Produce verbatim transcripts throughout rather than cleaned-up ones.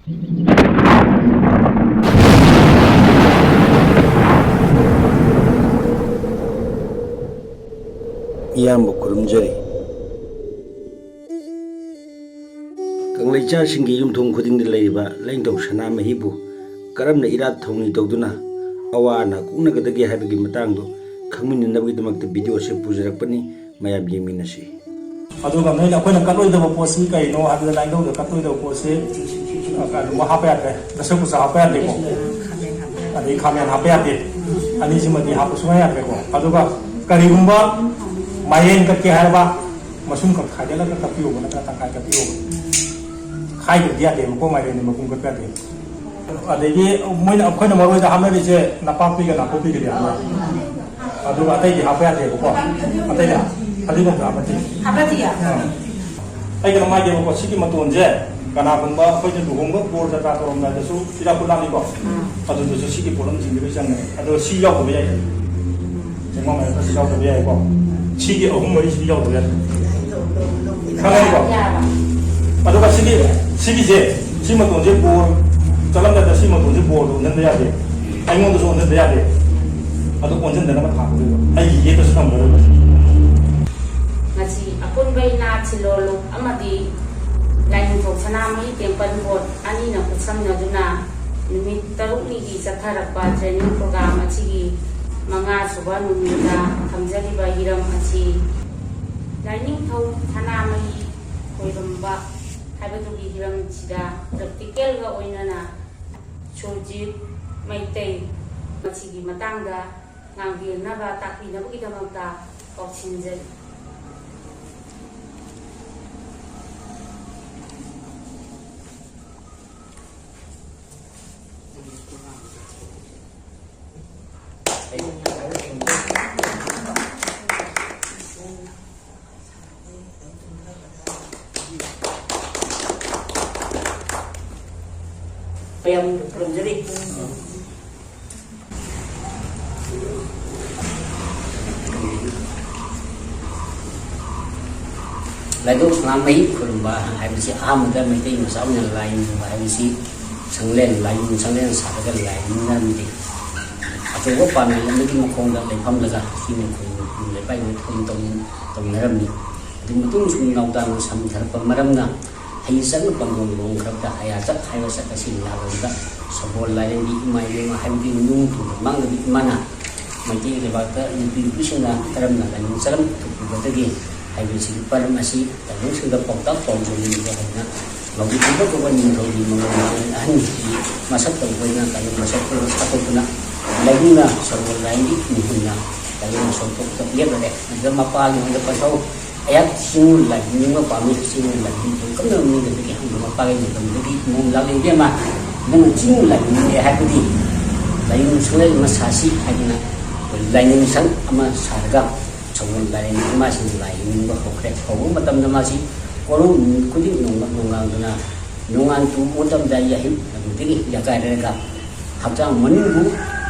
ꯏꯌꯥꯝꯕ ꯈꯨꯔꯨꯝꯖꯔꯤ꯫ ꯀꯪꯂꯩꯆꯥꯁꯤꯡꯒꯤ ꯌꯨꯝꯊꯣꯡ ꯈꯨꯗꯤꯡꯗ ꯂꯩꯔꯤꯕ ꯂꯥꯏꯅꯤꯡꯊꯧ ꯁꯅꯥꯃꯍꯤꯕꯨ ꯀꯔꯝꯅ ꯏꯔꯥꯠ ꯊꯧꯅꯤ ꯇꯧꯗꯨꯅ ꯑꯋꯥ ꯑꯅꯥ ꯀꯣꯛꯅꯒꯗꯒꯦ ꯍꯥꯏꯕꯒꯤ ꯃꯇꯥꯡꯗꯣ ꯈꯪꯃꯤꯟꯅꯅꯕꯒꯤꯗꯃꯛꯇ ꯚꯤꯗꯤꯑꯣ ꯑꯁꯤ ꯄꯨꯖꯔꯛꯄꯅꯤ꯫ ꯃꯌꯥꯝ ꯌꯦꯡꯃꯤꯟꯅꯁꯤ꯫ ꯑꯗꯨꯒ ꯅꯣꯏꯅ, ꯑꯩꯈꯣꯏꯅ ꯀꯠꯂꯣꯏꯗꯕ ꯄꯣꯠꯁꯤ ꯀꯩꯅꯣ ꯍꯥꯏꯕꯗ, ꯂꯥꯏꯅꯤꯡꯊꯧꯗ ꯀꯠꯂꯣꯏꯗꯕ ꯄꯣꯠꯁꯤ, ꯑ, ꯀꯩꯅꯣ ꯍꯥꯞꯄ ꯌꯥꯗ꯭ꯔꯦ, ꯗꯁꯀꯨꯁ ꯍꯥꯞꯄ ꯌꯥꯗꯦꯀꯣ, ꯑꯗꯩ ꯈꯥꯃꯦꯟ ꯍꯥꯞꯄ ꯌꯥꯗꯦ, ꯑꯅꯤꯁꯤꯃꯗꯤ ꯍꯥꯞꯄ ꯁꯨꯡꯌꯥ ꯌꯥꯗ꯭ꯔꯦꯀꯣ꯫ ꯑꯗꯨꯒ ꯀꯔꯤꯒꯨꯝꯕ ꯃꯥꯏꯔꯦꯟ ꯀꯠꯀꯦ ꯍꯥꯏꯔꯕ, ꯃꯁꯨꯝ ꯈꯛ ꯈꯥꯏꯗꯠꯂꯒ ꯀꯠꯄꯤꯌꯣꯕ, ꯅꯠꯇ꯭ꯔꯒ ꯇꯪꯈꯥꯏ ꯀꯠꯄꯤꯌꯣꯕ꯫ ꯈꯥꯏꯗ꯭ꯔꯗꯤ ꯌꯥꯗꯦꯕꯀꯣ, ꯃꯥꯏꯔꯦꯟꯗꯤ ꯃꯄꯨꯝ ꯀꯠꯄ ꯌꯥꯗꯦ꯫ ꯑꯗꯒꯤ ꯃꯣꯏꯅ, ꯑꯩꯈꯣꯏꯅ ꯃꯔꯣꯏꯗ ꯍꯥꯞꯅꯔꯤꯁꯦ ꯅꯄꯥꯛꯄꯤꯒ ꯅꯥꯀꯨꯞꯄꯤꯒꯗꯤ ꯍꯥꯞꯅꯩ꯫ ꯑꯗꯨꯒ ꯑꯇꯩꯗꯤ ꯍꯥꯞꯄ ꯌꯥꯗꯦꯕꯀꯣ꯫ ꯑꯇꯩꯗꯤ ꯐꯗꯤꯒꯣꯝꯁꯨ ꯍꯥꯞꯄꯗꯤ꯫ ꯍꯥꯞꯄꯗꯤ ꯌꯥ-, ꯑꯥ꯫ ꯑꯩ ꯀꯩꯅꯣꯝ ꯍꯥꯏꯒꯦꯕꯀꯣ, ꯁꯤꯒꯤ ꯃꯇꯣꯟꯁꯦ ꯀꯅꯥꯒꯨꯝꯕ ꯑꯩꯈꯣꯏꯅ ꯂꯨꯍꯣꯡꯕ ꯕꯣꯔ ꯖꯇ꯭ꯔꯥ ꯇꯧꯔꯝꯗꯥꯏꯗꯁꯨ ꯏꯔꯥꯠ ꯈꯨꯠꯂꯥꯠꯅꯤꯀꯣ꯫ ꯑꯗꯨꯗꯁꯨ ꯁꯤꯒꯤ ꯄꯣꯠꯂꯝꯁꯤꯡꯁꯦ ꯂꯣꯏ ꯆꯪꯉꯦ꯫ ꯑꯗꯣ ꯁꯤ ꯌꯥꯎꯗꯕ ꯌꯥꯏ꯫ ꯆꯦꯡꯃꯥꯡ ꯃꯌꯥꯝ ꯈꯔꯁꯨ ꯌꯥꯎꯗꯕ ꯌꯥꯏꯀꯣ꯫ ꯁꯤꯒꯤ ꯑꯍꯨꯝ ꯃꯔꯤꯁꯤꯗꯤ ꯌꯥꯎꯗꯕ ꯌꯥꯗꯦ꯫ ꯈꯪꯉꯦꯀꯣ? ꯑꯗꯨꯒ ꯁꯤꯒꯤ, ꯁꯤꯒꯤꯁꯦ, ꯁꯤ ꯃꯇꯣꯟꯁꯦ ꯕꯣꯔ ꯆꯠꯂꯝꯗꯥꯏꯗ ꯁꯤ ꯃꯇꯣꯟꯁꯦ ꯕꯣꯔꯗ ꯑꯣꯟꯁꯤꯟꯕ ꯌꯥꯗꯦ꯫ ꯑꯩꯉꯣꯟꯗꯁꯨ ꯑꯣꯟꯁꯤꯟꯕ ꯌꯥꯗꯦ꯫ ꯑꯗꯨ ꯑꯣꯟꯁꯤꯟꯗꯅꯕ ꯊꯥꯡꯒꯗꯣꯏꯕ꯫ ꯑꯩꯒꯤ ꯌꯦꯠꯇꯁꯨ ꯊꯝꯒꯗꯣꯏꯕ꯫ ꯉꯁꯤ ꯑꯄꯨꯟꯕ ꯏꯅꯥꯠ ꯁꯤꯜꯂꯣ ꯂꯨꯞ ꯑꯃꯗꯤ ꯂꯥꯏꯅꯤꯡꯊꯧ ꯁꯅꯥꯃꯍꯤ ꯇꯦꯝꯄꯜ ꯕꯣꯔꯗ ꯑꯅꯤꯅ ꯈꯨꯠꯁꯝꯅꯗꯨꯅ ꯅꯨꯃꯤꯠ ꯇꯔꯨꯛꯅꯤꯒꯤ ꯆꯠꯊꯔꯛꯄ training program ꯑꯁꯤꯒꯤ ꯃꯉꯥꯁꯨꯕ ꯅꯨꯃꯤꯠꯇ ꯊꯝꯖꯔꯤꯕ ꯍꯤꯔꯝ ꯑꯁꯤ ꯂꯥꯏꯅꯤꯡꯊꯧ ꯁꯅꯥꯃꯍꯤ ꯈꯣꯏꯔꯝꯕ ꯍꯥꯏꯕꯗꯨꯒꯤ ꯍꯤꯔꯝꯁꯤꯗ practical ꯒ ꯑꯣꯏꯅꯅ ꯁꯨꯔꯖꯤꯠ ꯃꯩꯇꯩ ꯃꯁꯤꯒꯤ ꯃꯇꯥꯡꯗ ꯉꯥꯡꯕꯤꯅꯕ, ꯇꯥꯛꯄꯤꯅꯕꯒꯤꯗꯃꯛꯇ ꯀꯧꯁꯤꯟꯖꯔꯤ꯫ ꯃꯌꯥꯝ ꯈꯨꯔꯨꯝꯖꯔꯤ꯫ ꯂꯥꯏꯙꯧ ꯁꯅꯥꯃꯍꯤ ꯈꯨꯔꯨꯝꯕ ꯍꯥꯏꯕꯁꯤ ꯑꯍꯥꯟꯕꯗ ꯃꯩꯇꯩ ꯃꯆꯥ ꯑꯣꯏꯅ ꯂꯥꯏ ꯅꯤꯡꯕ ꯍꯥꯏꯕꯁꯤ ꯁꯪꯂꯦꯟ, ꯂꯥꯏꯅꯤꯡ ꯁꯪꯂꯦꯟ ꯁꯥꯔꯒ ꯂꯥꯏ ꯅꯤꯡꯅꯔꯝꯃꯤ꯫ ꯑꯆꯧꯕ ꯄꯥꯝꯃꯤ ꯑꯃꯒꯤ ꯃꯈꯣꯡꯗ ꯂꯩꯐꯝꯂꯒ ꯆꯤꯡ ꯈꯨꯟ ꯂꯩꯄꯥꯛ ꯈꯨꯟ ꯇꯧꯅꯔꯝꯃꯤ꯫ ꯑꯗꯨ ꯃꯇꯨꯡ ꯁꯨꯝ ꯅꯥꯎꯗꯥꯅ ꯁꯝꯊꯔꯛꯄ ꯃꯔꯝꯅ ꯍꯩ ꯆꯪꯅ ꯄꯟꯊꯨꯡ ꯂꯣꯡꯈ꯭ꯔꯕꯗ ꯍꯌꯥ ꯆꯠ ꯍꯥꯏꯕ ꯆꯠ ꯑꯁꯤ ꯂꯥꯛꯂꯕꯗ ꯁꯒꯣꯜ ꯂꯥꯏꯔꯦꯝꯕꯤ ꯏꯃꯥ ꯏꯕꯦꯝꯃ ꯍꯥꯏꯕꯗꯤ ꯅꯨꯡ ꯊꯣꯡꯕ ꯃꯥꯡꯗꯕꯤ ꯏꯃꯥꯅ ꯃꯩꯇꯩ ꯂꯩꯕꯥꯛꯇ ꯅꯨꯄꯤ ꯅꯨꯄꯤꯁꯤꯡꯅ ꯀꯔꯝꯅ ꯂꯥꯏꯅꯤꯡ ꯆꯔꯝ ꯊꯨꯞꯄꯨꯒꯗꯒꯦ ꯍꯥꯏꯕꯁꯤꯒꯤ ꯄꯔꯝ ꯑꯁꯤ ꯂꯥꯏꯅꯤꯡꯁꯤꯡꯗ ꯄꯥꯎꯇꯥꯛ ꯄꯥꯎꯖꯦꯜ ꯂꯤꯕ ꯍꯥꯏꯅ ꯉꯧꯕꯤꯕ ꯀꯧꯕ ꯅꯤꯡꯊꯧꯒꯤ ꯃꯉꯣꯟꯗ ꯑꯍꯟꯒꯤ ꯃꯁꯛ ꯇꯧꯕ ꯑꯣꯏꯅ ꯀꯥꯏꯅ ꯃꯁꯛ ꯁꯥꯊꯣꯛꯇꯨꯅ ꯂꯥꯏꯅꯤꯡꯅ ꯁꯒꯣꯜ ꯂꯥꯏꯅꯤꯡꯒꯤ ꯃꯤꯍꯨꯠꯅ ꯀꯥꯏꯅ ꯁꯣꯟꯊꯣꯛꯇ ꯂꯦꯞꯂꯔꯦ꯫ ꯑꯗꯨꯗ ꯃꯄꯥ ꯂꯣꯟꯗ ꯄꯟꯊꯧ ꯑꯩꯍꯥꯛ ꯆꯤꯡ ꯂꯥꯏꯅꯤꯡꯕ ꯄꯥꯝꯃꯤ, ꯆꯤꯡ ꯂꯥꯏꯅꯤꯡ ꯀꯝꯗꯧꯅ ꯃꯤꯒꯗꯒꯤ ꯍꯪꯕ ꯃꯄꯥꯒꯤ ꯂꯩꯐꯝꯗꯒꯤ ꯃꯣꯝ ꯂꯥꯛꯂꯦ꯫ "ꯏꯕꯦꯝꯃ, ꯅꯪꯅ ꯆꯤꯡ ꯂꯥꯏꯅꯤꯡꯉꯦ ꯍꯥꯏꯕꯗꯤ ꯂꯥꯏꯅꯤꯡ ꯁꯪꯂꯩ ꯑꯃ ꯁꯥꯁꯤ" ꯍꯥꯏꯗꯅ ꯂꯥꯏꯅꯤꯡ ꯁꯪ ꯑꯃ ꯁꯥꯔꯒ ꯁꯒꯣꯜ ꯂꯥꯏꯔꯦꯝꯕꯤ ꯏꯃꯥꯁꯤꯡ ꯂꯥꯏ ꯅꯤꯡꯕ ꯍꯧꯈ꯭ꯔꯦ꯫ ꯍꯧꯕ ꯃꯇꯝꯗ ꯃꯥꯁꯤ ꯀꯣꯂꯨꯡ ꯅꯨꯃꯤꯠ ꯈꯨꯗꯤꯡ ꯅꯣꯡꯃ ꯅꯣꯡꯉꯥꯟꯗꯨꯅ ꯅꯣꯡꯉꯥꯟ ꯇꯨꯕ ꯃꯇꯝꯗ ꯌꯥꯍꯤꯞ ꯑꯗꯨꯗꯒꯤ ꯌꯥꯀꯥꯏꯔꯒ ꯍꯛꯆꯥꯡ ꯃꯅꯨꯡꯕꯨ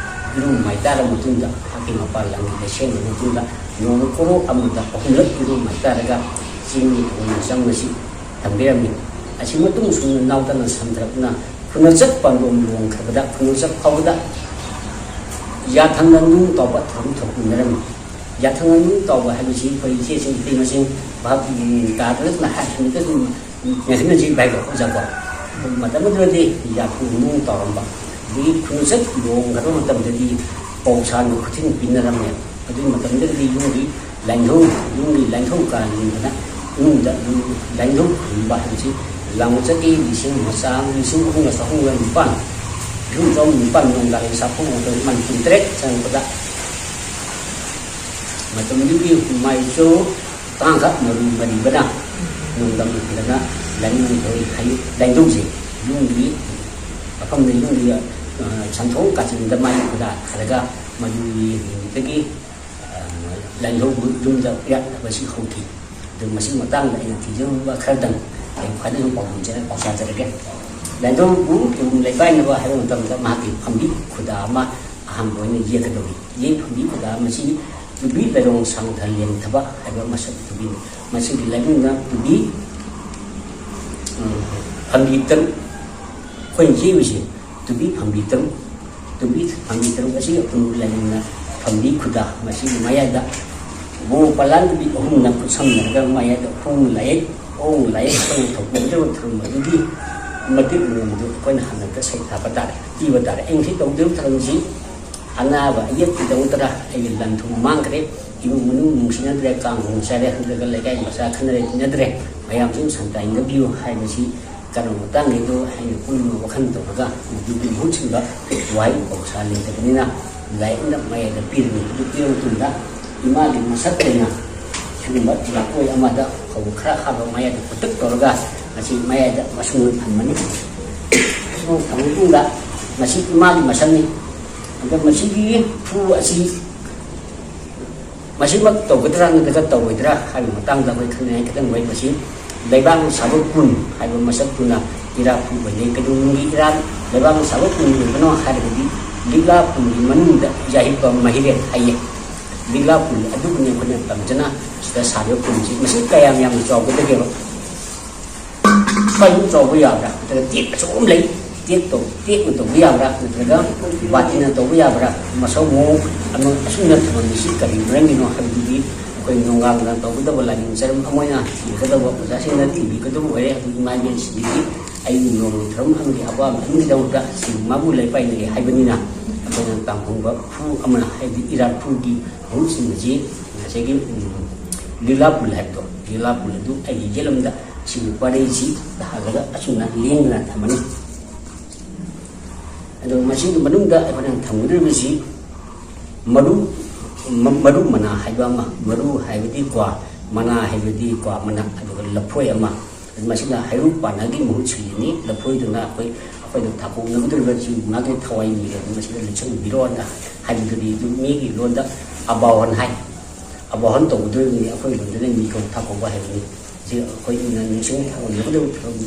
ꯏꯔꯨ ꯃꯥꯏ ꯇꯥꯔꯕ ꯃꯇꯨꯡꯗ ꯃꯍꯥꯛꯀꯤ ꯃꯄꯥꯜ ꯂꯝꯒꯤ ꯂꯩꯁꯦꯡꯕ ꯃꯇꯨꯡꯗ ꯅꯣꯡꯃ ꯀꯣꯔꯣꯛ ꯑꯃꯗ ꯑꯍꯨꯝꯂꯛ ꯏꯔꯨ ꯃꯥꯏ ꯇꯥꯔꯒ ꯆꯤꯡꯒꯤ ꯊꯑꯣꯏꯅ ꯆꯪꯕꯁꯤ ꯊꯝꯕꯤꯔꯝꯃꯤ꯫ ꯑꯁꯤ ꯃꯇꯨꯡ ꯁꯨꯝ ꯅꯥꯎꯗꯅ ꯁꯟꯗ꯭ꯔꯛꯅ ꯈꯨꯅꯆꯠ ꯄꯥꯟꯗꯣꯝ ꯂꯣꯡꯈ꯭ꯔꯕꯗ ꯈꯨꯅꯆꯠ ꯐꯥꯎꯕꯗ ꯌꯥꯊꯪꯅ ꯅꯨꯡ ꯇꯥꯎꯕ ꯊꯧꯔꯝ ꯊꯣꯛꯃꯤꯟꯅꯔꯝꯃꯤ꯫ ꯌꯥꯊꯪꯅ ꯅꯨꯡ ꯇꯥꯎꯕ ꯍꯥꯏꯕꯁꯤ ꯑꯩꯈꯣꯏ ꯏꯆꯦꯁꯤꯡ ꯏꯇꯩꯃꯁꯤꯡ ꯚꯥꯞ ꯇꯥꯗ꯭ꯔꯒꯅ ꯍꯥꯏ ꯍꯩꯅꯗ꯭ꯔꯁꯨ ꯃꯦꯟꯁꯤꯟꯅꯁꯤ ꯚꯥꯏꯀꯣ ꯑꯣꯖꯥꯀꯣ꯫ ꯃꯇꯝ ꯑꯗꯨꯗꯗꯤ ꯌꯥꯊꯪꯅ ꯅꯨꯡ ꯇꯥꯎꯔꯝꯕ ꯑꯗꯒꯤ ꯈꯨꯅꯆꯠ ꯂꯣꯡꯈ꯭ꯔꯕ ꯃꯇꯝꯗꯗꯤ ꯄꯧꯁꯥꯅ ꯈꯨꯊꯤꯟ ꯄꯤꯅꯔꯝꯃꯦ꯫ ꯑꯗꯨꯒꯤ ꯃꯇꯝꯗꯒꯤꯗꯤ ꯌꯨꯝꯒꯤ ꯂꯥꯏꯅꯤꯡꯊꯧ, ꯌꯨꯝꯒꯤ ꯂꯥꯏꯅꯤꯡꯊꯧ ꯀꯥ ꯂꯤꯡꯗꯅ ꯏꯃꯨꯡꯗ ꯂꯥꯏꯅꯤꯡꯊꯧ ꯈꯨꯔꯨꯝꯕ ꯍꯥꯏꯕꯁꯤ ꯂꯥꯡꯕ ꯆꯠꯈꯤ꯫ ꯂꯤꯁꯤꯡ ꯑꯃ ꯆꯥꯝꯃ, ꯂꯤꯁꯤꯡ ꯑꯍꯨꯝꯒ ꯆꯍꯨꯝꯒ ꯅꯤꯄꯥꯟ, ꯂꯤꯁꯤꯡ ꯆꯍꯨꯝ ꯅꯤꯄꯥꯟ ꯅꯣꯡꯗꯥ ꯂꯩ ꯁꯥꯐꯨ ꯃꯇꯝ ꯏꯃꯥ ꯅꯤꯐꯨ ꯇꯔꯦꯠ ꯆꯪꯉꯛꯄꯗ ꯃꯇꯝꯗꯨꯒꯤ ꯃꯥꯏꯆꯣ ꯇꯥꯡꯈ ꯃꯔꯨ ꯃꯔꯤꯕꯅ ꯅꯣꯡꯗꯝ ꯎꯠꯄꯗꯅ ꯂꯥꯏꯅꯤꯡꯊꯧ ꯍꯩ-, ꯂꯥꯏꯅꯤꯡꯊꯧꯁꯦ ꯌꯨꯝꯒꯤ ꯃꯐꯝꯗ ꯌꯨꯝꯒꯤ, ꯑ, ꯁꯟꯊꯣꯡ ꯀꯥꯆꯤꯟꯗ ꯃꯥꯏ ꯈꯨꯗꯥ ꯊꯥꯔꯒ ꯃꯗꯨꯒꯤ ꯅꯨꯃꯤꯠꯇꯒꯤ, ꯑ, ꯂꯥꯏꯅꯤꯡꯊꯧꯕꯨ ꯌꯨꯝꯗ ꯏꯔꯥꯠꯅꯕꯁꯤ ꯍꯧꯈꯤ꯫ ꯑꯗꯨ ꯃꯁꯤꯒꯤ ꯃꯇꯥꯡꯗ ꯑꯩꯅ ꯊꯤꯖꯤꯟꯕ ꯈꯔꯗꯪ ꯑꯩ ꯈ꯭ꯋꯥꯏꯗꯒꯤ ꯄꯥꯎꯗꯝꯖꯔ-, ꯄꯥꯎꯁꯥꯖꯔꯒꯦ꯫ ꯂꯥꯏꯅꯤꯡꯊꯧꯕꯨ ꯇꯨꯡ ꯂꯩꯕꯥꯏꯅꯕ ꯍꯥꯏꯕ ꯃꯇꯝꯗ ꯃꯍꯥꯛꯀꯤ ꯐꯝꯕꯤ ꯈꯨꯗꯥ ꯑꯃ ꯑꯍꯥꯟꯕ ꯑꯣꯏꯅ ꯌꯦꯛꯀꯗꯧꯔꯤ꯫ ꯌꯦꯛ ꯐꯝꯕꯤ ꯈꯨꯗꯥ ꯃꯁꯤ ꯇꯨꯕꯤ ꯂꯥꯏꯔꯣꯡ ꯁꯥꯡꯊ ꯂꯦꯝꯊꯕ ꯍꯥꯏꯕ ꯃꯁꯛ ꯇꯨꯕꯤꯅꯤ꯫ ꯃꯁꯤꯒꯤ ꯂꯥꯏꯕꯨꯡꯅ ꯇꯨꯕꯤ, ꯎꯝ, ꯐꯝꯕꯤ ꯇꯔꯨꯛ, ꯑꯩꯈꯣꯏꯅ ꯌꯦꯛꯂꯤꯕꯁꯤ ꯇꯨꯕꯤ ꯐꯝꯕꯤ ꯇꯔꯨꯛ, ꯇꯨꯕꯤ ꯐꯝꯕꯤ ꯇꯔꯨꯛ ꯑꯁꯤ ꯑꯄꯨꯟꯕ ꯂꯥꯏꯕꯨꯡꯅ ꯐꯝꯕꯤ ꯈꯨꯗꯥ, ꯃꯁꯤꯒꯤ ꯃꯌꯥꯏꯗ ꯕꯣ ꯄꯂꯥꯟ ꯇꯨꯕꯤ ꯑꯍꯨꯝꯅ ꯈꯨꯠꯁꯝꯅꯔꯒ ꯃꯌꯥꯏꯗ ꯈꯣꯡ ꯂꯥꯏꯌꯦꯛ, ꯈꯣꯡ ꯂꯥꯏꯌꯦꯛ ꯑꯩꯈꯣꯏꯅ ꯊꯧꯒꯗꯧꯔꯤꯕ ꯊꯧꯔꯝ ꯑꯗꯨꯒꯤ ꯃꯇꯤꯛ ꯃꯑꯣꯡꯗꯨ ꯑꯩꯈꯣꯏꯅ ꯍꯟꯗꯛꯇ ꯁꯩꯊꯥꯕ ꯇꯥꯔꯦ, ꯄꯤꯕ ꯇꯥꯔꯦ꯫ ꯑꯩ ꯉꯁꯤ ꯇꯧꯗꯧꯔꯤꯕ ꯊꯧꯔꯝꯁꯤ ꯑꯅꯥꯕ ꯑꯌꯦꯛ ꯀꯩꯗꯧꯗꯅ ꯑꯩꯒꯤ ꯂꯟ ꯊꯨꯝ ꯃꯥꯡꯈ꯭ꯔꯦ, ꯏꯃꯨꯡ ꯃꯅꯨꯡ ꯅꯨꯡꯁꯤꯅꯗ꯭ꯔꯦ, ꯀꯥꯡ ꯍꯣꯡ ꯆꯥꯔꯦ, ꯑꯗꯨꯒ ꯂꯩꯀꯥꯏ ꯃꯆꯥ ꯈꯟꯅꯔꯦ ꯇꯤꯟꯅꯗ꯭ꯔꯦ, ꯃꯌꯥꯝꯁꯨ ꯁꯟꯇꯥ ꯏꯟꯅꯕꯤꯌꯨ ꯍꯥꯏꯕꯁꯤ ꯀꯔꯝꯕ ꯃꯇꯥꯡꯒꯤꯗꯣ ꯑꯩꯅ ꯄꯨꯛꯅꯤꯡ ꯋꯥꯈꯜ ꯇꯧꯔꯒ ꯃꯗꯨꯒꯤ ꯃꯍꯨꯠ ꯁꯤꯟꯕ ꯋꯥꯍꯩ ꯄꯧꯁꯥ ꯂꯩꯇꯕꯅꯤꯅ ꯂꯥꯏꯔꯤꯛꯅ ꯃꯌꯥꯏꯗ ꯄꯤꯔꯅꯤ꯫ ꯑꯗꯨ ꯄꯤꯔꯕ ꯃꯇꯨꯡꯗ ꯏꯃꯥꯒꯤ ꯃꯁꯛ ꯑꯣꯏꯅ ꯁꯤꯒꯨꯝꯕ ꯂꯥꯡꯀꯣꯏ ꯑꯃꯗ ꯐꯧ ꯈꯔ ꯍꯥꯞꯄ ꯃꯌꯥꯏꯗ ꯄꯨꯇꯛ ꯇꯧꯔꯒ ꯃꯁꯤ ꯃꯌꯥꯏꯗ ꯃꯁꯨꯡ ꯊꯝꯃꯅꯤ꯫ ꯃꯁꯨꯡ ꯊꯝꯃ ꯃꯇꯨꯡꯗ ꯃꯁꯤ ꯏꯃꯥꯒꯤ ꯃꯁꯛꯅꯤ꯫ ꯑꯗꯣ ꯃꯁꯤꯒꯤ ꯐꯨ ꯑꯁꯤ ꯃꯁꯤꯃꯛ ꯇꯧꯒꯗ꯭ꯔꯥ ꯅꯠꯇ꯭ꯔꯒ ꯇꯧꯔꯣꯏꯗ꯭ꯔꯥ ꯍꯥꯏꯕꯒꯤ ꯃꯇꯥꯡꯗ ꯑꯩꯈꯣꯏ ꯈꯟꯅꯤꯡꯉꯥꯏ ꯈꯤꯇꯪ ꯑꯣꯏ꯫ ꯃꯁꯤ ꯂꯩꯕꯥꯛꯅ ꯁꯥꯕ ꯄꯨꯟ ꯍꯥꯏꯕ ꯃꯁꯛꯇꯨꯅ ꯏꯔꯥꯠ ꯐꯨ ꯑꯣꯏꯅꯩ꯫ ꯀꯩꯗꯧꯅꯨꯡꯒꯤ ꯏꯔꯥꯠ, ꯂꯩꯕꯥꯛꯅ ꯁꯥꯕ ꯄꯨꯟ ꯑꯣꯏꯕꯅꯣ ꯍꯥꯏꯔꯒꯗꯤ ꯂꯤꯛꯂꯥ ꯄꯨꯟꯒꯤ ꯃꯅꯨꯡꯗ ꯌꯥꯍꯤꯞꯄ ꯃꯍꯤꯔꯦꯟ ꯍꯥꯏꯌꯦ꯫ ꯂꯤꯛꯂꯥ ꯄꯨꯟ ꯑꯗꯨꯕꯨꯅꯤ ꯑꯩꯈꯣꯏꯅ ꯇꯝꯖꯅ ꯁꯤꯗ ꯁꯥꯔꯤꯕ ꯄꯨꯟꯁꯤ꯫ ꯃꯁꯤ ꯀꯌꯥꯝ ꯌꯥꯝꯅ ꯆꯥꯎꯒꯗꯒꯦꯕ? ꯈꯔ ꯑꯗꯨꯝ ꯆꯥꯎꯕ ꯌꯥꯕ꯭ꯔꯥ? ꯅꯠꯇ꯭ꯔꯒ ꯇꯦꯛ ꯑꯆꯧꯕ ꯑꯃ ꯂꯩ, ꯇꯦꯛ ꯇꯧ-, ꯇꯦꯛꯅ ꯇꯧꯕ ꯌꯥꯕ꯭ꯔꯥ? ꯅꯠꯇ꯭ꯔꯒ ꯕꯥꯇꯤꯟꯅ ꯇꯧꯕ ꯌꯥꯕ꯭ꯔꯥ? ꯃꯁꯧ ꯃꯑꯣꯡ ꯑꯃ ꯑꯁꯨꯝꯅ ꯊꯝꯃꯝꯃꯤꯁꯤ ꯀꯔꯤ ꯃꯔꯝꯒꯤꯅꯣ ꯍꯥꯏꯕꯗꯨꯗꯤ ꯑꯩꯈꯣꯏ ꯅꯣꯡꯒꯥꯡꯗ ꯇꯧꯒꯗꯕ ꯂꯥꯏꯅꯤꯡ ꯆꯔꯝ ꯑꯃ ꯑꯣꯏꯅ ꯊꯤꯒꯗꯕ ꯑꯣꯖꯥꯁꯤꯡꯅ ꯊꯤꯕꯤꯒꯗꯕ ꯑꯣꯏꯔꯦ꯫ ꯑꯗꯨ ꯏꯃꯥ ꯏꯕꯦꯟꯁꯤꯡꯒꯤꯗꯤ ꯑꯩꯒꯤ ꯅꯣꯡꯃꯒꯤ ꯊꯧꯔꯝ ꯑꯃꯒꯤ ꯑꯄꯥꯝꯕ ꯑꯃꯒꯤꯗꯃꯛꯇ ꯁꯤꯡ ꯃꯥꯕꯨ ꯂꯩꯄꯥꯏꯅꯔꯦ ꯍꯥꯏꯕꯅꯤꯅ ꯑꯩꯈꯣꯏꯅ ꯇꯥꯡꯈꯣꯡꯕ ꯐꯨ ꯑꯃꯅ, ꯍꯥꯏꯕꯗꯤ ꯏꯔꯥꯠ ꯐꯨꯒꯤ ꯃꯍꯨꯠ ꯁꯤꯟꯕꯁꯤ ꯉꯁꯥꯏꯒꯤ, ꯎꯝ, ꯂꯤꯂꯥ ꯄꯨꯜ ꯍꯥꯏꯕꯗꯣ, ꯂꯤꯂꯥ ꯄꯨꯜ ꯑꯗꯨ ꯑꯩꯒꯤ ꯌꯦꯠꯂꯣꯝꯗ ꯁꯤꯒꯤ ꯄꯔꯩꯁꯤ ꯇꯥꯍꯜꯂꯒ ꯑꯁꯨꯝꯅ ꯂꯦꯡꯗꯅ ꯊꯝꯃꯅꯤ꯫ ꯑꯗꯣ ꯃꯁꯤꯒꯤ ꯃꯅꯨꯡꯗ ꯑꯩꯈꯣꯏꯅ ꯊꯝꯒꯗꯧꯔꯤꯕꯁꯤ ꯃꯔꯨ, ꯃ-, ꯃꯔꯨ ꯃꯅꯥ ꯍꯥꯏꯕ ꯑꯃ, ꯃꯔꯨ ꯍꯥꯏꯕꯗꯤ ꯀ꯭ꯋꯥ, ꯃꯅꯥ ꯍꯥꯏꯕꯗꯤ ꯀ꯭ꯋꯥ ꯃꯅꯥ, ꯑꯗꯨꯒ ꯂꯐꯣꯏ ꯑꯃ꯫ ꯃꯁꯤꯅ ꯍꯩꯔꯨꯛ ꯄꯥꯟꯅꯒꯤ ꯃꯍꯨꯠ ꯁꯤꯜꯂꯤꯅꯤ꯫ ꯂꯐꯣꯏꯗꯨꯅ ꯑꯩꯈꯣꯏ, ꯑꯩꯈꯣꯏꯅ ꯊꯥꯀꯣꯡꯅꯒꯗꯧꯔꯤꯕ ꯁꯤ ꯃꯥꯒꯤ ꯊꯋꯥꯏ ꯃꯤꯔꯦꯜ ꯃꯁꯤꯗ ꯂꯦꯞꯁꯤꯟꯕꯤꯔꯣꯅ ꯍꯥꯏꯕꯗꯨꯗꯤ ꯑꯗꯨ ꯃꯤꯒꯤ ꯂꯣꯟꯗ ꯑꯕꯥꯍꯣꯟ ꯍꯥꯏ꯫ ꯑꯕꯥꯍꯣꯟ ꯇꯧꯒꯗꯧꯔꯤꯕꯅꯤ, ꯑꯩꯈꯣꯏ ꯂꯣꯟꯗꯅ ꯃꯤꯀꯧ ꯊꯥꯀꯣꯡꯕ ꯍꯥꯏꯕꯅꯤ꯫ ꯁꯤ ꯑꯩꯈꯣꯏꯅ ꯅꯤꯡꯁꯤꯡ ꯊꯥꯒꯣꯟꯅꯒꯗꯧꯕ ꯊꯧꯔꯝ,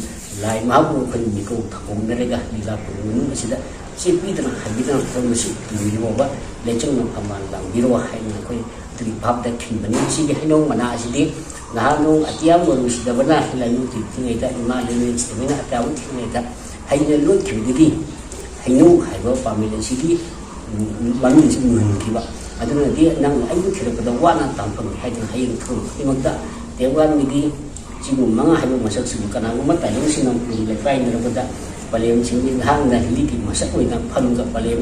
ꯂꯥꯏ ꯃꯍꯥꯛꯄꯨ ꯑꯩꯈꯣꯏꯅ ꯃꯤꯀꯧ ꯊꯥꯒꯣꯟꯅꯔꯒ ꯂꯤꯂꯥ ꯄꯨꯔꯤ ꯃꯅꯨꯡ ꯑꯁꯤꯗ ꯆꯦ ꯄꯤꯗꯅ ꯍꯥꯏꯕꯤꯗꯅ ꯈꯨꯗꯝ ꯑꯁꯤ ꯄꯤꯕꯤꯔꯣꯕ, ꯂꯩꯆꯪꯅ ꯐꯝꯕꯥꯜ ꯂꯥꯡꯕꯤꯔꯣ ꯍꯥꯏꯗꯅ ꯑꯩꯈꯣꯏ ꯑꯗꯨꯒꯤ ꯚꯥꯞꯇ ꯊꯤꯟꯕꯅꯤ꯫ ꯁꯤꯒꯤ ꯍꯩꯅꯧ ꯃꯅꯥ ꯑꯁꯤꯗꯤ ꯅꯍꯥꯟ ꯅꯣꯡ ꯑꯇꯤꯌꯥ ꯃꯔꯨꯁꯤꯗꯕꯅ ꯂꯥꯏꯅꯨꯡ ꯊꯤꯔꯤꯉꯩꯗ, ꯏꯃꯥ ꯂꯩꯃꯔꯦꯟ ꯁꯤꯗꯕꯅ ꯑꯇꯤꯌꯥꯕꯨ ꯊꯤꯔꯤꯉꯩꯗ ꯍꯩꯅ ꯂꯣꯠꯈꯤꯕꯗꯒꯤ ꯍꯩꯅꯧ ꯍꯥꯏꯕ ꯄꯥꯝꯕꯤ ꯑꯁꯤꯒꯤ ꯃꯃꯤꯡꯁꯤ ꯃꯨꯍꯟꯈꯤꯕ꯫ ꯑꯗꯨꯅꯗꯤ ꯅꯪ ꯑꯩꯕꯨ ꯊꯤꯔꯛꯄꯗ ꯋꯥꯅ ꯇꯥꯟꯐꯝꯅꯤ ꯍꯥꯏꯗꯨꯅ ꯍꯌꯦꯡ ꯊꯧꯔꯝ ꯈꯨꯗꯤꯡꯃꯛꯇ ꯇꯦꯡꯕꯥꯟꯒꯤꯗꯤ ꯆꯤꯡꯒꯨꯝ ꯃꯉꯥ ꯍꯥꯏꯕ ꯃꯁꯛꯁꯤꯕꯨ ꯀꯅꯥꯒꯨꯝꯕ ꯇꯥꯏꯕꯪꯁꯤꯡꯅ ꯎꯔꯨꯝ ꯂꯩꯀꯥꯏꯅꯔꯕꯗ ꯄꯂꯦꯝꯁꯤꯡꯒꯤ ꯅꯍꯥꯛꯅ ꯂꯤꯛꯀꯤ ꯃꯁꯛ ꯑꯣꯏꯅ ꯐꯝꯒ ꯄꯂꯦꯝ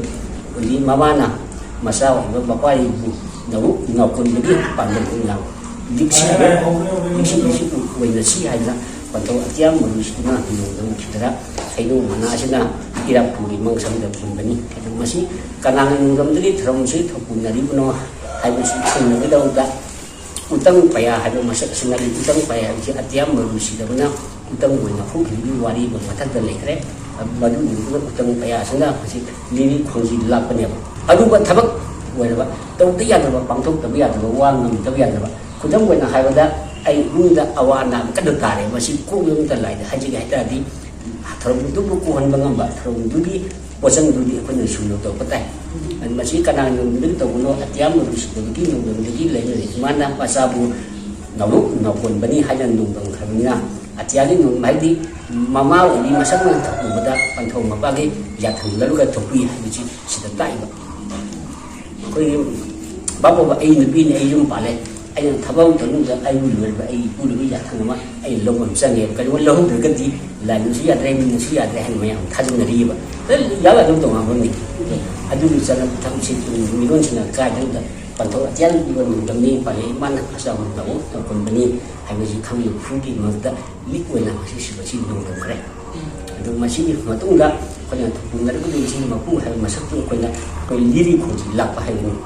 ꯑꯣꯏꯕꯤ ꯃꯃꯥꯅ ꯃꯆꯥ ꯑꯣꯏꯕ ꯃꯄꯥꯕꯨ ꯅꯧ ꯅꯥꯎꯀꯣꯟꯕꯒꯤ ꯄꯥꯡꯒꯜ ꯑꯣꯏꯅ ꯂꯤꯛꯁꯤꯡꯕ ꯂꯤꯛꯁꯤꯡꯕꯁꯤ ꯑꯣꯏꯅ ꯁꯤ ꯍꯥꯏꯗꯅ ꯄꯟꯊꯧ ꯑꯇꯤꯌꯥ ꯃꯔꯨꯁꯤꯅ ꯅꯣꯡꯗꯝꯈꯤꯗꯅ ꯍꯩꯅꯧ ꯃꯅꯥꯁꯤꯅ ꯏꯔꯥꯛꯄꯨꯒꯤ ꯃꯪꯁꯝꯗ ꯐꯨꯟꯕꯅꯤ꯫ ꯑꯗꯨ ꯃꯁꯤ ꯀꯅꯥꯅ ꯅꯣꯡꯗꯝꯗꯒꯤ ꯊꯧꯔꯝꯁꯤ ꯊꯧꯄꯨꯟꯅꯔꯤꯕꯅꯣ ꯍꯥꯏꯕꯁꯤ ꯈꯪꯅꯕꯒꯤꯗꯃꯛꯇ ꯎꯇꯪ ꯄꯌꯥ ꯍꯥꯏꯕ ꯃꯁꯛ ꯑꯁꯤꯅ ꯎꯇꯪ ꯄꯌꯥ ꯍꯥꯏꯕꯁꯤ ꯑꯇꯤꯌꯥ ꯃꯔꯨ ꯁꯤꯗꯕꯅ ꯎꯇꯪ ꯑꯣꯏꯅ ꯍꯧꯈꯤꯕꯒꯤ ꯋꯥꯔꯤ ꯑꯃ ꯃꯊꯛꯇ ꯂꯩꯈ꯭ꯔꯦ꯫ ꯃꯗꯨꯒꯤ ꯃꯇꯨꯡꯗ ꯎꯇꯪ ꯄꯌꯥ ꯑꯁꯤꯅ ꯍꯧꯖꯤꯛ ꯂꯤꯔꯤ ꯈꯣꯡꯖꯤ ꯂꯥꯛꯄꯅꯦꯕ꯫ ꯑꯔꯨꯕ ꯊꯕꯛ ꯑꯣꯏꯔꯕ, ꯇꯧꯗ ꯌꯥꯗꯕ, ꯄꯥꯡꯊꯣꯛꯇꯕ ꯌꯥꯗꯕ, ꯋꯥ ꯉꯝꯗꯕ ꯌꯥꯗꯕ꯫ ꯈꯨꯗꯝ ꯑꯣꯏꯅ ꯍꯥꯏꯕꯗ, ꯑꯩ ꯏꯃꯨꯡꯗ ꯑꯋꯥ ꯑꯅꯥ ꯑꯃ ꯀꯟꯅ ꯇꯥꯔꯦ, ꯃꯁꯤ ꯀꯣꯛ ꯌꯨꯝꯗ ꯂꯥꯏꯗ ꯍꯥꯏꯖꯒꯦ ꯍꯥꯏ ꯇꯥꯔꯗꯤ, ꯊꯧꯔꯝꯗꯨꯕꯨ ꯀꯣꯛꯍꯟꯕ ꯉꯝꯕ, ꯊꯧꯔꯝꯗꯨꯒꯤ ꯄꯣꯠꯆꯪꯗꯨꯗꯤ ꯑꯩꯈꯣꯏꯅ ꯁꯨꯅ ꯇꯧꯔꯛꯄ ꯇꯥꯏ꯫ ꯑꯗꯨ ꯃꯁꯤ ꯀꯅꯥꯒꯤ ꯅꯣꯡꯗꯝꯗꯒꯤ ꯇꯧꯕꯅꯣ? ꯑꯇꯤꯌꯥ ꯃꯔꯨ ꯁꯤꯗꯕꯒꯤ ꯅꯣꯡꯗꯝꯗꯒꯤ ꯂꯩꯃꯔꯦꯟ ꯏꯃꯥꯅ ꯃꯆꯥꯕꯨ ꯅꯥꯎꯔꯨꯞ ꯅꯥꯎꯀꯣꯟꯕꯅꯤ ꯍꯥꯏꯅ ꯅꯣꯡꯗꯝꯈ꯭ꯔꯕꯅꯤꯅ, ꯑꯇꯤꯌꯥꯒꯤ ꯅꯣꯡꯗꯝ ꯍꯥꯏꯗꯤ ꯃꯃꯥ ꯑꯣꯏꯕꯤ ꯃꯁꯛꯅ ꯎꯕꯗ ꯄꯟꯊꯧ ꯃꯄꯥꯒꯤ ꯌꯥꯊꯪ ꯂꯧꯔꯒ ꯊꯣꯛꯄꯤ ꯍꯥꯏꯕꯁꯤ ꯁꯤꯗ ꯇꯥꯛꯏꯕ꯫ ꯑꯩꯈꯣꯏꯒꯤ ꯕꯥꯕꯣꯛ, ꯑꯩ ꯅꯨꯄꯤꯅꯤ, ꯑꯩ ꯌꯨꯝ ꯄꯥꯜꯂꯦ, ꯑꯩꯅ ꯊꯕꯛ ꯑꯃ ꯇꯧꯅꯤꯡꯕꯗ ꯑꯩꯕꯨ ꯂꯣꯏꯔꯕ ꯑꯩ ꯏꯄꯨꯔꯣꯏꯕꯒꯤ ꯌꯥꯊꯪ ꯑꯃ ꯑꯩꯅ ꯂꯧꯕ ꯑꯃ ꯆꯪꯉꯦꯕ꯫ ꯀꯔꯤꯒꯨꯝꯕ ꯂꯧꯍꯧꯗ꯭ꯔꯒꯗꯤ ꯂꯥꯏꯅꯤꯡꯁꯨ ꯌꯥꯗ꯭ꯔꯦ, ꯃꯤꯅꯨꯡꯁꯨ ꯌꯥꯗ꯭ꯔꯦ ꯍꯥꯏꯅ ꯃꯌꯥꯝ ꯊꯥꯖꯅꯔꯤꯕ꯫ ꯑꯗꯨ ꯌꯥꯎ ꯌꯥꯗꯕ ꯇꯣꯉꯥꯟꯕ ꯑꯃꯅꯤ꯫ ꯑꯗꯨꯒꯤ ꯆꯠꯅ ꯊꯕꯛꯁꯤ ꯇꯨꯡꯒꯤ ꯃꯤꯔꯣꯟꯁꯤꯡꯅ ꯀꯥꯏꯗꯅ ꯄꯟꯊꯧ ꯑꯇꯤꯌꯥꯒꯤ ꯄꯤꯕ ꯅꯣꯡꯗꯝꯅꯤ, ꯄꯥꯜꯂꯦ ꯏꯃꯥꯅ ꯃꯆꯥꯕꯨ ꯅꯥꯎꯔꯨꯞ ꯅꯥꯎꯀꯣꯟꯕꯅꯤ ꯍꯥꯏꯕꯁꯤ ꯈꯪꯂꯤꯕ ꯐꯨꯔꯨꯞꯀꯤ ꯃꯔꯛꯇ ꯂꯤꯛ ꯑꯣꯏꯅ ꯃꯁꯤ ꯁꯤꯕꯁꯤ ꯅꯣꯡꯗꯝꯈ꯭ꯔꯦ꯫ ꯑꯗꯨ ꯃꯁꯤꯒꯤ ꯃꯇꯨꯡꯗ ꯑꯩꯈꯣꯏꯅ ꯊꯧꯄꯨꯟꯅꯔꯛꯀꯗꯣꯏꯁꯤ ꯃꯄꯨ ꯍꯥꯏꯕ ꯃꯁꯛꯇꯨ ꯑꯩꯈꯣꯏꯅ ꯑꯩꯈꯣꯏ ꯂꯤꯔꯤ ꯈꯣꯡꯖꯤ ꯂꯥꯛꯄ ꯍꯥꯏꯕꯅꯤ꯫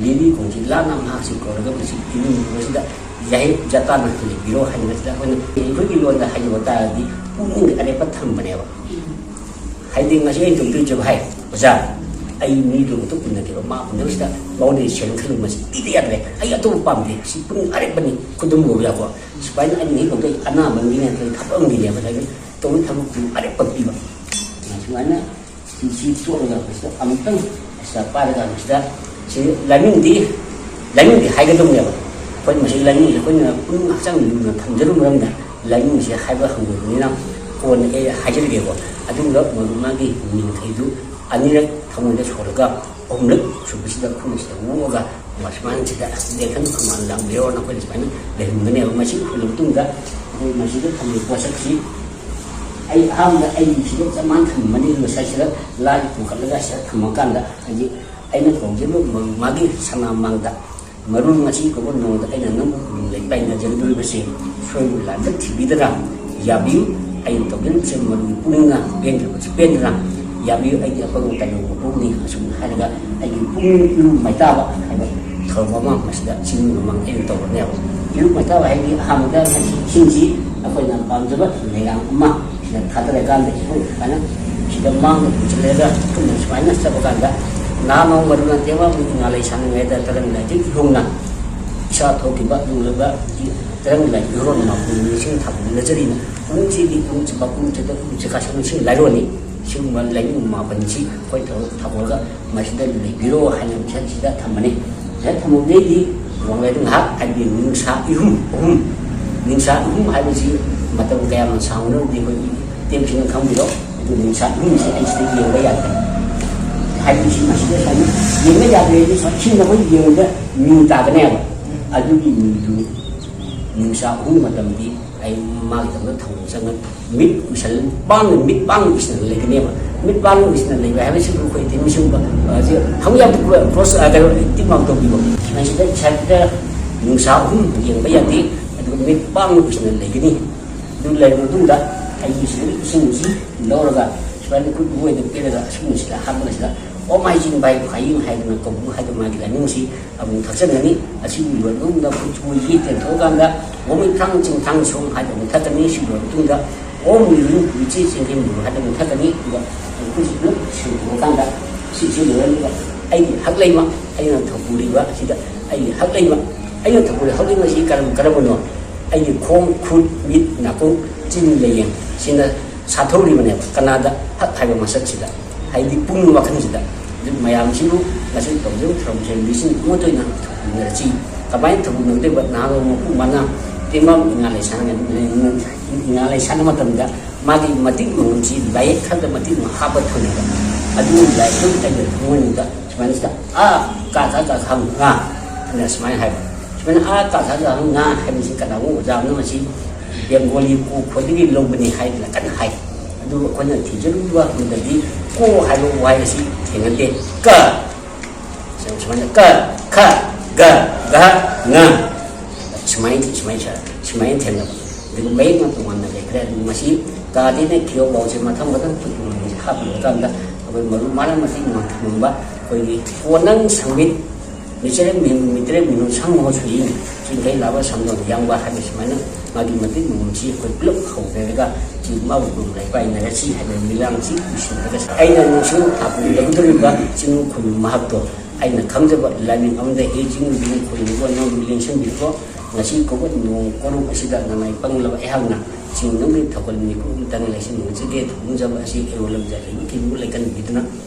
ꯂꯤꯔꯤ ꯈꯣꯡꯖꯤ ꯂꯥꯛꯅ ꯃꯍꯥꯛꯁꯤ ꯀꯧꯔꯒ ꯃꯁꯤ ꯏꯃꯨꯡ ꯑꯁꯤꯗ ꯌꯥꯍꯩ ꯖꯇꯥꯅ ꯂꯩꯕꯤꯔꯣ ꯍꯥꯏꯕꯁꯤꯗ ꯑꯩꯈꯣꯏꯅ ꯑꯩꯈꯣꯏꯒꯤ ꯂꯣꯟꯗ ꯍꯥꯏꯖꯕ ꯇꯥꯔꯗꯤ ꯄꯨꯛꯅꯤꯡꯒꯤ ꯑꯔꯦꯞꯄ ꯊꯝꯕꯅꯦꯕ꯫ ꯍꯥꯏꯗꯤ ꯉꯁꯤ ꯑꯩꯅ ꯇꯧꯗꯣꯏꯁꯦ, ꯚꯥꯏ, ꯑꯣꯖꯥ, ꯑꯩ ꯃꯤꯗꯨ ꯑꯃꯨꯛꯇ ꯎꯅꯗꯦꯕ, ꯃꯥ ꯎꯅꯕꯁꯤꯗ ꯃꯉꯣꯟꯗꯒꯤ ꯁꯦꯟ ꯈꯜꯂꯨ, ꯃꯁꯤ ꯄꯤꯗ ꯌꯥꯗ꯭ꯔꯦ, ꯑꯩ ꯑꯇꯣꯞꯄ ꯄꯥꯝꯗꯦ, ꯁꯤ ꯄꯨꯛꯅꯤꯡ ꯑꯔꯦꯞꯄꯅꯤ, ꯈꯨꯗꯝ ꯑꯣꯏꯕ ꯌꯥꯀꯣ꯫ ꯁꯨꯃꯥꯏꯅ ꯑꯩꯅ ꯍꯦꯛ ꯇꯧꯗꯣꯏ ꯑꯅꯥꯕ ꯃꯤꯅ ꯊꯕꯛ ꯑꯃꯒꯤꯅꯦꯕ, ꯉꯁꯥꯏꯒꯤ ꯇꯧꯔꯤ ꯊꯕꯛꯇꯨ ꯑꯔꯦꯞꯄ ꯄꯤꯕ꯫ ꯁꯨꯃꯥꯏꯅ ꯁꯤ ꯇꯣꯛꯑꯒ ꯃꯁꯤꯗ ꯑꯃꯨꯛꯇꯪ ꯑꯁꯤꯗ ꯄꯥꯏꯔꯒ ꯃꯁꯤꯗ ꯁꯤ ꯂꯥꯏꯅꯤꯡꯗꯤ, ꯂꯥꯏꯅꯤꯡꯗꯤ ꯍꯥꯏꯒꯗꯕꯅꯦꯕ꯫ ꯑꯩꯈꯣꯏ ꯃꯁꯤ ꯂꯥꯏꯅꯤꯡꯁꯦ ꯑꯩꯈꯣꯏꯅ ꯄꯨꯛꯅꯤꯡ ꯍꯛꯆꯥꯡ ꯂꯨꯝꯅ ꯊꯝꯖꯔꯨꯕ ꯃꯔꯝꯗ ꯂꯥꯏꯅꯤꯡꯁꯦ ꯍꯥꯏꯕ ꯍꯪꯒꯣꯏꯕꯅꯤꯅ ꯀꯣꯟꯅ ꯑꯩ ꯍꯥꯏꯖꯔꯒꯦꯀꯣ꯫ ꯑꯗꯨꯒ ꯃꯗꯨ ꯃꯥꯒꯤ ꯃꯤꯡꯈꯩꯗꯨ ꯑꯅꯤꯔꯛ ꯊꯃꯣꯏꯗ ꯁꯣꯜꯂꯒ ꯑꯍꯨꯝꯂꯛ ꯁꯨꯕꯁꯤꯗ ꯈꯨꯠꯅꯁꯤꯗ ꯑꯣꯛꯑꯒ ꯁꯨꯃꯥꯏꯅ ꯁꯤꯗ ꯂꯦꯡꯍꯟ ꯈꯨꯃꯥꯟ ꯂꯥꯡꯕꯤꯔꯣꯅ ꯑꯩꯈꯣꯏꯅ ꯁꯨꯃꯥꯏꯅ ꯂꯩꯍꯟꯒꯅꯦꯕ꯫ ꯃꯁꯤ ꯎꯈ꯭ꯔ ꯃꯇꯨꯡꯗ ꯑꯩꯈꯣꯏ ꯃꯁꯤꯗ ꯊꯝꯂꯤꯕ ꯄꯣꯠꯁꯛꯁꯤ ꯑꯩ ꯑꯍꯥꯟꯕꯗ ꯑꯩꯒꯤ ꯁꯤꯗ ꯆꯃꯥꯟ ꯊꯝꯃꯅꯤ꯫ ꯉꯁꯥꯏꯁꯤꯗ ꯂꯥꯏ ꯄꯨꯈꯠꯂꯒ ꯁꯤꯗ ꯊꯝꯃꯀꯥꯟꯗ ꯍꯧꯖꯤꯛ ꯑꯩꯅ ꯇꯧꯖꯔꯤꯕ ꯃꯥꯒꯤ ꯁꯅꯥꯃꯥꯡꯗ ꯃꯔꯨ ꯉꯁꯤ ꯀꯧꯕ ꯅꯣꯡꯃꯗ ꯑꯩꯅ ꯅꯪꯕꯨ ꯂꯩ ꯄꯥꯏꯅꯖꯔꯨꯗꯣꯔꯤꯕꯁꯦ ꯁꯣꯏꯕ ꯂꯥꯟꯕ ꯊꯤꯕꯤꯗꯅ ꯌꯥꯕꯤꯌꯨ꯫ ꯑꯩꯅ ꯇꯧꯖꯔꯤꯕꯁꯦ ꯃꯗꯨꯒꯤ ꯄꯨꯛꯅꯤꯡꯅ ꯄꯦꯟꯗ꯭ꯔꯕꯁꯨ ꯄꯦꯟꯗꯅ ꯌꯥꯕꯤꯌꯨ꯫ ꯑꯩꯗꯤ ꯑꯄꯪꯕ ꯇꯥꯏꯕꯪ ꯃꯄꯣꯛꯅꯤ꯫ ꯑꯁꯨꯝꯅ ꯍꯥꯏꯔꯒ ꯑꯩꯒꯤ ꯄꯨꯛꯅꯤꯡ ꯏꯔꯨ ꯃꯩꯇꯥꯕ ꯍꯥꯏꯕ ꯊꯧꯔꯝ ꯑꯃ ꯃꯁꯤꯗ ꯆꯤꯡ ꯃꯃꯥꯡ ꯑꯩꯅ ꯇꯧꯕꯅꯦꯕ꯫ ꯏꯔꯨ ꯃꯩꯇꯥꯕ ꯍꯥꯏꯗꯤ ꯑꯍꯥꯟꯕꯗ ꯃꯁꯤ ꯏꯁꯤꯡꯁꯤ ꯑꯩꯈꯣꯏꯅ ꯄꯥꯝꯖꯕ ꯂꯩꯔꯥꯡ ꯑꯃ ꯁꯤꯗ ꯊꯥꯗꯔꯀꯥꯟꯗ ꯏꯁꯤꯡ ꯁꯨꯃꯥꯏꯅ ꯁꯤꯗ ꯃꯥꯡꯗ ꯄꯨꯁꯤꯜꯂꯒ ꯊꯨꯝꯅ ꯁꯨꯃꯥꯏꯅ ꯆꯠꯄ ꯀꯥꯟꯗ ꯅꯍꯥ ꯅꯣꯡ ꯃꯔꯨꯅ ꯇꯦꯡꯕꯥꯡ ꯉꯥꯂꯩ ꯁꯥꯟꯅꯉꯩꯗ ꯇꯔꯪ ꯂꯥꯏꯖꯤꯡ ꯏꯍꯨꯝꯅ ꯏꯁꯥ ꯊꯣꯛꯈꯤꯕ ꯑꯗꯨꯒꯨꯝꯂꯕ ꯇꯔꯪ ꯂꯥꯏ ꯏꯍꯣꯔꯣꯟ ꯃꯥꯄꯨ ꯅꯤꯡꯁꯤꯡ ꯊꯥꯕ ꯅꯠꯆꯔꯤꯅ ꯄꯨꯝꯁꯤꯗꯤ ꯄꯨꯝꯁꯤ ꯃꯄꯨꯝꯁꯤꯗ ꯄꯨꯝꯁꯤ ꯀꯥꯁꯤꯡ ꯂꯥꯏꯔꯣꯟꯅꯤ꯫ ꯁꯤꯒꯨꯝꯕ ꯂꯥꯏꯅꯤꯡ ꯃꯥꯄꯟꯁꯤ ꯑꯩꯈꯣꯏ ꯊꯧ-, ꯊꯧꯒꯠꯂꯒ ꯃꯁꯤꯗ ꯂꯩꯕꯤꯔꯣ ꯍꯥꯏꯅ ꯃꯤꯁꯛꯁꯤꯗ ꯊꯝꯃꯅꯤ꯫ ꯁꯤꯗ ꯊꯝꯃꯨꯕꯗꯩꯗꯤ ꯋꯥꯡꯂꯩꯗ ꯉꯥꯏꯍꯥꯛ ꯍꯥꯏꯕꯗꯤ ꯅꯤꯡꯁꯥ ꯏꯍꯨꯝ ꯑꯍꯨꯝ, ꯅꯤꯡꯁꯥ ꯏꯍꯨꯝ ꯍꯥꯏꯕꯁꯤ ꯃꯇꯝ ꯀꯌꯥꯝ ꯁꯥꯡꯕꯅꯣꯗꯤ ꯑꯩꯈꯣꯏꯒꯤ ꯇꯦꯝꯁꯤꯡꯅ ꯈꯪꯕꯤꯔꯣ꯫ ꯑꯗꯨ ꯅꯤꯡꯁꯥ ꯏꯍꯨꯝꯁꯤ ꯑꯩ ꯁꯤꯗ ꯌꯦꯡꯕ ꯌꯥꯗ꯭ꯔꯦ꯫ ꯍꯥꯏꯕꯗꯤ ꯁꯤ ꯃꯁꯤꯗ ꯁꯨꯃꯥꯏꯅ ꯌꯦꯡꯕ ꯌꯥꯗ꯭ꯔꯦꯗꯤ ꯁꯤꯅ ꯑꯩꯈꯣꯏ ꯌꯦꯡꯕꯗ ꯃꯤ ꯇꯥꯒꯅꯦꯕ꯫ ꯑꯗꯨꯒꯤ ꯃꯤꯗꯨ ꯅꯤꯡꯁꯥ ꯑꯍꯨꯝ ꯃꯇꯝꯗꯤ ꯑꯩ ꯃꯥꯒꯤꯗꯃꯛꯇ ꯊꯝꯃꯣꯏ ꯆꯪꯒꯅꯤ꯫ ꯃꯤꯠ ꯎꯏꯁꯜ-, ꯄꯥꯡꯅ, ꯃꯤꯠ ꯄꯥꯡꯅ ꯎꯏꯁꯤꯟꯅ ꯂꯩꯒꯅꯦꯕ꯫ ꯃꯤꯠ ꯄꯥꯡꯅ ꯎꯏꯁꯤꯟꯅ ꯂꯩꯕ ꯍꯥꯏꯕꯁꯤꯕꯨ ꯑꯩꯈꯣꯏ ꯇꯤꯝꯁꯤꯡꯕ, ꯑ, ꯁꯤ ꯊꯃꯣꯏ ꯌꯥꯝ ꯀ꯭ꯔꯣꯁ, ꯑ, ꯀꯩꯅꯣ, ꯇꯤꯛ ꯃꯥꯔꯛ ꯇꯧꯕꯤꯕ꯫ ꯃꯁꯤꯗ ꯏꯁꯥꯗ ꯅꯨꯡꯁꯥ ꯑꯍꯨꯝ ꯌꯦꯡꯕ ꯌꯥꯗꯦ, ꯑꯗꯨꯒ ꯃꯤꯠ ꯄꯥꯡꯅ ꯎꯏꯁꯤꯟꯅ ꯂꯩꯒꯅꯤ꯫ ꯑꯗꯨ ꯂꯩꯔꯕ ꯃꯇꯨꯡꯗ ꯑꯩꯒꯤ ꯁꯤꯗꯒꯤ ꯏꯁꯤꯡꯁꯤ ꯂꯧꯔꯒ ꯁꯨꯃꯥꯏꯅ ꯈꯨꯠ ꯑꯣꯏꯗ ꯄꯤꯔꯒ ꯑꯁꯤꯒꯨꯝꯕꯁꯤꯗ ꯍꯥꯞꯄꯒ ꯁꯤꯗ "ꯑꯣꯝ ꯍꯥꯏꯖꯤꯟ ꯚꯥꯏ ꯐꯥꯏꯌꯤꯡ" ꯍꯥꯏꯗꯅ ꯀꯧꯕ꯭ꯔꯨ ꯍꯥꯏꯗꯅ ꯃꯥꯒꯤ ꯂꯥꯏꯅꯤꯡꯁꯤ ꯑꯃꯨꯛ ꯊꯛꯆꯟꯒꯅꯤ꯫ ꯑꯁꯤꯒꯤ ꯂꯣꯏꯔꯕ ꯃꯇꯨꯡꯗ ꯈꯨꯠꯁꯨ ꯇꯦꯟꯊꯣꯛꯑꯀꯥꯟꯗ "ꯑꯣꯝ ꯏꯊꯥꯡ ꯆꯤꯡꯊꯥꯡ ꯁꯣꯡ" ꯍꯥꯏꯗꯅ ꯑꯃꯨꯛ ꯊꯛꯀꯅꯤ꯫ ꯁꯤ ꯂꯣꯏꯔꯕ ꯃꯇꯨꯡꯗ "ꯑꯣꯝ ꯏꯔꯨ ꯏꯆꯦ ꯆꯦꯡꯒꯦꯝ ꯂꯨ" ꯍꯥꯏꯗꯅ ꯑꯃꯨꯛ ꯊꯛꯀꯅꯤ꯫ ꯑꯗꯨꯒ ꯈꯨꯠꯁꯤ ꯄꯨꯂꯞ ꯁꯦꯡꯗꯣꯛꯑꯀꯥꯟꯗ ꯁꯤꯁꯤ ꯂꯣꯏꯔꯒ ꯑꯩꯒꯤ ꯍꯛꯂꯩꯃ, ꯑꯩꯅ ꯊꯧꯄꯨꯔꯤꯕ ꯑꯁꯤꯗ ꯑꯩꯒꯤ ꯍꯛꯂꯩꯃ, ꯑꯩꯅ ꯊꯧꯄꯨꯔꯤꯕ ꯍꯛꯂꯩꯃ ꯑꯁꯤ ꯀꯔꯝ-, ꯀꯔꯝꯕꯅꯣ? ꯑꯩꯒꯤ ꯈꯣꯡ, ꯈꯨꯠ, ꯃꯤꯠ, ꯅꯥꯀꯣꯡ, ꯆꯤꯟ, ꯂꯩꯌꯦꯡ ꯁꯤꯅ ꯁꯥꯊꯧꯔꯤꯕꯅꯦꯕ꯫ ꯀꯅꯥꯗ? ꯍꯛ ꯍꯥꯏꯕ ꯃꯁꯛꯁꯤꯗ꯫ ꯍꯥꯏꯗꯤ ꯄꯨꯛꯅꯤꯡ ꯋꯥꯈꯜꯁꯤꯗ꯫ ꯑꯗꯨ ꯃꯌꯥꯝꯁꯤꯕꯨ ꯉꯁꯤ ꯇꯧꯖꯔꯤꯕ ꯊꯧꯔꯝꯁꯦ ꯃꯤꯁꯤꯡ ꯑꯃꯠꯇ ꯑꯣꯏꯅ ꯊꯧꯒꯠꯃꯤꯟꯅꯔꯁꯤ꯫ ꯀꯃꯥꯏꯅ ꯊꯧꯒꯠꯃꯤꯟꯅꯒꯗꯣꯏꯕ? ꯅꯍꯥꯔꯣꯜ ꯃꯄꯨ ꯃꯅꯥ ꯇꯦꯡꯕꯥꯡ ꯏꯉꯥ ꯂꯩꯁꯥꯡ ꯏꯉꯥ ꯂꯩꯁꯥꯡ ꯃꯇꯝꯗ ꯃꯥꯒꯤ ꯃꯇꯤꯛ ꯃꯉꯝꯁꯤ ꯂꯥꯏꯌꯦꯛ ꯈꯔꯗ ꯃꯇꯤꯛ ꯃꯉꯝ ꯍꯥꯞꯄ ꯊꯝꯃꯦꯕ꯫ ꯑꯗꯨ ꯂꯥꯏꯔꯤꯛꯇꯨ ꯑꯩꯅ ꯊꯃꯣꯏꯅꯨꯡꯗ ꯁꯨꯃꯥꯏꯅ ꯁꯤꯗ ꯑ ꯀ ꯈ ꯈ ꯉ ꯑꯅ ꯁꯨꯃꯥꯏꯅ ꯍꯥꯏꯕ꯫ ꯁꯨꯃꯥꯏꯅ ꯑ ꯀ ꯈ ꯈ ꯉ ꯍꯥꯏꯕꯁꯤ ꯀꯅꯥꯒꯨꯝꯕ ꯑꯣꯖꯥ ꯑꯃꯅ ꯃꯁꯤ ꯕꯦꯡꯒꯣꯂꯤ ꯀꯣꯛ ꯈꯣꯠꯇꯒꯤ ꯂꯧꯕꯅꯤ ꯍꯥꯏꯗꯅ ꯀꯟꯅ ꯍꯥꯏ꯫ ꯑꯗꯨꯕꯨ ꯑꯩꯈꯣꯏꯅ ꯊꯤꯖꯤꯜꯂꯨꯕ ꯃꯇꯝꯗꯗꯤ ꯀꯣ ꯍꯥꯏꯕ ꯋꯥꯍꯩ ꯑꯁꯤ ꯊꯦꯡꯅꯗꯦ꯫ ꯀ ꯁꯨꯃꯥꯏꯅ ꯀ ꯈ ꯒ ꯘ ꯉ ꯁꯨꯃꯥꯏꯅ ꯁꯨꯃꯥꯏꯅ ꯁꯥ- ꯁꯨꯃꯥꯏꯅ ꯊꯦꯡꯅꯕ꯫ ꯑꯗꯨꯒ ꯃꯌꯦꯛꯅ ꯇꯣꯉꯥꯟꯅ ꯂꯩꯈ꯭ꯔꯦ꯫ ꯑꯗꯨ ꯃꯁꯤ ꯀꯥꯗꯩꯅ ꯈꯤꯌꯣ ꯐꯥꯎꯁꯦ ꯃꯊꯪ ꯃꯊꯪ ꯍꯥꯞꯄꯤꯔꯀꯥꯟꯗ ꯑꯩꯈꯣꯏ ꯃꯔꯨ ꯃꯔꯥꯡ ꯃꯁꯤꯡ ꯊꯝꯕ ꯑꯩꯈꯣꯏꯒꯤ ꯀꯣꯅꯪ ꯁꯪꯕꯤꯠ ꯃꯤꯆꯔꯦꯝ ꯃꯤꯅꯨ ꯃꯤꯇꯔꯦꯝ ꯃꯤꯅꯨ ꯁꯪ ꯃꯍꯨꯠ ꯁꯨꯌꯤꯡ ꯆꯤꯡꯈꯩ ꯂꯥꯕ ꯁꯝꯗꯣꯟ ꯌꯥꯡꯕ ꯍꯥꯏꯕ ꯁꯨꯃꯥꯏꯅ ꯃꯥꯒꯤ ꯃꯇꯤꯛ ꯃꯒꯨꯟꯁꯤ ꯑꯩꯈꯣꯏ ꯄꯨꯂꯞ ꯍꯧꯅꯔꯒ ꯁꯤ ꯃꯥꯕꯨ ꯂꯩꯄꯥꯏꯅꯔꯁꯤ ꯍꯥꯏꯕ ꯂꯤꯂꯥꯡꯁꯤ ꯄꯨꯁꯤꯜꯂꯒ ꯑꯩꯅ ꯅꯨꯡꯁꯤꯡ ꯊꯥꯛꯄꯤꯒꯗꯧꯔꯤꯕ ꯆꯤꯡ ꯈꯨꯅꯨ ꯃꯍꯥꯛꯇꯣ ꯑꯩꯅ ꯈꯪꯖꯕ ꯂꯥꯏꯅꯤꯡ ꯑꯃꯗ ꯍꯦ ꯆꯤꯡ ꯈꯨꯅꯨ ꯈꯣꯏꯅꯕ ꯅꯪꯕꯨ ꯂꯦꯡꯁꯤꯟꯕꯤꯔꯣ꯫ ꯉꯁꯤ ꯀꯣꯕꯤꯗ ꯅꯣꯡ ꯀꯣꯔꯣꯛ ꯑꯁꯤꯗ ꯅꯃꯥꯏ ꯄꯪꯂꯕ ꯑꯩꯍꯥꯛꯅ ꯆꯤꯡ ꯅꯪꯒꯤ ꯊꯧꯒꯜ ꯃꯤꯀꯨꯞ ꯑꯃꯇꯪ ꯂꯩꯁꯤꯟ ꯉꯝꯖꯒꯦ꯫ ꯊꯧꯒꯨꯝꯖꯕ ꯑꯁꯤ ꯑꯩꯔꯣꯜ ꯂꯝꯖꯥ ꯂꯩꯕ ꯀꯤꯕꯨ ꯂꯩꯀꯟꯕꯤꯗꯨꯅ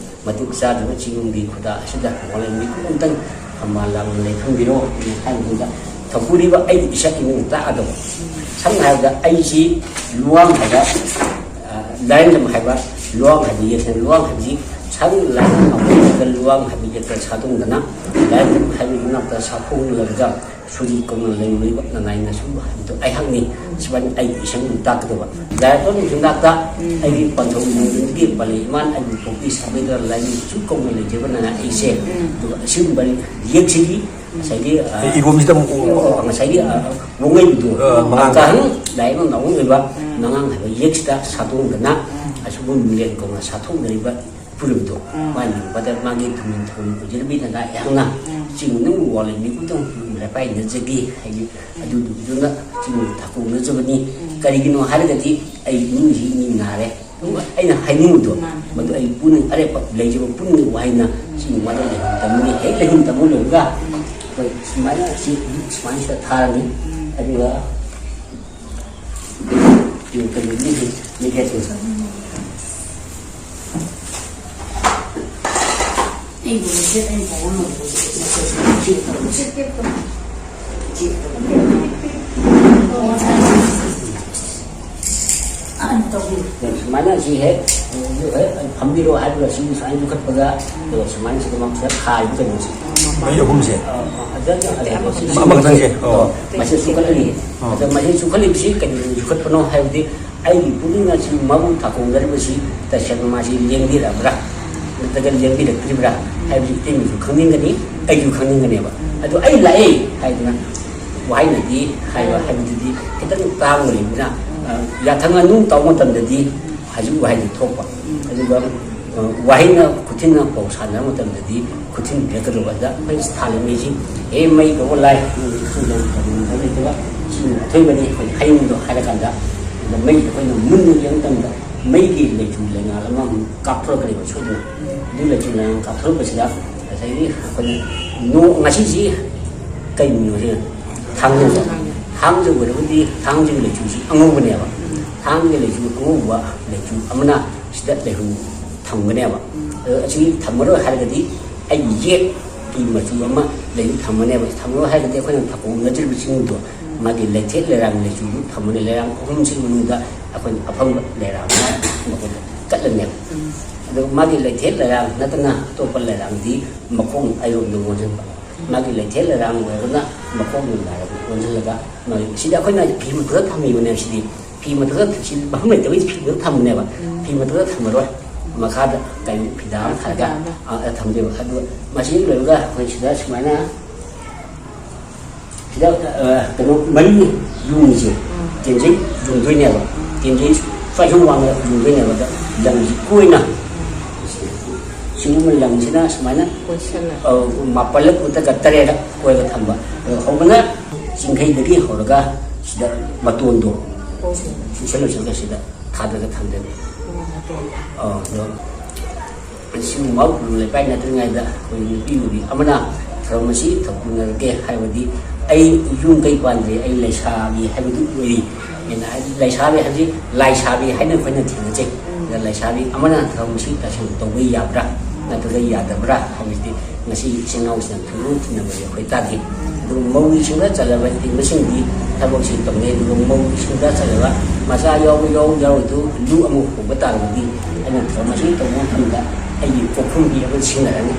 ꯃꯇꯤꯛ ꯆꯥꯗꯕ ꯆꯤꯡꯒꯤ ꯈꯨꯗꯥ ꯑꯁꯤꯗ ꯋꯥꯂꯦꯟ ꯃꯤꯀꯨꯞ ꯑꯃꯇꯪ ꯊꯝꯕꯥꯜ ꯂꯥꯡꯅ ꯂꯩꯈ꯭ꯔꯝꯕꯤꯔꯣ ꯍꯥꯏꯅ ꯍꯥꯏꯕꯗ ꯊꯧꯄꯨꯔꯤꯕ ꯑꯩꯒꯤ ꯏꯁꯛ ꯏꯃꯨꯡ ꯇꯥꯛꯑꯗꯕ꯫ ꯁꯝꯅ ꯍꯥꯏꯔꯕꯗ ꯑꯩꯁꯤ ꯂꯨꯋꯥꯡ ꯍꯥꯏꯕ, ꯑ, ꯂꯥꯏꯔꯦꯝꯕꯝ ꯍꯥꯏꯕ ꯂꯨꯋꯥꯡ ꯍꯥꯏꯕ ꯌꯦꯛꯁꯤꯅ ꯂꯨꯋꯥꯡ ꯍꯥꯏꯕꯁꯤ ꯁꯪ ꯂꯥꯏꯔꯦꯝꯕꯝ ꯂꯨꯋꯥꯡ ꯍꯥꯏꯕ ꯌꯦꯛꯇ ꯁꯥꯗꯣꯡꯗꯅ ꯂꯥꯏꯔꯦꯝꯕꯝ ꯍꯥꯏꯕ ꯌꯨꯝꯅꯥꯛꯇ ꯁꯥꯐꯣꯡꯂꯒ ꯁꯨꯔꯤ ꯀꯧꯅ ꯂꯩꯔꯨꯔꯤꯕ ꯅꯅꯥꯏꯅ ꯁꯨꯝꯕ ꯍꯥꯏꯕꯗꯨ ꯑꯩꯍꯥꯛꯅꯤ꯫ ꯁꯨꯃꯥꯏꯅ ꯑꯩꯒꯤ ꯏꯁꯪ ꯇꯥꯛꯀꯗꯕ꯫ ꯂꯥꯏꯔꯤꯛ ꯌꯨꯝꯅꯥꯛꯇ ꯎꯝ꯫ ꯑꯩꯒꯤ ꯄꯟꯊꯧ ꯂꯝꯗꯝꯒꯤ ꯄꯂꯩ ꯏꯃꯥꯟ ꯑꯩꯕꯨ ꯄꯣꯛꯄꯤ ꯁꯥꯕꯤꯗ꯭ꯔ ꯂꯥꯏꯅꯤꯡ ꯁꯨꯝ ꯀꯧꯅ ꯂꯩꯖꯕ ꯅꯅꯥꯏ ꯑꯩꯁꯦ꯫ ꯎꯝ꯫ ꯑꯗꯨꯒ ꯑꯁꯤꯒꯨꯝꯕ ꯌꯦꯛꯁꯤꯒꯤ ꯉꯁꯥꯏꯒꯤ, ꯑ, ꯑꯦ, ꯏꯒꯣꯝꯁꯤꯗ ꯑꯃꯨꯛ ꯑꯣ, ꯑꯣ, ꯉꯁꯥꯏꯒꯤ, ꯑ, ꯑ, ꯋꯥꯉꯩꯕꯗꯣ, ꯑ, ꯃꯉꯥꯡ꯫ ꯀꯥꯍꯪ ꯂꯥꯏꯔꯤꯛ ꯅꯥꯎ ꯑꯣꯏꯕ ꯎꯝ꯫ ꯃꯉꯥꯡ ꯍꯥꯏꯕ ꯌꯦꯛꯁꯤꯗ ꯁꯥꯗꯣꯡꯗꯅ ꯎꯝ꯫ ꯑꯁꯤꯒꯨꯝꯕ ꯃꯤꯔꯦꯟ ꯀꯧꯅ ꯁꯥꯊꯣꯛꯅꯔꯤꯕ ꯄꯨꯔꯤꯕꯗꯣ ꯎꯝ꯫ ꯃꯥꯅ ꯌꯦꯡꯕꯗ ꯃꯥꯒꯤ ꯊꯧꯃꯤꯟ ꯊꯧꯃꯤꯟ ꯑꯣꯏꯖꯔꯝꯃꯤ ꯅꯅꯥꯏ ꯑꯩꯍꯥꯛꯅ ꯎꯝ꯫ ꯆꯤꯡ ꯅꯪꯕꯨ ꯋꯥꯂꯦꯟ ꯃꯤꯀꯨꯞꯇꯪ ꯂꯩꯄꯥꯏꯅꯖꯒꯦ ꯍꯥꯏꯗꯤ ꯎꯝ꯫ ꯑꯗꯨꯗꯨꯗꯨꯅ ꯆꯤꯡ ꯊꯥꯀꯣꯡꯅꯖꯕꯅꯤ꯫ ꯎꯝ꯫ ꯀꯔꯤꯒꯤꯅꯣ ꯍꯥꯏꯔꯒꯗꯤ ꯑꯩ ꯏꯃꯨꯡꯁꯤ ꯃꯤ ꯅꯥꯔꯦ꯫ ꯑꯗꯨꯒ ꯑꯩꯅ ꯍꯥꯏꯅꯤꯡꯕꯗꯣ ꯃꯥꯅꯤ꯫ ꯃꯗꯨ ꯑꯩ ꯄꯨꯛꯅꯤꯡ ꯑꯔꯦꯞꯄ ꯂꯩꯖꯕ ꯄꯨꯛꯅꯤꯡ ꯋꯥꯍꯩꯅ ꯎꯝ꯫ ꯆꯤꯡ ꯋꯥꯗ ꯂꯩꯍꯟ ꯇꯝꯃꯅꯤ꯫ ꯍꯦꯛ ꯂꯩꯍꯟ ꯇꯝꯃ ꯂꯣꯏꯔꯒ ꯎꯝ꯫ ꯑꯩꯈꯣꯏ ꯁꯨꯃꯥꯏꯅ ꯁꯤ ꯁꯨꯃꯥꯏꯅ ꯁꯤꯗ ꯊꯥꯔꯅꯤ꯫ ꯎꯝ꯫ ꯑꯗꯨꯒ ꯀꯩꯅꯣꯒꯤ ꯃꯤꯈꯦꯠꯁꯦ꯫ ꯁꯨꯃꯥꯏꯅ ꯁꯤ ꯍꯦꯛ, ꯍꯦꯛ ꯐꯝꯕꯤꯔꯣ ꯍꯥꯏꯕꯒ ꯁꯤ ꯁꯨꯃꯥꯏꯅ ꯌꯣꯛꯈꯠꯄꯒ, ꯑꯗꯨꯒ ꯁꯨꯃꯥꯏꯅ ꯁꯤꯗ ꯃꯁꯤꯗ ꯈꯥꯏꯕ ꯀꯩꯅꯣꯁꯦ꯫ ꯃꯩ ꯑꯍꯨꯝꯁꯦ꯫ ꯑ, ꯑ, ꯑꯗꯨ, ꯑꯗꯨ, ꯑꯗꯨ, ꯁꯤ, ꯁꯤ, ꯑꯃꯈꯛꯇꯪꯁꯦ꯫ ꯑꯣ꯫ ꯃꯁꯤ ꯆꯨꯈꯠꯂꯅꯤ꯫ ꯑꯣ꯫ ꯑꯗ ꯃꯁꯤ ꯆꯨꯈꯠꯂꯤꯕꯁꯤ ꯀꯩꯗꯧꯕꯒꯤ ꯆꯨꯈꯠꯄꯅꯣ ꯍꯥꯏꯕꯗꯤ, ꯑꯩꯒꯤ ꯄꯨꯛꯅꯤꯡ ꯑꯁꯤ ꯃꯥꯕꯨ ꯊꯥꯀꯣꯡꯖꯔꯤꯕꯁꯤ ꯇꯁꯦꯡꯅ ꯃꯥꯁꯤ ꯂꯦꯡꯕꯤꯔꯛꯑꯕ꯭ꯔꯥ ꯅꯠꯇ꯭ꯔꯒ ꯂꯦꯡꯕꯤꯔꯛꯇ꯭ꯔꯤꯕ꯭ꯔꯥ ꯍꯥꯏꯕꯁꯤ ꯏꯇꯩꯃꯁꯨ ꯈꯪꯅꯤꯡꯒꯅꯤ, ꯑꯩꯁꯨ ꯈꯪꯅꯤꯡꯒꯅꯦꯕ꯫ ꯑꯗꯣ ꯑꯩ ꯂꯥꯛꯑꯦ ꯍꯥꯏꯗꯅ ꯋꯥꯍꯩꯅꯗꯤ ꯍꯥꯏꯕ ꯍꯥꯏꯕꯗꯨꯗꯤ ꯈꯤꯇꯪ ꯇꯥꯡꯕ ꯂꯩꯕꯅꯤꯅ, ꯑ, ꯌꯥꯊꯪ ꯉꯥꯅꯨ ꯇꯧꯕ ꯃꯇꯝꯗꯗꯤ ꯍꯧꯖꯤꯛ ꯋꯥꯍꯩꯗꯨ ꯊꯣꯛꯄ꯫ ꯑꯗꯨꯒ, ꯑ, ꯋꯥꯍꯩꯅ ꯈꯨꯊꯤꯟꯅ ꯄꯥꯎ ꯁꯥꯟꯅꯕ ꯃꯇꯝꯗꯗꯤ ꯈꯨꯊꯤꯟ ꯄꯤꯔꯛꯀꯗꯧꯕ꯫ ꯑꯗ ꯑꯩꯈꯣꯏ ꯊꯥꯜꯂꯤꯉꯩꯁꯤ, "ꯑꯦ, ꯃꯩ ꯇꯧꯕ ꯂꯥꯏ, ꯅꯪ ꯏꯁꯤꯡꯗ ꯀꯔꯤꯒꯨꯝꯕ ꯂꯩꯇꯕ, ꯁꯤꯅ ꯑꯊꯣꯏꯕꯅꯤ," ꯑꯩꯈꯣꯏ ꯍꯥꯏꯅꯤꯡꯕꯗꯣ ꯍꯥꯏꯔꯀꯥꯟꯗ, ꯑꯗ ꯃꯩꯗ ꯑꯩꯈꯣꯏꯅ ꯃꯨꯟꯅ ꯌꯦꯡꯕ ꯃꯇꯝꯗ ꯃꯩꯒꯤ ꯂꯩꯆꯨ ꯂꯩꯉꯥꯜ ꯑꯃ ꯑꯃꯨꯛ ꯀꯥꯞꯊꯣꯔꯛꯀꯅꯦꯕ ꯁꯣꯏꯗꯅ꯫ ꯑꯗꯨ ꯂꯩꯆꯨ ꯂꯩꯉꯥꯜ ꯀꯥꯞꯊꯣꯔꯛꯄꯁꯤꯗ ꯉꯁꯥꯏꯒꯤ ꯑꯩꯈꯣꯏꯅ ꯅꯣ-, ꯉꯁꯤꯁꯤ ꯀꯩ ꯅꯨꯃꯤꯠꯅꯣ ꯁꯤꯅ? ꯊꯥꯡꯖ꯫ ꯊꯥꯡꯖ ꯑꯣꯏꯔꯒꯗꯤ ꯊꯥꯡꯖꯒꯤ ꯂꯩꯆꯨꯁꯤ ꯑꯉꯧꯕꯅꯦꯕ꯫ ꯊꯥꯡꯖꯒꯤ ꯂꯩꯆꯨ ꯑꯉꯧꯕ ꯂꯩꯆꯨ ꯑꯃꯅ ꯁꯤꯗ ꯂꯩꯍꯧ ꯊꯝꯒꯅꯦꯕ꯫ ꯑꯗꯣ ꯑꯁꯤ ꯊꯝꯃꯔꯣꯏ ꯍꯥꯏꯔꯒꯗꯤ ꯑꯩꯒꯤ ꯌꯦꯛꯀꯤ ꯃꯆꯨ ꯑꯃ ꯂꯩꯍꯧ ꯊꯝꯃꯅꯦꯕ꯫ ꯊꯝꯃꯔꯣꯏ ꯍꯥꯏꯔꯒꯗꯤ ꯑꯩꯈꯣꯏꯅ ꯊꯥꯀꯣꯡꯅꯗ꯭ꯔꯤꯕ ꯆꯤꯡꯗꯣ ꯃꯥꯒꯤ ꯂꯩꯊꯦꯛ ꯂꯩꯔꯥꯡ ꯂꯩꯆꯨꯗꯨ ꯊꯝꯃꯅꯤ꯫ ꯂꯩꯔꯥꯡ ꯑꯍꯨꯝꯁꯤꯒꯤ ꯃꯅꯨꯡꯗ ꯑꯩꯈꯣꯏꯅ ꯑꯐꯪꯕ ꯂꯩꯔꯥꯡ ꯑꯃ ꯃꯈꯣꯏꯗ ꯀꯠꯂꯅꯦꯕ꯫ ꯑꯗꯣ ꯃꯥꯒꯤ ꯂꯩꯊꯦꯛ ꯂꯩꯔꯥꯡ ꯅꯠꯇꯅ ꯑꯇꯣꯞꯄ ꯂꯩꯔꯥꯡꯗꯤ ꯃꯈꯣꯡ ꯑꯩꯔꯣꯝꯗ ꯑꯣꯟꯁꯤꯟꯕ꯫ ꯃꯥꯒꯤ ꯂꯩꯊꯦꯛ ꯂꯩꯔꯥꯡ ꯑꯣꯏꯔꯒꯅ ꯃꯈꯣꯡ ꯅꯨꯡꯗꯥꯡ ꯑꯣꯟꯁꯤꯜꯂꯒ ꯃꯥꯒꯤ, ꯁꯤꯗꯤ ꯑꯩꯈꯣꯏꯅ ꯐꯤ ꯃꯊꯛꯇ ꯊꯝꯃꯤꯕꯅꯦꯕ꯫ ꯁꯤꯗꯤ ꯐꯤ ꯃꯊꯛꯇ, ꯁꯤ ꯃꯐꯝ ꯂꯩꯇꯕꯒꯤ ꯐꯤ ꯃꯊꯛꯇ ꯊꯝꯕꯅꯦꯕ꯫ ꯐꯤ ꯃꯊꯛꯇ ꯊꯝꯃꯔꯣꯏ, ꯃꯈꯥꯗ ꯀꯩꯅꯣ ꯐꯤꯗꯥ ꯑꯃ ꯊꯥꯔꯒ, ꯐꯤꯗꯥ ꯑꯃ꯫ ꯑ, ꯑ, ꯊꯝꯗꯣꯏꯕ꯫ ꯑꯗꯨꯒ ꯃꯁꯤ ꯂꯣꯏꯔꯒ ꯑꯩꯈꯣꯏ ꯁꯤꯗ ꯁꯨꯃꯥꯏꯅ ꯁꯤꯗ, ꯑ, ꯀꯩꯅꯣ ꯃꯔꯤ ꯌꯨꯡꯉꯤꯁꯦ, ꯇꯦꯟꯖꯩ ꯌꯨꯡꯗꯣꯏꯅꯦꯕ꯫ ꯇꯦꯟꯖꯩ ꯁ꯭ꯋꯥꯏꯁꯨꯝ ꯋꯥꯡꯅ ꯌꯨꯡꯗꯣꯏꯅꯦꯕ꯫ ꯑꯗ ꯂꯪꯁꯤ ꯀꯣꯏꯅ, ꯁꯤꯒꯨꯝꯕ ꯂꯪꯁꯤꯅ ꯁꯨꯃꯥꯏꯅ, ꯀꯣꯏꯁꯜꯂ꯫ ꯑ, ꯃꯥꯄꯜꯂꯛ ꯅꯠꯇ꯭ꯔꯒ ꯇꯔꯦꯠꯂꯛ ꯀꯣꯏꯔꯒ ꯊꯝꯕ꯫ ꯑꯗꯣ ꯍꯧꯕꯅ ꯆꯤꯡꯈꯩꯗꯒꯤ ꯍꯧꯔꯒ ꯁꯤꯗ ꯃꯇꯣꯟꯗꯣ ꯑꯣ꯫ ꯁꯤꯗ ꯂꯣꯏꯁꯤꯜꯂꯒ ꯁꯤꯗ ꯊꯥꯗꯔꯒ ꯊꯝꯗꯣꯏꯕ꯫ ꯑꯣ, ꯃꯇꯣꯟꯗ꯫ ꯑ, ꯑꯗꯣ ꯁꯤꯒꯨꯝꯕ ꯈꯨꯜꯂꯨ ꯂꯩꯀꯥꯏ ꯅꯠꯇ꯭ꯔꯤꯉꯩꯗ ꯑꯩꯈꯣꯏ ꯅꯨꯄꯤ ꯅꯨꯄꯤ ꯑꯃꯅ ꯊꯧꯔꯝ ꯑꯁꯤ ꯊꯧꯒꯠꯅꯔꯒꯦ ꯍꯥꯏꯕꯗꯤ, ꯑꯩ ꯌꯨꯝ ꯀꯩ ꯄꯥꯟꯗ꯭ꯔꯤ, ꯑꯩ ꯂꯩꯁꯥꯕꯤ ꯍꯥꯏꯕꯗꯨ ꯑꯣꯏꯔꯤ꯫ ꯑꯩꯅ ꯍꯥꯏꯗꯤ ꯂꯩꯁꯥꯕꯤ ꯍꯥꯏꯕꯗꯤ ꯂꯥꯏꯁꯥꯕꯤ ꯍꯥꯏꯅ ꯑꯩꯈꯣꯏꯅ ꯊꯦꯡꯅꯖꯩ꯫ ꯑꯗ ꯂꯩꯁꯥꯕꯤ ꯑꯃꯅ ꯊꯧꯔꯝ ꯑꯁꯤ ꯇꯁꯦꯡꯅ ꯇꯧꯕ ꯌꯥꯕ꯭ꯔꯥ? ꯅꯠꯇ꯭ꯔꯒ ꯌꯥꯗꯕ꯭ꯔꯥ ꯍꯥꯏꯕꯁꯤꯗꯤ ꯉꯁꯤ ꯏꯆꯤꯟ ꯏꯅꯥꯎꯁꯤꯡꯅ ꯊꯨꯡꯅ ꯊꯤꯅꯕꯁꯦ ꯑꯩꯈꯣꯏ ꯇꯥꯗꯦ꯫ ꯑꯗꯨꯒ ꯃꯧꯒꯤ ꯁꯤꯡꯗ ꯆꯜꯂꯕ ꯍꯥꯏꯗꯤ ꯃꯁꯤꯡꯗꯤ ꯊꯕꯛꯁꯤ ꯇꯧꯅꯩ, ꯑꯗꯨꯒ ꯃꯧꯒꯤ ꯁꯤꯡꯗ ꯆꯜꯂꯕ ꯃꯆꯥ ꯌꯥꯎꯕ ꯌꯥꯎ ꯌꯥꯎꯔꯣꯏꯗꯨ ꯂꯨ ꯑꯃ ꯍꯣꯡꯕ ꯇꯥꯔꯒꯗꯤ ꯑꯩꯅ ꯊꯕꯛ ꯑꯁꯤ ꯇꯧꯕ ꯃꯇꯝꯗ ꯑꯩꯒꯤ ꯀꯣꯛꯐꯝ ꯐꯤ ꯑꯃ ꯁꯤꯖꯤꯟꯅꯔꯅꯤ꯫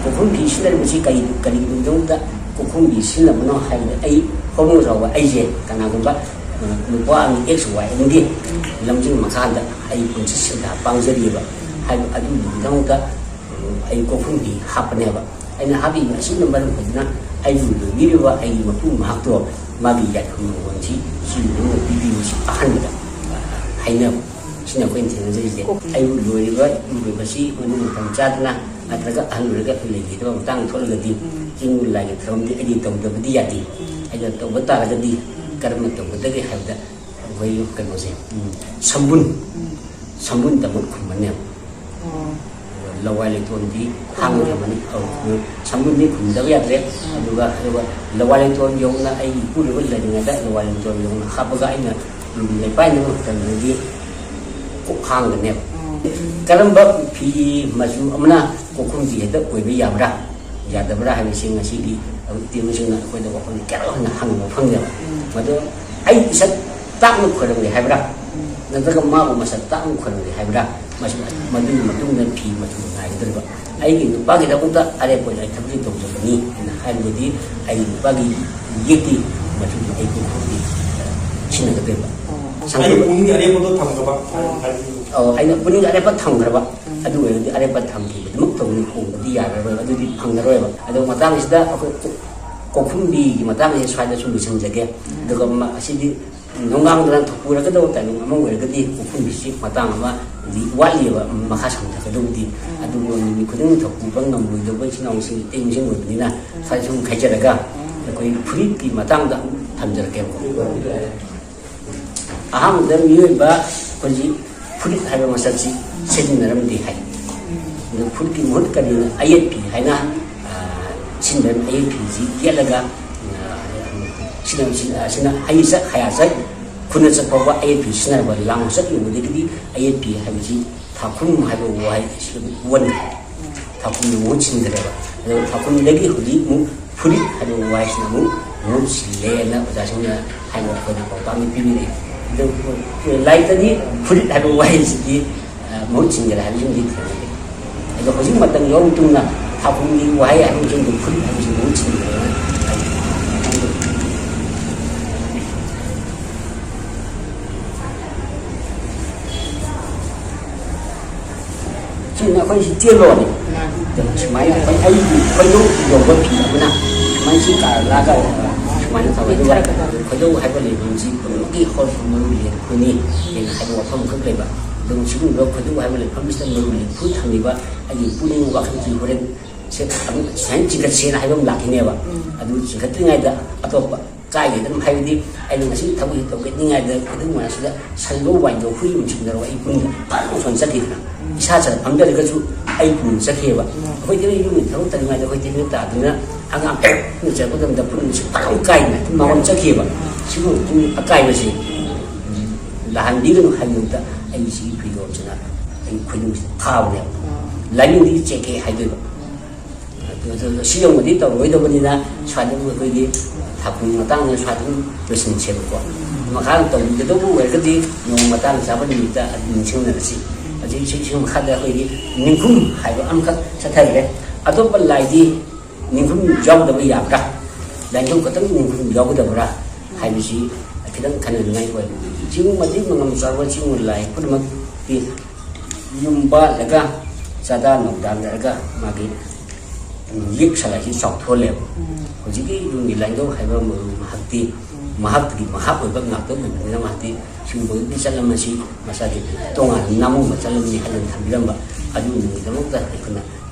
ꯀꯣꯛꯐꯝ ꯐꯤ ꯁꯤꯖꯤꯟꯅꯔꯤꯕꯁꯤ ꯀꯔꯤ ꯀꯔꯤꯒꯤꯅꯣꯗ ꯀꯣꯛꯐꯝ ꯐꯤ ꯁꯤꯖꯤꯟꯅꯕꯅꯣ ꯍꯥꯏꯕꯗ ꯑꯩ ꯍꯧꯅ ꯆꯥꯎꯕ ꯑꯩꯁꯦ ꯀꯅꯥꯒꯨꯝꯕ ꯅꯨꯄꯥ ꯑꯃꯒꯤ ꯑꯦꯛꯁ ꯋꯥꯏ ꯑꯦꯝꯒꯤ ꯂꯝꯖꯤꯡ ꯃꯈꯥꯗ ꯑꯩ ꯄꯨꯟꯁꯤ ꯁꯤꯟꯊꯥ ꯄꯥꯡꯖꯔꯤꯑꯕ꯫ ꯍꯥꯏꯕ ꯑꯗꯨꯒꯤꯗꯃꯛꯇ ꯑꯩ ꯀꯣꯛꯐꯝꯗꯤ ꯍꯥꯞꯄꯅꯦꯕ꯫ ꯑꯩꯅ ꯍꯥꯞꯄꯤꯕ ꯑꯁꯤꯅ ꯃꯔꯝ ꯑꯣꯏꯗꯨꯅ ꯑꯩꯕꯨ ꯂꯣꯏꯕꯤꯔꯤꯕ ꯑꯩꯒꯤ ꯃꯄꯨ ꯃꯍꯥꯛꯇꯣ ꯃꯥꯒꯤ ꯌꯥꯏꯐ ꯃꯉꯣꯟꯁꯤ ꯁꯤ ꯂꯣꯏꯅ ꯄꯤꯕꯤꯕꯁꯤ ꯑꯍꯥꯟꯕꯗ ꯍꯥꯏꯅꯕ꯫ ꯁꯤꯅ ꯑꯩꯈꯣꯏꯅ ꯊꯦꯡꯅꯖꯔꯤꯁꯦ꯫ ꯑꯩꯕꯨ ꯂꯣꯏꯔꯤꯕ ꯏꯄꯨꯔꯣꯏꯕꯁꯤ ꯃꯅꯨꯡ ꯃꯇꯝ ꯆꯥꯗꯅ ꯅꯠꯇ꯭ꯔꯒ ꯑꯍꯜ ꯑꯣꯏꯔꯒ ꯑꯩꯈꯣꯏ ꯂꯩꯈꯤꯗꯕ ꯃꯇꯥꯡ ꯊꯣꯛꯂꯒꯗꯤ ꯆꯤꯡ ꯂꯥꯏꯒꯤ ꯊꯧꯔꯝꯗꯤ ꯑꯩꯗꯤ ꯇꯧꯗꯕꯗꯤ ꯌꯥꯗꯦ꯫ ꯑꯩꯅ ꯇꯧꯕ ꯇꯥꯔꯒꯗꯤ ꯀꯔꯝꯅ ꯇꯧꯒꯗꯒꯦ ꯍꯥꯏꯕꯗ ꯑꯩꯈꯣꯏ ꯀꯩꯅꯣꯁꯦ, ꯎꯝ, ꯁꯝꯕꯨꯟ, ꯁꯝꯕꯨꯟꯗꯃꯛ ꯈꯨꯝꯕꯅꯦꯕ꯫ ꯂꯋꯥꯏ ꯂꯩꯇꯣꯟꯗꯤ ꯍꯥꯡꯉꯣꯏꯗꯕꯅꯤ꯫ ꯑꯧ, ꯁꯝꯕꯨꯟꯗꯤ ꯈꯨꯝꯗꯕ ꯌꯥꯗ꯭ꯔꯦ꯫ ꯑꯗꯨꯒ, ꯑꯗꯨꯒ ꯂꯋꯥꯏ ꯂꯩꯇꯣꯟ ꯌꯧꯅ ꯑꯩꯒꯤ ꯏꯄꯨꯔꯣꯏꯕ ꯂꯩꯔꯤꯉꯩꯗ ꯂꯋꯥꯏ ꯂꯩꯇꯣꯟ ꯌꯧꯅ ꯍꯥꯞꯄꯒ ꯑꯩꯅ, ꯎꯝ, ꯂꯩꯄꯥꯏꯅꯕ ꯃꯇꯝꯗꯗꯤ ꯀꯣꯛ ꯍꯥꯡꯒꯅꯦꯕ꯫ ꯀꯔꯝꯕ ꯐꯤ ꯃꯆꯨ ꯑꯃꯅ ꯀꯣꯛꯈꯨꯝ ꯐꯤ ꯍꯦꯛꯇ ꯑꯣꯏꯕ ꯌꯥꯕ꯭ꯔꯥ? ꯌꯥꯗꯕ꯭ꯔꯥ ꯍꯥꯏꯕꯁꯤ ꯉꯁꯤꯒꯤ ꯑꯩꯈꯣꯏ ꯏꯇꯦꯡꯁꯤꯡꯅ ꯑꯩꯈꯣꯏꯗ ꯋꯥꯐꯝ ꯀꯌꯥ ꯍꯦꯟꯅ ꯍꯪꯕ ꯐꯪꯗꯦꯕ꯫ ꯃꯗꯨ ꯑꯩ ꯏꯁꯛ ꯇꯥꯛꯅ ꯈꯣꯏꯔꯝꯒꯦ ꯍꯥꯏꯕ꯭ꯔꯥ? ꯅꯠꯇ꯭ꯔꯒ ꯃꯥꯕꯨ ꯃꯁꯛ ꯇꯥꯛꯅ ꯈꯣꯏꯔꯝꯒꯦ ꯍꯥꯏꯕ꯭ꯔꯥ? ꯃꯁꯤ, ꯃꯗꯨꯒꯤ ꯃꯇꯨꯡꯗ ꯐꯤ ꯃꯆꯨ ꯉꯥꯏꯒꯗꯧꯔꯤꯕ꯫ ꯑꯩꯒꯤ ꯅꯨꯄꯥꯒꯤꯗꯃꯛꯇ ꯑꯔꯦꯞꯄ ꯑꯣꯏꯅ ꯑꯩ ꯊꯕꯛ ꯇꯧꯖꯕꯅꯤ ꯍꯥꯏꯅ ꯍꯥꯏꯔꯒꯗꯤ ꯑꯩꯒꯤ ꯅꯨꯄꯥꯒꯤ ꯌꯦꯛꯇꯤ ꯃꯆꯨꯗꯤ ꯑꯩ ꯀꯣꯛꯈꯨꯝꯗꯤ ꯁꯤꯖꯤꯟꯅꯒꯗꯣꯏꯕ꯫ ꯑꯩ ꯁꯪꯒꯣꯏꯕ ꯄꯨꯛꯅꯤꯡꯒꯤ ꯑꯔꯦꯞꯄꯗꯣ ꯊꯝꯈ꯭ꯔꯕ? ꯑꯧ, ꯑꯩꯅ ꯄꯨꯛꯅꯤꯡ ꯑꯔꯦꯞꯄ ꯊꯝꯈ꯭ꯔꯕ꯫ ꯑꯗꯨ ꯑꯣꯏꯔꯒꯗꯤ ꯑꯔꯦꯞꯄ ꯊꯝꯈꯤꯕꯗꯨꯃꯛꯇꯧꯅ ꯍꯣꯡꯕꯗꯤ ꯌꯥꯔꯔꯣꯏ, ꯑꯗꯨꯗꯤ ꯐꯪꯉꯔꯣꯏꯕ꯫ ꯑꯗꯣ ꯃꯇꯥꯡꯁꯤꯗ ꯑꯩꯈꯣꯏ ꯀꯣ-, ꯀꯣꯛꯈꯨꯝꯕꯤꯒꯤ ꯃꯇꯥꯡꯁꯦ ꯁ꯭ꯋꯥꯏꯗ ꯁꯨꯝ ꯂꯣꯏꯁꯤꯟꯖꯒꯦ꯫ ꯑꯗꯨꯒ ꯃ-, ꯑꯁꯤꯗꯤ ꯅꯣꯡꯉꯥꯟꯗꯅ ꯊꯣꯛꯄꯨꯔꯒꯗꯧꯕ ꯇꯥꯏꯃꯤꯡ ꯑꯃ ꯑꯣꯏꯔꯒꯗꯤ ꯀꯣꯛꯈꯨꯝꯕꯤꯁꯤ ꯃꯇꯥꯡ ꯑꯃꯗꯤ ꯋꯥꯠꯂꯤꯑꯕ, ꯃꯈꯥ ꯁꯝꯊꯒꯗꯧꯕꯗꯤ꯫ ꯑꯗꯨꯕꯨ ꯅꯨꯃꯤꯠ ꯈꯨꯗꯤꯡꯒꯤ ꯊꯣꯛꯄꯨꯕ ꯉꯝꯂꯣꯏꯗꯧꯕ ꯏꯆꯤꯟ ꯏꯅꯥꯎꯁꯤꯡ, ꯏꯇꯩꯁꯤꯡ ꯑꯣꯏꯕꯅꯤꯅ ꯁ꯭ꯋꯥꯏꯗ ꯁꯨꯝ ꯈꯥꯏꯖꯔꯒ ꯑꯩꯈꯣꯏ ꯐꯨꯔꯤꯠꯀꯤ ꯃꯇꯥꯡꯗ ꯑꯃꯨꯛ ꯊꯝꯖꯔꯛꯀꯦꯕꯀꯣ꯫ ꯑꯍꯥꯟꯕꯗ ꯃꯤꯑꯣꯏꯕ ꯑꯩꯈꯣꯏꯒꯤ ꯐꯨꯔꯤꯠ ꯍꯥꯏꯕ ꯃꯁꯛꯁꯤ ꯁꯤꯖꯤꯟꯅꯔꯝꯗꯦ ꯍꯥꯏ꯫ ꯑꯗꯨ ꯐꯨꯔꯤꯠꯀꯤ ꯃꯍꯨꯠ ꯀꯔꯤꯅ ꯑꯌꯦꯠꯄꯤ ꯍꯥꯏꯅ, ꯑ, ꯁꯤꯖꯤꯟꯅꯔꯝꯃꯤ꯫ ꯑꯌꯦꯠꯄꯤꯁꯤ ꯌꯦꯠꯂꯒ, ꯑ, ꯁꯤꯅ, ꯁꯤꯅ, ꯁꯤꯅ ꯍꯩ ꯆꯠ, ꯍꯌꯥ ꯆꯠ, ꯈꯨꯅ ꯆꯠ ꯐꯥꯎꯕ ꯑꯌꯦꯠꯄꯤ ꯁꯤꯖꯤꯟꯅꯔꯕ ꯂꯥꯡ ꯆꯠ ꯌꯧꯕꯗꯒꯤꯗꯤ ꯑꯌꯦꯠꯄꯤ ꯍꯥꯏꯕꯁꯤ ꯊꯥꯈꯨꯝ ꯍꯥꯏꯕ ꯋꯥꯍꯩ ꯑꯁꯤ ꯑꯃꯨꯛ ꯑꯣꯟꯈ꯭ꯔꯦ꯫ ꯊꯥꯈꯨꯝꯅ ꯃꯍꯨꯠ ꯁꯤꯟꯈ꯭ꯔꯦꯕ꯫ ꯑꯗꯨꯒ ꯊꯥꯈꯨꯝꯗꯒꯤ ꯍꯧꯖꯤꯛ ꯑꯃꯨꯛ ꯐꯨꯔꯤꯠ ꯍꯥꯏꯕ ꯋꯥꯍꯩꯁꯤꯅ ꯑꯃꯨꯛ ꯃꯍꯨꯠ ꯁꯤꯜꯂꯦꯅ ꯑꯣꯖꯥꯁꯤꯡꯅ ꯍꯥꯏꯕ ꯑꯩꯈꯣꯏꯅ ꯄꯥꯎꯇꯥꯛ ꯑꯃ ꯄꯤꯕꯤꯔꯛꯏ꯫ ꯑꯗꯨ ꯂꯥꯏꯔꯤꯛꯇꯗꯤ ꯐꯨꯔꯤꯠ ꯍꯥꯏꯕ ꯋꯥꯍꯩꯁꯤꯗꯤ, ꯑ, ꯃꯍꯨꯠ ꯁꯤꯟꯈ꯭ꯔꯦ ꯍꯥꯏꯕꯁꯤꯃꯗꯤ ꯊꯦꯡꯅꯗꯦ꯫ ꯑꯗꯣ ꯍꯧꯖꯤꯛ ꯃꯇꯝ ꯌꯧꯔꯕ ꯃꯇꯨꯡꯗ ꯊꯥꯈꯨꯝꯒꯤ ꯋꯥꯍꯩ ꯍꯥꯏꯕꯁꯤꯃꯗꯤ ꯐꯨꯔꯤꯠ ꯍꯥꯏꯕꯁꯤ ꯃꯍꯨꯠ ꯁꯤꯟꯈ꯭ꯔꯦꯅ ꯍꯥꯏ꯫ ꯁꯤꯅ ꯑꯩꯈꯣꯏ ꯁꯤ ꯆꯦꯜꯂꯣꯅꯦ꯫ ꯁꯨꯃꯥꯏꯅ ꯑꯩꯈꯣꯏ, ꯑꯩꯒꯤ ꯈꯣꯏꯗꯧ ꯌꯧꯕ ꯐꯤ ꯑꯃꯅ ꯁꯨꯃꯥꯏꯅ ꯁꯤ ꯀꯥꯔꯂꯥꯒ ꯁꯨꯃꯥꯏꯅ ꯇꯧꯔꯒ ꯈꯣꯏꯗꯧ ꯍꯥꯏꯕ ꯂꯩꯐꯝꯁꯤ ꯄꯨꯝꯅꯃꯛꯀꯤ ꯍꯧꯔꯛꯐꯝ ꯃꯔꯨ ꯂꯦꯟꯐꯨꯅꯤ ꯍꯥꯏꯅ ꯍꯥꯏꯕ ꯋꯥꯐꯝ ꯑꯃꯈꯛ ꯂꯩꯕ꯫ ꯑꯗꯨꯝ ꯁꯤꯒꯨꯝꯕ ꯈꯣꯏꯗꯧ ꯍꯥꯏꯕ ꯂꯩꯐꯝꯁꯤꯗ ꯃꯔꯨ ꯂꯦꯟꯐꯨ ꯊꯝꯂꯤꯕ ꯑꯩꯒꯤ ꯄꯨꯛꯅꯤꯡ ꯋꯥꯈꯜꯒꯤ ꯍꯣꯔꯦꯟ ꯁꯦ ꯑꯃꯨꯛ ꯁꯨꯃꯥꯏꯅ ꯆꯤꯡꯈꯠꯁꯦꯅ ꯍꯥꯏꯕ ꯑꯃ ꯂꯥꯛꯈꯤꯅꯦꯕ꯫ ꯎꯝ꯫ ꯑꯗꯨ ꯆꯤꯡꯈꯠꯇ꯭ꯔꯤꯉꯩꯗ ꯑꯇꯣꯞꯄ ꯀꯥꯏꯒꯦ ꯑꯗꯨꯝ, ꯍꯥꯏꯕꯗꯤ ꯑꯩꯅ ꯉꯁꯤ ꯊꯕꯛꯁꯤ ꯇꯧꯒꯦ ꯅꯤꯡꯉꯥꯏꯗ ꯈꯨꯗꯤꯡꯃꯛ ꯑꯁꯤꯗ ꯁꯟꯗꯣ ꯋꯥꯏꯗꯣ ꯍꯨꯏ ꯑꯃ ꯁꯤꯡꯅꯔꯒ ꯑꯩ ꯄꯨꯡꯗ ꯐꯖꯅ ꯁꯣꯟ ꯆꯠꯈꯤꯗꯅ ꯏꯁꯥ ꯆꯠ ꯐꯝꯖꯔꯒꯁꯨ ꯑꯩ ꯄꯨꯡ ꯆꯠꯈꯤꯑꯕ꯫ ꯑꯩꯈꯣꯏ ꯇꯦꯕꯜ ꯌꯨꯝꯒꯤ ꯊꯕꯛ ꯇꯧꯔꯤꯉꯩꯗ ꯑꯩꯈꯣꯏ ꯇꯦꯕꯜ ꯇꯥꯗꯨꯅ ꯑꯉꯥꯡ ꯄꯦꯛ ꯄꯦꯛ ꯆꯠꯄ ꯃꯇꯝꯗ ꯄꯨꯛꯅꯤꯡꯁꯤ ꯐꯖꯅ ꯀꯥꯏꯗꯅ ꯑꯗꯨꯝ ꯃꯉꯣꯟ ꯆꯠꯈꯤꯑꯕ꯫ ꯁꯤꯕꯨ ꯄꯨꯛꯅꯤꯡ ꯑꯀꯥꯏꯕꯁꯤ ꯂꯥꯛꯍꯟꯕꯤꯒꯅꯨ ꯍꯥꯏꯕꯗ ꯑꯩ ꯁꯤꯒꯤ ꯐꯤꯔꯣꯜꯁꯤꯅ ꯑꯩ ꯈꯨꯗꯤꯡꯁꯤꯗ ꯊꯥꯕꯅꯦꯕ꯫ ꯂꯥꯏꯅꯤꯡꯗꯤ ꯆꯦꯛꯀꯦ ꯍꯥꯏꯗꯣꯏꯕ꯫ ꯑꯗꯨ, ꯑꯗꯨ, ꯁꯤ ꯌꯧꯅꯗꯤ ꯇꯧꯔꯣꯏꯗꯕꯅꯤꯅ ꯁ꯭ꯋꯥꯏꯗ ꯑꯩꯈꯣꯏꯒꯤ ꯊꯥꯕꯜ ꯃꯇꯥꯡꯗ ꯁ꯭ꯋꯥꯏꯗ ꯑꯗꯨꯝ ꯂꯣꯏꯁꯤꯟꯁꯦꯕꯀꯣ꯫ ꯃꯈꯥ ꯇꯧꯕꯤꯒꯗꯧꯕ ꯑꯣꯏꯔꯒꯗꯤ ꯅꯣꯡꯃ ꯃꯇꯥꯡ ꯆꯥꯕ ꯅꯨꯃꯤꯠꯇ ꯑꯗꯨꯝ ꯅꯤꯡꯁꯤꯡꯅꯔꯁꯤ꯫ ꯍꯧꯖꯤꯛ ꯁꯤ, ꯁꯤ ꯃꯈꯥꯗ ꯑꯩꯈꯣꯏꯒꯤ ꯅꯤꯡꯈꯨꯝ ꯍꯥꯏꯕ ꯑꯃꯈꯛ ꯆꯠꯊꯈ꯭ꯔꯦ꯫ ꯑꯇꯣꯞꯄ ꯂꯥꯏꯗꯤ ꯅꯤꯡꯈꯨꯝ ꯌꯥꯎꯗꯕ ꯌꯥꯕ꯭ꯔꯥ? ꯂꯥꯏꯅꯤꯡꯊꯧ ꯈꯛꯇꯪ ꯅꯤꯡꯈꯨꯝ ꯌꯥꯎꯒꯗꯕ꯭ꯔꯥ ꯍꯥꯏꯕꯁꯤ ꯈꯤꯇꯪ ꯈꯟꯅꯅꯤꯡꯉꯥꯏ ꯑꯣꯏ꯫ ꯆꯤꯡ ꯃꯇꯤꯛ ꯃꯉꯝ ꯆꯥꯎꯕ ꯆꯤꯡ ꯂꯥꯏ ꯄꯨꯝꯅꯃꯛꯇꯤ ꯌꯨꯝ ꯄꯥꯜꯂꯒ ꯆꯥꯗꯥ ꯅꯧꯗꯥꯅꯔꯒ ꯃꯥꯒꯤ ꯌꯦꯛ ꯁꯂꯥꯏꯁꯤ ꯆꯥꯎꯊꯣꯛꯍꯜꯂꯦꯕ꯫ ꯎꯝ꯫ ꯍꯧꯖꯤꯛꯀꯤ ꯌꯨꯝꯒꯤ ꯂꯥꯏꯅꯤꯡꯊꯧ ꯍꯥꯏꯕ ꯃꯔꯨ ꯃꯍꯥꯛꯇꯤ ꯎꯝ꯫ ꯃꯍꯥꯛꯇꯒꯤ ꯃꯍꯥꯛ ꯑꯣꯏꯕ ꯉꯥꯛꯇ ꯑꯣꯏꯕꯅꯤꯅ ꯃꯍꯥꯛꯇꯤ ꯁꯤꯒꯨꯝꯕꯒꯤ ꯆꯠꯂꯝ ꯑꯁꯤ ꯃꯁꯥꯒꯤ ꯇꯣꯉꯥꯟꯅ ꯅꯥꯃꯨꯝꯕ ꯆꯠꯂꯝꯅꯤ ꯍꯥꯏꯗꯅ ꯊꯝꯕꯤꯔꯝꯕ ꯑꯗꯨꯒꯨꯝꯕꯒꯤꯗꯃꯛꯇ ꯑꯩꯈꯣꯏꯅ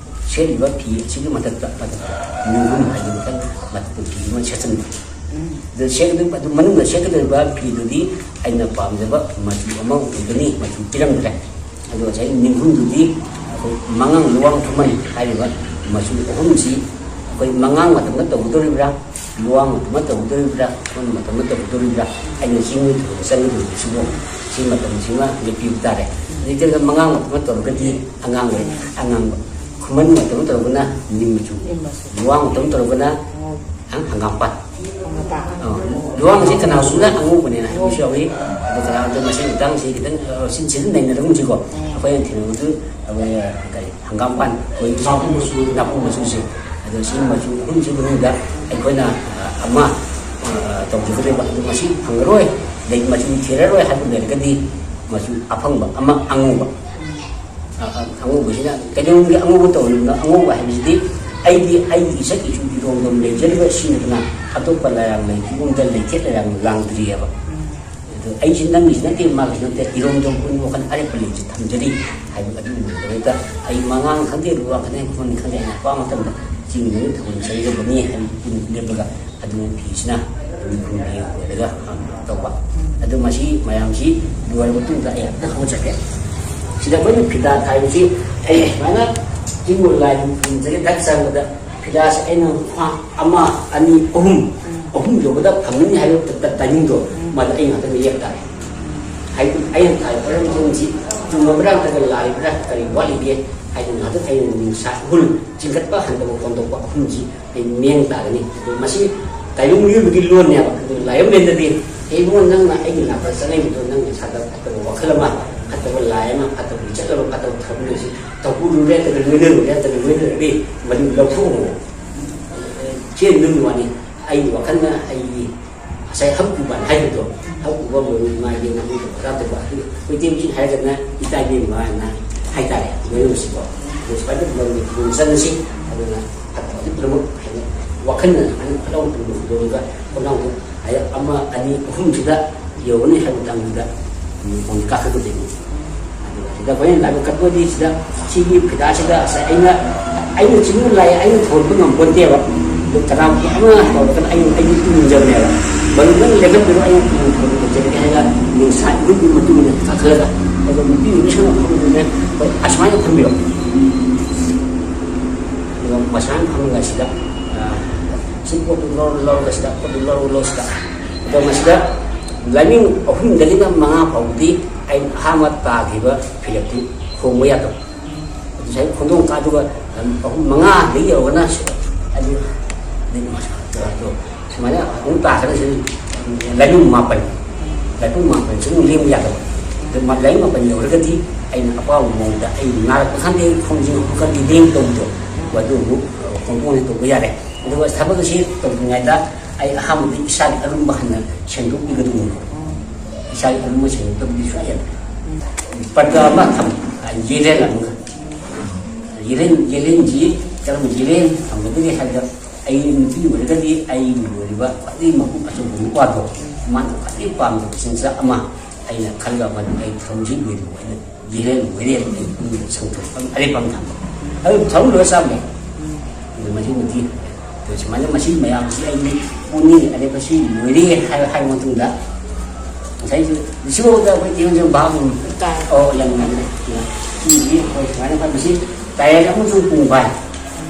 ꯁꯦꯠꯂꯤꯕ ꯐꯤ ꯑꯁꯤꯒꯤ ꯃꯊꯛꯇ, ꯃꯊꯛꯇ ꯅꯤꯡꯈꯨꯝ ꯍꯥꯏꯗꯅ ꯃꯈꯜ ꯃꯊꯛꯇ ꯐꯤ ꯑꯃ ꯁꯦꯠꯆꯟꯕ꯫ ꯎꯝ꯫ ꯑꯗꯨ ꯁꯦꯠꯀꯗꯧꯔꯤꯕ, ꯑꯗꯨ ꯃꯅꯨꯡꯗ ꯁꯦꯠꯀꯗꯧꯔꯤꯕ ꯐꯤꯗꯨꯗꯤ ꯑꯩꯅ ꯄꯥꯝꯖꯕ ꯃꯆꯨ ꯑꯃ ꯑꯣꯏꯒꯅꯤ, ꯃꯆꯨ ꯄꯤꯔꯝꯗ꯭ꯔꯦ꯫ ꯑꯗꯨꯒ ꯉꯁꯥꯏ ꯅꯤꯡꯈꯨꯝꯗꯨꯗꯤ ꯑꯩꯈꯣꯏ ꯃꯉꯥꯡ, ꯂꯨꯋꯥꯡ, ꯈꯨꯃꯟ ꯍꯥꯏꯔꯤꯕ ꯃꯆꯨ ꯑꯍꯨꯝꯁꯤ ꯑꯩꯈꯣꯏ ꯃꯉꯥꯡ ꯃꯇꯝꯗ ꯇꯧꯒꯗꯧꯔꯤꯕ꯭ꯔꯥ, ꯂꯨꯋꯥꯡ ꯃꯇꯝꯗ ꯇꯧꯒꯗꯧꯔꯤꯕ꯭ꯔꯥ, ꯈꯨꯃꯟ ꯃꯇꯝꯗ ꯇꯧꯒꯗꯧꯔꯤꯕ꯭ꯔꯥ, ꯑꯩꯅ ꯆꯤꯡꯃꯤ ꯊꯣꯏꯕ ꯆꯪꯒꯗꯧꯔꯤꯕꯁꯤꯕꯨ ꯁꯤ ꯃꯇꯝꯁꯤꯃ ꯂꯦꯞꯄꯤꯕ ꯇꯥꯔꯦ꯫ ꯂꯤꯇꯔꯗ ꯃꯉꯥ ꯃꯇꯨꯝ ꯇꯧꯔꯒꯗꯤ ꯑꯉꯥꯡꯕ, ꯑꯉꯥꯡꯕ꯫ ꯈꯨꯃꯟ ꯃꯇꯨꯝ ꯇꯧꯔꯒꯅ ꯅꯤꯝ ꯃꯆꯨ꯫ ꯅꯤꯝ ꯃꯆꯨ꯫ ꯂꯨꯋꯥꯡ ꯃꯇꯨꯝ ꯇꯧꯔꯒꯅ, ꯑꯣ꯫ ꯑ, ꯍꯪꯒꯥꯝꯄꯥꯟ꯫ ꯍꯪꯒꯥꯝꯄꯥꯟ꯫ ꯑ, ꯂꯨꯋꯥꯡꯁꯦ ꯀꯅꯥꯒꯨꯝꯕꯅ ꯑꯉꯧꯕꯅꯦꯅ ꯍꯥꯏꯕꯁꯨ ꯌꯥꯎꯏ꯫ ꯑꯗꯣ ꯀꯅꯥꯒꯨꯝꯕ ꯃꯁꯤ ꯃꯇꯥꯡꯁꯤ ꯈꯤꯇꯪ, ꯑ, ꯁꯤꯟ ꯁꯤꯟ ꯅꯩꯅꯔꯒꯨꯝꯁꯤꯀꯣ꯫ ꯎꯝ꯫ ꯑꯩꯈꯣꯏꯅ ꯊꯦꯡꯅꯕꯗꯨ, ꯑꯩꯈꯣꯏ, ꯀꯔꯤ, ꯍꯪꯒꯥꯝꯄꯥꯟ, ꯑꯩꯈꯣꯏ ꯅꯥꯄꯨ ꯃꯆꯨ꯫ ꯅꯥꯄꯨ ꯃꯆꯨꯁꯦ꯫ ꯑꯗꯣ ꯁꯤ ꯃꯆꯨ ꯑꯍꯨꯝꯁꯤ ꯃꯅꯨꯡꯗ ꯑꯩꯈꯣꯏꯅ, ꯑ, ꯑꯃ, ꯑ, ꯇꯧꯖꯒꯗꯣꯏꯕ꯫ ꯑꯗꯨ ꯃꯁꯤ ꯐꯪꯉꯔꯣꯏ, ꯑꯗꯩ ꯃꯆꯨ ꯊꯤꯔꯔꯣꯏ ꯍꯥꯏꯕ ꯂꯩꯔꯒꯗꯤ ꯃꯆꯨ ꯑꯐꯪꯕ ꯑꯃ ꯑꯉꯧꯕ꯫ ꯑ, ꯑ, ꯑꯉꯧꯕꯁꯤꯅ ꯀꯩꯗꯧꯅꯨꯡꯒꯤ ꯑꯉꯧꯕ ꯇꯧꯔꯤꯕꯅꯣ? ꯑꯉꯧꯕ ꯍꯥꯏꯕꯁꯤꯗꯤ ꯑꯩꯗꯤ ꯑꯩꯒꯤ ꯏꯁꯛ ꯏꯆꯨ ꯏꯔꯣꯝꯗꯣꯝ ꯂꯩꯖꯔꯤꯕ ꯁꯤꯅꯗꯅ ꯑꯇꯣꯞꯄ ꯂꯥꯏꯔꯥꯡ ꯂꯩꯇ꯭ꯔꯤꯒꯨꯝꯗ ꯂꯩꯊꯦꯠ ꯂꯩꯔꯥꯡ ꯂꯥꯡꯗ꯭ꯔꯤꯑꯕ꯫ ꯑꯗꯣ ꯑꯩꯁꯤ ꯅꯪꯒꯤꯁꯨ ꯅꯠꯇꯦ, ꯃꯥꯒꯤꯁꯨ ꯅꯠꯇꯦ, ꯏꯔꯣꯝꯗꯣꯝ ꯄꯨꯟꯕ ꯋꯥꯈꯜ ꯑꯔꯦꯞꯄ ꯂꯩꯁꯤ ꯊꯝꯖꯔꯤ ꯍꯥꯏꯕ ꯑꯗꯨꯒꯨꯝꯕꯗ ꯑꯩ ꯃꯉꯥꯡ ꯈꯪꯗꯦ, ꯂꯨꯋꯥ ꯈꯪꯗꯦ, ꯈꯨꯃꯟ ꯈꯪꯗꯦ, ꯑꯩꯅ ꯑꯄꯥꯝꯕ ꯃꯇꯝꯗ ꯆꯤꯡꯗꯨꯅ ꯊꯧꯒꯜ ꯆꯪꯖꯕꯅꯤ ꯍꯥꯏꯕ ꯄꯨꯟꯅ ꯂꯦꯞꯄꯒ ꯑꯗꯨ ꯐꯤꯁꯤꯅ ꯃꯤꯈꯨꯝꯒꯤ ꯑꯣꯏꯔꯒ ꯇꯧꯕ꯫ ꯑꯗꯨ ꯃꯁꯤ ꯃꯌꯥꯝꯁꯤ ꯂꯣꯏꯔꯕ ꯃꯇꯨꯡꯗ ꯑꯩ ꯑꯝꯇ ꯍꯧꯖꯒꯦ꯫ ꯁꯤꯗ ꯑꯩꯈꯣꯏꯅ ꯐꯤꯗꯥ ꯊꯥꯏꯕꯁꯤ ꯑꯩ ꯁꯨꯃꯥꯏꯅ ꯆꯤꯡꯕ ꯂꯥꯏ ꯈꯨꯔꯨꯝꯖꯒꯦ ꯗꯛ ꯆꯪꯕꯗ ꯐꯤꯗꯥꯁꯦ ꯑꯩꯅ ꯐꯥ ꯑꯃ, ꯑꯅꯤ, ꯑꯍꯨꯝ, ꯑꯍꯨꯝ ꯌꯧꯕꯗ ꯐꯪꯒꯅꯤ ꯍꯥꯏꯕ ꯇ-, ꯇ-, ꯇꯥꯏꯃꯤꯡꯗꯣ ꯃꯗ ꯑꯩ ꯉꯥꯛꯇꯪ ꯂꯦꯞ ꯇꯥꯔꯦ꯫ ꯍꯥꯏꯗꯤ ꯑꯩꯅ ꯊꯥꯔꯤꯕ ꯄꯣꯠꯂꯝꯁꯤꯡꯁꯤ ꯆꯨꯝꯃꯕ꯭ꯔꯥ ꯅꯠꯇ꯭ꯔꯒ ꯂꯥꯜꯂꯤꯕ꯭ꯔꯥ, ꯀꯔꯤ ꯋꯥꯠꯂꯤꯒꯦ ꯍꯥꯏꯗꯅ ꯉꯥꯛꯇꯪ ꯑꯩꯅ ꯅꯤꯡꯁꯥ ꯍꯨꯜ ꯆꯤꯡꯈꯠꯄ ꯍꯟꯊꯕ ꯍꯣꯟꯗꯣꯛꯄ ꯑꯍꯨꯝꯁꯤ ꯑꯩ ꯃꯤꯠꯌꯦꯡ ꯇꯥꯒꯅꯤ꯫ ꯑꯗꯨ ꯃꯁꯤ ꯇꯥꯏꯕꯪ ꯃꯤꯑꯣꯏꯕꯒꯤ ꯂꯣꯟꯅꯦꯕ꯫ ꯑꯗꯨ ꯂꯥꯏꯔꯦꯝꯕꯦꯟꯗꯗꯤ ꯏꯕꯨꯡꯉꯣ ꯅꯪꯅ ꯑꯩꯒꯤ ꯅꯥꯛꯇ ꯆꯠꯂꯛꯏꯕꯗꯣ ꯅꯪ ꯏꯁꯥꯗ ꯐꯠꯇꯕ ꯋꯥꯈꯜ ꯑꯃ, ꯐꯠꯇꯕ ꯂꯥꯏ ꯑꯃ, ꯐꯠꯇꯕ ꯂꯤꯆꯠ ꯑꯃ, ꯐꯠꯇꯕ ꯊꯕꯛ ꯑꯁꯤ ꯇꯧꯕꯤꯔꯨꯔꯦ ꯅꯠꯇ꯭ꯔꯒ ꯂꯣꯏꯅꯔꯨꯔꯦ ꯅꯠꯇ꯭ꯔꯒ ꯂꯣꯏꯅꯔꯗꯤ ꯃꯗꯨ ꯂꯧꯊꯣꯛꯑꯣ꯫ ꯆꯦꯟꯕꯒꯤ ꯋꯥꯅꯤ꯫ ꯑꯩꯒꯤ ꯋꯥꯈꯜꯅ ꯑꯩꯒꯤ ꯉꯁꯥꯏ ꯍꯛ ꯎꯕ ꯍꯥꯏꯕꯗꯣ, ꯍꯛ ꯎꯕ ꯃꯔꯨ ꯏꯃꯥ ꯏꯕꯦꯟ ꯅꯪꯕꯨ ꯄꯣꯊꯥ ꯇꯧꯕ ꯑꯗꯨ ꯃꯩꯇꯩ ꯃꯆꯤꯟ ꯍꯥꯏꯔꯒꯅ ꯏꯀꯥꯏ ꯏꯕꯦꯝꯃ ꯍꯥꯏꯅ ꯍꯥꯏꯇꯥꯔꯦ꯫ ꯂꯣꯏꯅꯃꯛꯁꯤꯀꯣ꯫ ꯑꯗꯨ ꯁꯨꯃꯥꯏꯅ ꯇꯧꯗꯅ ꯂꯣꯟ ꯆꯠꯅꯁꯤ꯫ ꯑꯗꯨꯅ ꯐꯠꯇꯕꯗꯤ ꯄꯨꯝꯅꯃꯛ ꯍꯥꯏꯅ ꯋꯥꯈꯜꯅ ꯁꯨꯃꯥꯏꯅ ꯐꯠꯂꯥꯎ ꯇꯨꯡꯗ ꯍꯨꯟꯗꯣꯛꯑꯒ ꯈꯣꯡꯅꯥꯎꯗ ꯍꯥꯏꯔꯞ ꯑꯃ ꯑꯅꯤ ꯑꯍꯨꯝꯁꯤꯗ ꯌꯧꯒꯅꯤ ꯍꯥꯏꯕ ꯃꯇꯥꯡꯗꯨꯗ ꯃꯣꯟ ꯀꯥꯈꯠꯀꯗꯣꯏꯅꯤ꯫ ꯑꯗꯨꯒ ꯁꯤꯗ ꯑꯩꯈꯣꯏꯅ ꯂꯥꯏꯕꯛ ꯀꯠꯄꯗꯤ ꯁꯤꯗ ꯁꯤꯒꯤ ꯐꯤꯗꯥꯁꯤꯗ ꯉꯁꯥꯏ ꯑꯩꯅ, ꯑꯩꯅ ꯆꯤꯡꯕ ꯂꯥꯏ ꯑꯩꯅ ꯊꯣꯟꯕ ꯉꯝꯄꯣꯟꯇꯦꯕ꯫ ꯑꯗꯨ ꯀꯅꯥꯒꯨꯝꯕ ꯑꯃ ꯇꯧꯔꯒꯅ ꯑꯩ, ꯑꯩꯗꯤ ꯇꯨꯝꯖꯕꯅꯦꯕ꯫ ꯃꯗꯨ ꯅꯪ ꯂꯦꯞꯍꯟꯕꯤꯔꯣ, ꯑꯩꯅ ꯇꯨꯝ ꯊꯣꯟꯕ ꯉꯝꯖꯔꯒꯦ ꯍꯥꯏꯔꯒ ꯅꯨꯡꯁꯥ ꯏꯍꯨꯜꯒꯤ ꯃꯇꯨꯡ ꯏꯟꯅ ꯀꯥꯈꯠꯂꯒ ꯑꯗꯨꯒ ꯅꯨꯄꯤ ꯅꯨꯄꯤꯁꯤꯡꯅ ꯐꯝꯕꯗꯨꯅꯦ ꯑꯩꯈꯣꯏ ꯑꯁꯨꯃꯥꯏꯅ ꯐꯝꯕꯤꯔꯣ꯫ ꯑꯗꯨꯒ ꯃꯁꯥꯅ ꯐꯝꯃꯒ ꯁꯤꯗ, ꯑ, ꯁꯤ ꯄꯣꯠꯇꯨ ꯂꯧꯔ, ꯂꯧꯔꯒ ꯁꯤꯗ ꯄꯣꯠꯇꯨ ꯂꯧꯔ, ꯂꯧꯔ ꯁꯤꯗ꯫ ꯑꯗꯣ ꯃꯁꯤꯗ ꯂꯥꯏꯃꯤꯡ ꯑꯍꯨꯝꯗꯒꯤꯅ ꯃꯉꯥ ꯐꯥꯎꯕꯗꯤ ꯑꯩꯅ ꯑꯍꯥꯟꯕ ꯇꯥꯈꯤꯕ ꯐꯤꯔꯦꯞꯇꯨ ꯍꯣꯡꯕ ꯌꯥꯗꯕ꯫ ꯑꯗꯨ ꯉꯁꯥꯏ ꯈꯣꯡꯗꯣꯡ ꯀꯥꯗꯨꯒ ꯑꯍꯨꯝ ꯃꯉꯥꯗꯒꯤ ꯌꯧꯔꯒꯅ ꯁꯤ-, ꯑꯗꯨ, ꯑꯗꯨ, ꯑꯗꯨ ꯁꯨꯃꯥꯏꯅ ꯑꯃꯨꯛ ꯇꯥꯈ꯭ꯔꯒ ꯁꯤ ꯂꯥꯏꯅꯨꯡ ꯃꯥꯄꯟ, ꯂꯥꯏꯅꯨꯡ ꯃꯥꯄꯟꯁꯤ ꯑꯃꯨꯛ ꯂꯦꯡꯕ ꯌꯥꯗꯕ꯫ ꯑꯗꯨ ꯃꯥ-, ꯂꯥꯏꯅꯨꯡ ꯃꯥꯄꯟ ꯌꯧꯔꯒꯗꯤ ꯑꯩꯅ ꯑꯄꯥꯝꯕ ꯃꯑꯣꯡꯗ ꯑꯩ ꯅꯥꯔꯛꯄ ꯈꯪꯗꯦ, ꯈꯣꯡꯖꯤꯟ ꯍꯧꯕ ꯈꯪꯗꯦ, ꯂꯦꯡ ꯇꯧꯕꯗꯣ, ꯑꯗꯨ ꯑꯃꯨꯛ ꯈꯣꯡꯗꯣꯡꯁꯤ ꯇꯧꯕ ꯌꯥꯔꯦ꯫ ꯑꯗꯨꯒ ꯊꯕꯛ ꯑꯁꯤ ꯇꯧꯗ꯭ꯔꯤꯉꯩꯗ ꯑꯩ ꯑꯍꯥꯟꯕꯗꯤ ꯏꯁꯥꯒꯤ ꯑꯔꯨꯝꯕ ꯍꯥꯟꯅ ꯁꯦꯡꯗꯣꯛꯄꯤꯒꯗꯧꯅꯤꯀꯣ꯫ ꯏꯁꯥꯒꯤ ꯑꯔꯨꯝꯕ ꯁꯦꯡꯗꯣꯛꯇꯕꯗꯤ ꯁꯨꯡꯌꯥ ꯌꯥꯗꯦ꯫ ꯄꯔꯗꯥ ꯑꯃ ꯊꯝ-, ꯌꯦꯂꯦꯟ ꯑꯃꯒ꯫ ꯌꯦꯂꯦꯟ, ꯌꯦꯂꯦꯟꯁꯤ ꯀꯔꯝꯕ ꯌꯦꯂꯦꯟ ꯊꯝꯒꯗꯒꯦ ꯍꯥꯏꯕꯗ, ꯑꯩ ꯅꯨꯄꯤ ꯑꯣꯏꯔꯒꯗꯤ ꯑꯩꯒꯤ ꯑꯣꯏꯔꯤꯕ ꯈ꯭ꯋꯥꯏꯗꯒꯤ ꯃꯄꯨ ꯑꯆꯧꯕ ꯅꯨꯄꯥꯗꯣ, ꯃꯥꯅ ꯈ꯭ꯋꯥꯏꯗꯒꯤ ꯄꯥꯝꯖꯕ ꯆꯤꯟꯖꯥꯛ ꯑꯃ ꯑꯩꯅ ꯈꯜꯂꯒ ꯃꯗꯨ ꯑꯩ ꯊꯝꯖꯤꯟꯕꯤꯔꯤꯕ ꯑꯩꯅ ꯌꯦꯂꯦꯟ, ꯌꯦꯂꯦꯟ ꯑꯩ ꯄꯨꯛꯅꯤꯡꯗ ꯁꯪꯇꯣꯛ-, ꯑꯔꯦꯞꯄ ꯑꯃ ꯊꯝꯕ꯫ ꯑꯗꯨ ꯊꯝꯂꯨꯔ ꯆꯥꯕ ꯌꯥꯏ꯫ ꯑꯗꯨ ꯃꯁꯤꯃꯗꯤ, ꯑꯗꯨ ꯁꯨꯃꯥꯏꯅ ꯃꯁꯤ ꯃꯌꯥꯝꯁꯤ ꯑꯩꯗꯤ ꯄꯨꯛꯅꯤꯡ ꯑꯔꯦꯞꯄꯁꯤ ꯂꯣꯏꯔꯦ ꯍꯥꯏ-, ꯍꯥꯏꯕ ꯃꯇꯨꯡꯗ, ꯉꯁꯥꯏꯁꯨ ꯁꯤꯐꯥꯎꯗ ꯑꯩꯈꯣꯏ ꯇꯦꯕꯜꯁꯦ ꯚꯥꯞ ꯑꯃ ꯇꯥꯏ꯫ ꯑꯣ, ꯌꯥꯝ ꯅꯨꯡꯉꯥꯏꯖꯔꯦ꯫ ꯁꯤꯗꯤ ꯑꯩꯈꯣꯏ ꯁꯨꯃꯥꯏꯅ ꯐꯝꯃꯤꯁꯤ ꯇꯥꯏꯔꯦꯟ ꯑꯃꯁꯨꯡ ꯄꯨꯡꯕꯥꯏ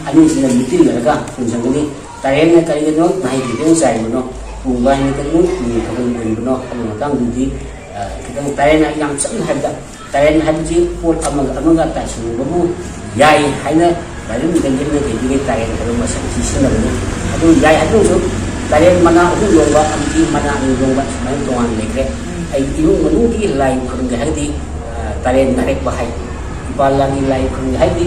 ꯑꯅꯤꯁꯤꯅ ꯃꯤꯇꯤꯟꯅꯔꯒ ꯄꯨꯟꯁꯤꯟꯒꯅꯤ꯫ ꯇꯥꯏꯔꯦꯟꯅ ꯀꯔꯤꯒꯤꯅꯣ ꯅꯥꯍꯩ ꯈꯤꯇꯪ ꯆꯥꯏꯕꯅꯣ, ꯄꯨꯡꯕꯥꯏꯅ ꯀꯔꯤꯒꯤꯅꯣ ꯅꯤꯡꯊꯧ ꯑꯣꯏꯔꯤꯕꯅꯣ ꯍꯥꯏꯕꯒꯤ ꯃꯇꯥꯡꯗꯗꯤ, ꯑ, ꯈꯤꯇꯪ ꯇꯥꯏꯔꯦꯟꯅ ꯌꯥꯝ ꯆꯝꯅ ꯍꯥꯏꯕꯗ, ꯇꯥꯏꯔꯦꯟ ꯍꯥꯏꯕꯁꯤ ꯄꯣꯠ ꯑꯃꯒ ꯑꯃꯒ ꯇꯥꯏꯁꯤꯟꯅꯕꯕꯨ ꯌꯥꯏ ꯍꯥꯏꯅ ꯂꯥꯏꯔꯤꯛ ꯂꯩꯕꯅ ꯀꯩꯗꯤꯒꯦ ꯇꯥꯏꯔꯦꯟ ꯍꯥꯏꯕ ꯃꯁꯛ ꯊꯤꯁꯤꯟꯅꯕꯅꯤ꯫ ꯑꯗꯨ ꯌꯥꯏ ꯍꯥꯏꯗꯨꯅꯁꯨ ꯇꯥꯏꯔꯦꯟ ꯃꯅꯥ ꯑꯍꯨꯝ ꯂꯣꯡꯕ ꯑꯃꯗꯤ ꯃꯅꯥ ꯑꯅꯤ ꯂꯣꯡꯕ ꯁꯨꯃꯥꯏꯅ ꯇꯣꯉꯥꯟꯅ ꯂꯩꯈ꯭ꯔꯦ꯫ ꯑꯩ ꯏꯃꯨꯡ ꯃꯅꯨꯡꯒꯤ ꯂꯥꯏ ꯈꯨꯔꯨꯝꯒꯦ ꯍꯥꯏꯔꯒꯗꯤ, ꯑ, ꯇꯥꯏꯔꯦꯟ ꯅꯥꯔꯦꯛꯄ ꯍꯥꯏ꯫ ꯏꯄꯥ ꯂꯥꯡꯒꯤ ꯂꯥꯏ ꯈꯨꯔꯨꯝꯒꯦ ꯍꯥꯏꯔꯗꯤ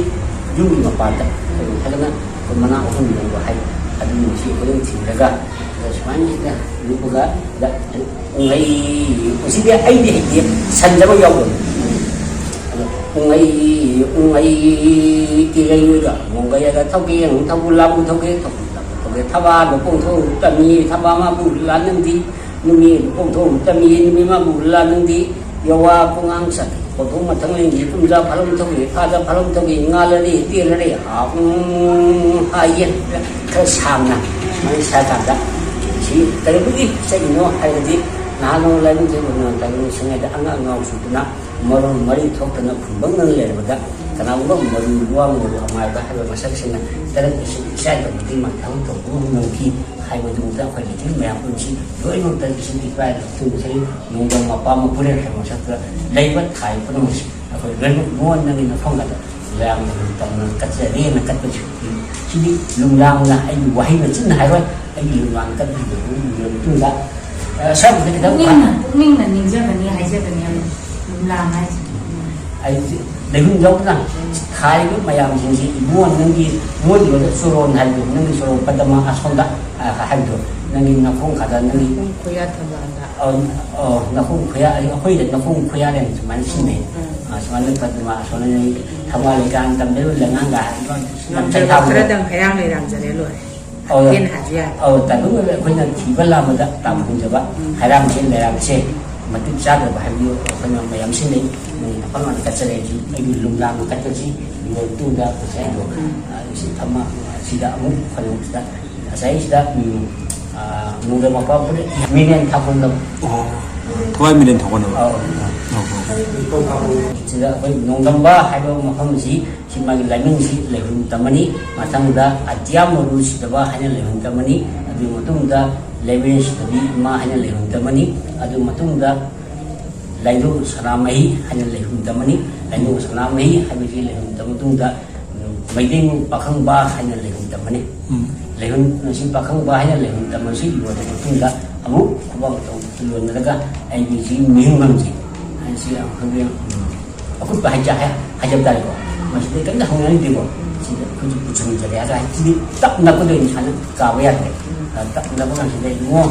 ꯌꯨꯝꯒꯤ ꯃꯄꯥꯟꯗ ꯀꯩꯅꯣ ꯍꯥꯏꯗꯅ ꯑꯩꯈꯣꯏ ꯃꯅꯥ ꯑꯍꯨꯝ ꯂꯣꯡꯕ ꯍꯥꯏ꯫ ꯑꯗꯨꯒꯨꯝꯕꯁꯤ ꯑꯩꯈꯣꯏꯅ ꯊꯤꯔꯒ ꯑꯗ ꯁꯨꯃꯥꯏꯅ ꯍꯦꯛꯇ ꯂꯨꯞꯄꯒ ꯎꯉꯩ, ꯃꯁꯤꯗꯤ ꯑꯩꯗꯤ ꯍꯩꯇꯦ, ꯁꯟꯖꯕ ꯌꯥꯎꯗꯕ꯫ ꯑꯗꯣ ꯎꯉꯩ, ꯎꯉꯩ, ꯀꯤꯔꯩ ꯑꯣꯏꯗ, ꯃꯣꯡꯒꯩ ꯑꯗ ꯊꯧꯒꯦ, ꯊꯧꯕꯨ ꯂꯥꯕꯨ ꯊꯧꯒꯦ, ꯊꯧꯕꯨ ꯂꯥꯕꯨ ꯊꯧꯒꯦ, ꯊꯕꯥ ꯂꯨꯄꯣꯡ ꯊꯧ ꯇꯝꯃꯤ, ꯊꯕꯥ ꯃꯥꯕꯨ ꯂꯥꯟꯅꯤꯡꯗꯤ, ꯅꯨꯃꯤ ꯂꯨꯄꯣꯡ ꯊꯧ ꯇꯝꯃꯤ, ꯅꯨꯃꯤ ꯃꯥꯕꯨ ꯂꯥꯟꯅꯤꯡꯗꯤ, ꯌꯋꯥ ꯄꯨꯡꯉꯥꯡ ꯆꯠ ꯀꯣꯟꯊꯣꯡ ꯃꯊꯪ ꯂꯦꯡꯒꯤ ꯄꯨꯝꯖꯥ ꯐꯥꯂꯝ ꯊꯧꯒꯤ, ꯐꯥꯖ ꯐꯥꯂꯝ ꯊꯧꯒꯤ, ꯉꯥ ꯂꯩꯔꯤ, ꯇꯦ ꯂꯩꯔꯤ, ꯍꯥꯎ, ꯎꯝ, ꯍꯥꯏꯌꯦ꯫ ꯈꯔ ꯁꯥꯡꯅ ꯁꯨꯃꯥꯏꯅ ꯁꯥꯔꯀꯥꯟꯗ ꯁꯤ ꯀꯔꯤꯒꯤ ꯆꯠꯂꯤꯅꯣ ꯍꯥꯏꯔꯒꯗꯤ, ꯅꯍꯥꯟ ꯅꯣꯡꯃ ꯂꯥꯏꯅꯤꯡꯊꯧ ꯂꯥꯏꯅꯤꯡ ꯁꯪꯉꯩꯗ ꯑꯉꯥꯡ ꯑꯉꯥꯎ ꯆꯨꯗꯨꯅ ꯃꯔꯣꯟ ꯃꯔꯤ ꯊꯣꯛꯇꯅ ꯐꯨꯟꯕꯪꯗꯅ ꯂꯩꯔꯕꯗ, ꯀꯅꯥꯒꯨꯝꯕ ꯃꯔꯨ ꯂꯨꯋꯥꯡ ꯃꯔꯨ ꯑꯃꯥꯏꯕ ꯍꯥꯏꯕ ꯃꯁꯛꯁꯤꯅ ꯇꯔꯛ ꯑꯁꯤ ꯏꯆꯥꯏꯗꯕꯗꯤ ꯃꯥ ꯊꯕꯛ ꯇꯧꯕ ꯉꯝꯈꯤ ꯍꯥꯏꯕꯗꯨꯃꯛꯇ ꯑꯩꯈꯣꯏ ꯂꯩꯔꯤꯕ ꯃꯌꯥꯝ ꯄꯨꯝꯁꯤ ꯂꯣꯏꯅꯃꯛꯇ ꯏꯁꯤꯡ ꯏꯄꯥꯏ ꯂꯧꯊꯨꯡ ꯉꯁꯥꯏ ꯅꯣꯡꯗꯝ ꯃꯄꯥ ꯃꯄꯨꯔꯦꯜ ꯍꯥꯏꯕ ꯃꯁꯛꯇ ꯂꯩꯕ ꯊꯥꯏ ꯄꯨꯝꯅꯃꯛꯁꯤ ꯑꯩꯈꯣꯏ ꯂꯣꯏꯅꯃꯛ ꯃꯉꯣꯟꯗꯒꯤ ꯅꯐꯝꯒꯗ ꯃꯌꯥꯝꯅ ꯇꯝꯅ ꯀꯠꯆꯔꯦꯅ ꯀꯠꯄꯁꯤ꯫ ꯁꯤꯗꯤ ꯂꯨꯝꯂꯥꯡꯅ ꯑꯩꯒꯤ ꯋꯥꯍꯩ ꯃꯆꯤꯟꯅ ꯍꯥꯏꯔꯣꯏ, ꯑꯩꯒꯤ ꯂꯨꯝꯂꯥꯡ ꯀꯠꯄꯤꯕ ꯃꯇꯨꯡꯗ, ꯑ, ꯑꯁ꯭ꯋꯥꯏꯃꯛꯇ ꯈꯤꯇꯪ ꯄꯨꯛꯅꯤꯡꯅ, ꯄꯨꯛꯅꯤꯡꯅ ꯅꯤꯡꯖꯒꯅꯤ ꯍꯥꯏꯖꯕꯅꯤ꯫ ꯂꯨꯝꯂꯥꯡ ꯍꯥꯏꯁꯦ꯫ ꯑꯩꯁꯦ ꯂꯩꯍꯨꯝ ꯌꯥꯎꯗꯅ ꯊꯥꯔꯤꯕ ꯃꯌꯥꯝꯁꯤꯡꯁꯤ, ꯏꯕꯨꯡꯉꯣ, ꯅꯪꯒꯤ ꯃꯣꯏꯒꯤ ꯂꯣꯟꯗ ꯆꯣꯔꯣꯟ ꯍꯥꯏꯕꯗꯣ, ꯅꯪꯒꯤ ꯆꯣꯔꯣꯟ ꯄꯗꯃ ꯑꯁꯣꯝꯗ, ꯑ, ꯍꯥꯏꯕꯗꯣ, ꯅꯪꯒꯤ ꯅꯈꯣꯡ ꯈꯥꯗ, ꯅꯪꯒꯤ ꯅꯈꯣꯡ ꯈꯨꯌꯥ ꯊꯝꯕꯥꯜꯗ꯫ ꯑ, ꯑ, ꯅꯈꯣꯡ ꯈꯨꯌꯥ, ꯑꯩꯈꯣꯏꯗ ꯅꯈꯣꯡ ꯈꯨꯌꯥꯔꯦ ꯁꯨꯃꯥꯏꯅ ꯁꯤꯟꯅꯩ꯫ ꯎꯝ꯫ ꯑ, ꯁꯨꯃꯥꯏꯅ ꯄꯗꯃ ꯑꯁꯣꯝꯗ ꯅꯪꯒꯤ ꯊꯝꯕꯥꯜ ꯂꯩꯀꯥꯟ ꯇꯝꯖꯔꯤꯕ ꯂꯩꯉꯥꯡꯒ ꯍꯥꯏꯕ ꯌꯥꯝ ꯉꯝꯖꯕ ꯆꯩꯊꯥꯕꯗꯣ꯫ ꯈꯔꯗꯪ ꯍꯩꯔꯥꯡ ꯂꯩꯔꯥꯡꯖꯔꯦ ꯂꯣꯏꯔꯦ꯫ ꯑꯧ, ꯍꯦꯟꯅ ꯍꯥꯏꯕ ꯌꯥꯏ꯫ ꯑꯧ, ꯇꯥꯏꯕꯪ ꯃꯤꯑꯣꯏꯕ ꯑꯩꯈꯣꯏꯅ ꯊꯤꯕ ꯂꯥꯡꯕꯗ ꯇꯥꯕ ꯉꯝꯖꯕ ꯎꯝ꯫ ꯍꯩꯔꯥꯡꯁꯦ ꯂꯩꯔꯥꯡꯁꯦ ꯃꯇꯤꯛ ꯆꯥꯗꯕ ꯍꯥꯏꯕꯗꯨ ꯑꯩꯈꯣꯏꯅ ꯃꯌꯥꯝ ꯁꯤꯟꯅꯩ꯫ ꯃꯣꯏ ꯃꯐꯝ ꯑꯃꯗ ꯀꯠꯆꯔꯦ ꯍꯧꯖꯤꯛ ꯑꯩꯒꯤ ꯂꯨꯝꯂꯥꯡ ꯀꯠꯄꯁꯤ ꯂꯣꯏꯔ ꯃꯇꯨꯡꯗ ꯉꯁꯥꯏ ꯑꯗꯣ, ꯎꯝ꯫ ꯑ, ꯁꯤ ꯊꯝꯃ ꯑꯁꯤꯗ ꯑꯃꯨꯛ ꯐꯪꯕꯁꯤꯗ ꯉꯁꯥꯏꯁꯤꯗ, ꯎꯝ, ꯑ, ꯅꯣꯡꯗꯝ ꯃꯄꯥ ꯄꯨꯔꯦ ꯃꯤꯔꯦꯟ ꯊꯥꯐꯝꯗ꯫ ꯑꯣ, ꯊꯋꯥꯏ ꯃꯤꯔꯦꯟ ꯊꯥꯐꯝꯗ꯫ ꯑꯧ꯫ ꯑꯣ, ꯑꯣ꯫ ꯁꯤꯗ ꯑꯩꯈꯣꯏ ꯅꯣꯡꯗꯝꯕ ꯍꯥꯏꯕ ꯃꯐꯝꯁꯤ ꯁꯤ ꯃꯥꯒꯤ ꯂꯥꯏꯃꯤꯡꯁꯤ ꯂꯩꯍꯨꯝ ꯇꯝꯃꯅꯤ, ꯃꯊꯪꯗ ꯑꯇꯤꯌꯥ ꯃꯔꯨ ꯁꯤꯗꯕ ꯍꯥꯏꯅ ꯂꯩꯍꯨꯝ ꯇꯝꯃꯅꯤ, ꯑꯗꯨꯒꯤ ꯃꯇꯨꯡꯗ ꯂꯩꯃꯔꯦꯟ ꯁꯤꯗꯕꯤ ꯏꯃꯥ ꯍꯥꯏꯅ ꯂꯩꯍꯨꯝ ꯇꯝꯃꯅꯤ, ꯑꯗꯨꯒꯤ ꯃꯇꯨꯡꯗ ꯂꯥꯏꯙꯧ ꯁꯅꯥꯃꯍꯤ ꯍꯥꯏꯅ ꯂꯩꯍꯨꯝ ꯇꯝꯃꯅꯤ꯫ ꯂꯥꯏꯙꯧ ꯁꯅꯥꯃꯍꯤ ꯍꯥꯏꯕꯁꯤ ꯂꯩꯍꯨꯝ ꯇꯝꯕ ꯃꯇꯨꯡꯗ, ꯎꯝ, ꯃꯩꯇꯩ ꯄꯥꯈꯪꯕ ꯍꯥꯏꯅ ꯂꯩꯍꯨꯝ ꯇꯝꯃꯅꯤ꯫ ꯎꯝ꯫ ꯂꯩꯍꯨꯝ, ꯃꯁꯤ ꯄꯥꯈꯪꯕ ꯍꯥꯏꯅ ꯂꯩꯍꯨꯝ ꯇꯝꯕꯁꯤ ꯂꯣꯏꯔꯕ ꯃꯇꯨꯡꯗ ꯑꯃꯨꯛ ꯈꯨꯕꯥꯛ ꯇꯧ ꯂꯣꯟꯅꯔꯒ ꯑꯩꯒꯤ ꯁꯤ ꯃꯤꯡ ꯃꯝꯁꯤ ꯍꯥꯏꯁꯤ ꯑꯩꯈꯣꯏꯒꯤ, ꯎꯝ, ꯑꯀꯨꯞꯄ ꯍꯥꯏꯖ-, ꯍꯥꯏ-, ꯍꯥꯏꯖꯕ ꯇꯥꯔꯦꯀꯣ꯫ ꯃꯁꯤꯗ ꯀꯔꯤꯝꯇ ꯍꯪꯅꯔꯤꯗꯦꯀꯣ꯫ ꯁꯤꯗ ꯑꯩꯈꯣꯏꯁꯨ ꯄꯨꯁꯟꯖꯔꯦ ꯍꯥꯏꯔꯒ ꯁꯤꯗꯤ ꯇꯞ ꯅꯞꯄꯗ ꯑꯣꯏꯅ ꯁꯨꯃꯥꯏꯅ ꯀꯥꯕ ꯌꯥꯗ꯭ꯔꯦ꯫ ꯑ, ꯇꯞ ꯅꯞꯄ ꯀꯥꯟꯁꯤꯗ ꯏꯕꯨꯡꯉꯣ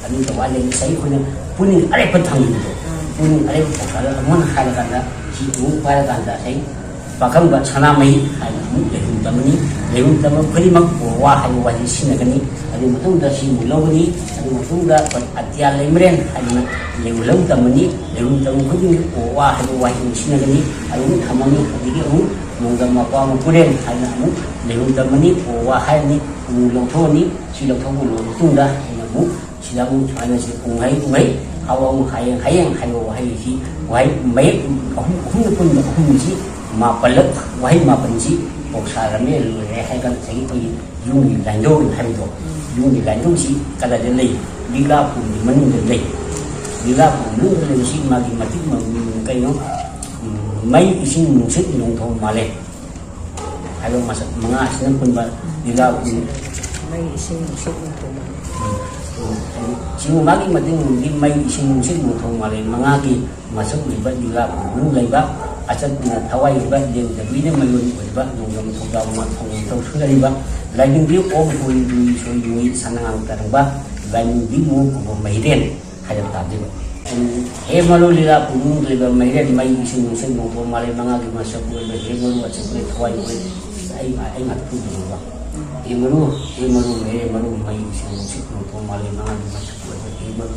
ꯑꯗꯨ ꯇꯧꯕ ꯂꯩ ꯉꯁꯥꯏ ꯑꯩꯈꯣꯏꯅ ꯄꯨꯛꯅꯤꯡ ꯑꯔꯦꯞꯄ ꯊꯝꯈꯤꯕꯗꯣ꯫ ꯄꯨꯛꯅꯤꯡ ꯑꯔꯦꯞꯄ ꯊꯝꯈ꯭ꯔꯒ ꯑꯃꯨꯛ ꯍꯥꯏꯔꯀꯥꯟꯗ ꯁꯤ ꯑꯃꯨꯛ ꯄꯥꯏꯔꯀꯥꯟꯗ ꯉꯁꯥꯏ ꯄꯥꯈꯪꯕ ꯁꯅꯥꯃꯍꯤ ꯍꯥꯏꯅ ꯑꯃꯨꯛ ꯂꯩꯍꯨꯝ ꯇꯝꯃꯅꯤ꯫ ꯂꯩꯍꯨꯝ ꯇꯝꯕ ꯈꯨꯗꯤꯡꯃꯛ ꯋꯥ ꯍꯥꯏꯕ ꯋꯥꯍꯩ ꯁꯤꯖꯤꯟꯅꯒꯅꯤ꯫ ꯑꯗꯨꯒꯤ ꯃꯇꯨꯡꯗ ꯁꯤ ꯑꯃꯨꯛ ꯂꯧꯒꯅꯤ꯫ ꯑꯗꯨꯒꯤ ꯃꯇꯨꯡꯗ ꯑꯇꯤꯌꯥ ꯂꯩꯃꯔꯦꯟ ꯍꯥꯏꯗꯅ ꯂꯩꯍꯨꯝ ꯇꯝꯃꯅꯤ꯫ ꯂꯩꯍꯨꯝ ꯇꯝꯕ ꯈꯨꯗꯤꯡꯒꯤ ꯑꯣ ꯋꯥ ꯍꯥꯏꯕ ꯋꯥꯍꯩ ꯑꯃꯨꯛ ꯁꯤꯖꯤꯟꯅꯒꯅꯤ꯫ ꯑꯗꯨ ꯑꯃꯨꯛ ꯊꯝꯃꯅꯤ꯫ ꯑꯗꯒꯤ ꯑꯃꯨꯛ ꯅꯣꯡꯗꯝ ꯃꯄꯥ ꯃꯄꯨꯔꯦꯟ ꯍꯥꯏꯅ ꯑꯃꯨꯛ ꯂꯩꯍꯨꯝ ꯇꯝꯃꯅꯤ꯫ ꯑꯣ ꯋꯥ ꯍꯥꯏꯔꯅꯤ꯫ ꯑꯃꯨꯛ ꯂꯧꯊꯣꯛꯑꯅꯤ꯫ ꯁꯤ ꯂꯧꯊꯣꯛꯄ ꯂꯣꯏꯔꯕ ꯃꯇꯨꯡꯗ ꯑꯩꯅ ꯑꯃꯨꯛ ꯁꯤꯗ ꯑꯃꯨꯛ ꯁꯨꯃꯥꯏꯅ ꯁꯤ ꯀꯨꯝꯍꯩ, ꯀꯨꯝꯍꯩ, ꯍꯥꯎ, ꯍꯥꯎ, ꯍꯌꯦꯡ, ꯍꯌꯦꯡ ꯍꯥꯏꯕ ꯋꯥꯍꯩ ꯑꯁꯤ, ꯋꯥꯍꯩ ꯃꯌꯦꯛ ꯑꯍꯨꯝ, ꯑꯍꯨꯝꯗ ꯄꯨꯟꯕ ꯑꯍꯨꯝꯁꯤ, ꯃꯥꯄꯜꯂꯛ, ꯋꯥꯍꯩ ꯃꯥꯄꯜꯁꯤ ꯄꯧꯁꯥ ꯔꯝꯃꯦ ꯂꯣꯏꯔꯦ ꯍꯥꯏꯔꯒ ꯉꯁꯥꯏꯒꯤ ꯑꯩꯈꯣꯏꯒꯤ ꯌꯨꯝꯒꯤ ꯂꯥꯏꯅꯤꯡꯊꯧ ꯍꯥꯏꯕꯗꯣ, ꯌꯨꯝꯒꯤ ꯂꯥꯏꯅꯤꯡꯊꯧꯁꯤ ꯀꯗꯥꯏꯗ ꯂꯩ? ꯂꯤꯛꯂꯥ ꯄꯨꯝꯒꯤ ꯃꯅꯨꯡꯗ ꯂꯩ꯫ ꯂꯤꯛꯂꯥ ꯄꯨꯝꯒꯤ ꯃꯅꯨꯡꯗ ꯂꯩꯕꯁꯤ ꯃꯥꯒꯤ ꯃꯇꯤꯛ ꯃ-, ꯀꯩꯅꯣ, ꯎꯝ, ꯃꯩ, ꯏꯁꯤꯡ, ꯅꯨꯡꯁꯤꯠ, ꯅꯣꯡꯊꯣꯡ, ꯃꯥꯂꯦꯝ ꯍꯥꯏꯕ ꯃꯁꯛ ꯃꯉꯥ ꯑꯁꯤꯅ ꯄꯨꯟꯕ ꯂꯤꯛꯂꯥ ꯄꯨꯝ-, ꯃꯩ, ꯏꯁꯤꯡ, ꯅꯨꯡꯁꯤꯠ, ꯅꯣꯡꯊꯣꯡ, ꯃꯥꯂꯦꯝ꯫ ꯎꯝ, ꯁꯤꯕꯨ ꯃꯥꯒꯤ ꯃꯇꯦꯡꯗꯤ ꯃꯩ, ꯏꯁꯤꯡ, ꯅꯨꯡꯁꯤꯠ, ꯅꯣꯡꯊꯣꯡ, ꯃꯥꯂꯦꯝ ꯃꯉꯥꯒꯤ ꯃꯁꯛ ꯑꯣꯏꯕ ꯂꯤꯛꯂꯥ ꯄꯨꯝ ꯂꯩꯕ, ꯑꯆꯠꯄꯅ ꯊꯋꯥꯏ ꯑꯣꯏꯕ, ꯂꯦꯡꯗꯕꯤꯅ ꯃꯌꯣꯟ ꯑꯣꯏꯕ, ꯅꯣꯡꯗꯝ ꯊꯧꯗꯥ ꯃꯊꯧ ꯃꯊꯧ ꯁꯨꯅꯔꯤꯕ, ꯂꯥꯏꯅꯤꯡꯕꯤ ꯑꯣꯝ ꯍꯣꯏ ꯂꯨꯏ ꯁꯣꯏ ꯂꯨꯏ ꯁꯅꯥꯉꯥꯡ ꯇꯔꯪꯕ, ꯂꯥꯏꯅꯤꯡꯕꯤ ꯃꯨ ꯀꯧꯕ ꯃꯩꯔꯦꯟ ꯍꯥꯏꯅ ꯇꯥꯗꯣꯏꯕ꯫ ꯎꯝ, ꯍꯦ ꯃꯔꯨ ꯂꯤꯛꯂꯥ ꯄꯨꯝꯅꯨꯡ ꯂꯩꯕ ꯃꯩꯔꯦꯟ ꯃꯩ ꯏꯁꯤꯡ ꯅꯨꯡꯁꯤꯠ ꯅꯣꯡꯊꯣꯡ ꯃꯥꯂꯦꯝ ꯃꯉꯥꯒꯤ ꯃꯁꯛ ꯑꯣꯏꯕ ꯍꯦ ꯃꯔꯨ ꯑꯆꯦꯠꯄ ꯊꯋꯥꯏ ꯑꯣꯏ꯫ ꯑꯩ, ꯑꯩ ꯉꯥꯛꯇ ꯄꯨꯕꯤꯔꯨꯕ꯫ ꯍꯦ ꯃꯔꯨ, ꯍꯦ ꯃꯔꯨ ꯃꯩꯔꯦꯟ ꯃꯔꯨ ꯃꯩ ꯏꯁꯤꯡ ꯅꯨꯡꯁꯤꯠ ꯅꯣꯡꯊꯣꯡ ꯃꯥꯂꯦꯝ ꯃꯉꯥꯒꯤ ꯃꯁꯛ ꯑꯣꯏꯕ ꯍꯦ ꯃꯔꯨ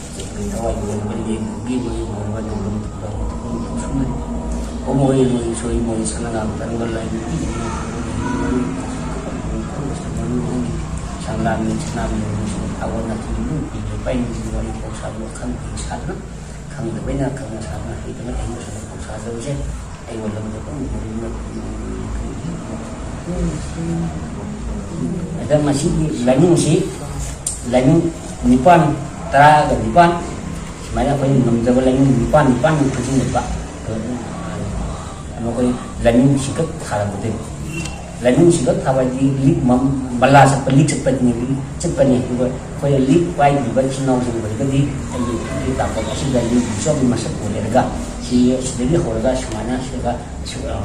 ꯑꯆꯦꯠꯄ ꯊꯋꯥꯏ ꯑꯣꯏꯕ ꯂꯦꯝꯕꯒꯤ ꯃꯔꯨ ꯑꯣꯏꯕ ꯅꯣꯡꯗꯝ ꯊꯧꯗꯥ ꯃꯊꯧ ꯁꯨꯝꯕꯅꯤ꯫ ꯍꯣꯃꯣ ꯍꯦ ꯃꯣꯏ ꯁꯣꯏ ꯃꯣꯏ ꯁꯅꯒꯥꯝ ꯇꯔꯪꯕ ꯂꯥꯏ ꯅꯨꯄꯤ ꯁꯪꯂꯥꯝꯃꯤ ꯁꯅꯥꯃꯤ ꯅꯨꯡꯁꯤꯕ ꯊꯥꯒꯣꯟ ꯅꯥꯆꯤꯟ ꯂꯨ ꯄꯤꯕ ꯄꯥꯏꯅꯤꯡꯕ ꯋꯥꯔꯤ ꯄꯥꯎꯁꯥꯕ ꯈꯪꯗꯦ ꯁꯥꯗꯅ ꯈꯪꯗꯕꯩꯅ ꯈꯪꯅ ꯁꯥꯗꯅ ꯍꯩꯇꯅ ꯑꯍꯤꯡ ꯁꯨꯅ ꯄꯥꯎꯁꯥꯗꯕꯁꯦ ꯑꯩꯉꯣꯟꯗ ꯃꯇꯧ ꯀꯔꯝꯅ ꯑꯗ ꯃꯁꯤꯒꯤ ꯂꯥꯏꯅꯤꯡꯁꯤ ꯂꯥꯏꯅꯤꯡ ꯅꯤꯄꯥꯟ, ꯇꯔꯥꯒ ꯅꯤꯄꯥꯟ ꯁꯨꯃꯥꯏꯅ ꯑꯩꯈꯣꯏꯅ ꯉꯝꯖꯕ ꯂꯥꯏꯅꯤꯡ ꯅꯤꯄꯥꯟ ꯅꯤꯄꯥꯟ ꯈꯨꯗꯤꯡꯃꯛꯇ ꯃꯈꯣꯏ ꯂꯥꯏꯅꯤꯡ ꯁꯤꯡꯀꯠ ꯊꯥꯔꯛꯄꯗꯒꯤ ꯂꯥꯏꯅꯤꯡ ꯁꯤꯡꯀꯠ ꯊꯥꯕ ꯍꯥꯏꯗꯤ ꯂꯤꯛ ꯃꯝ-, ꯃꯂꯥ ꯆꯠꯄ, ꯂꯤꯛ ꯆꯠꯄꯅꯤ, ꯂꯤꯛ ꯆꯠꯄꯅꯤ꯫ ꯑꯗꯨꯒ ꯑꯩꯈꯣꯏꯅ ꯂꯤꯛ ꯄꯥꯏꯗ꯭ꯔꯤꯕ ꯏꯆꯤꯟ ꯏꯅꯥꯎꯁꯤꯡ ꯑꯣꯏꯔꯒꯗꯤ ꯑꯩꯒꯤ ꯂꯤꯛ ꯇꯥꯛꯄ ꯑꯁꯤꯗ ꯂꯤꯛ ꯆꯠꯄꯒꯤ ꯃꯁꯛ ꯑꯣꯏꯔꯒ ꯁꯤ, ꯁꯤꯗꯒꯤ ꯍꯧꯔꯒ ꯁꯨꯃꯥꯏꯅ ꯁꯤꯗ ꯁꯤ-, ꯑ,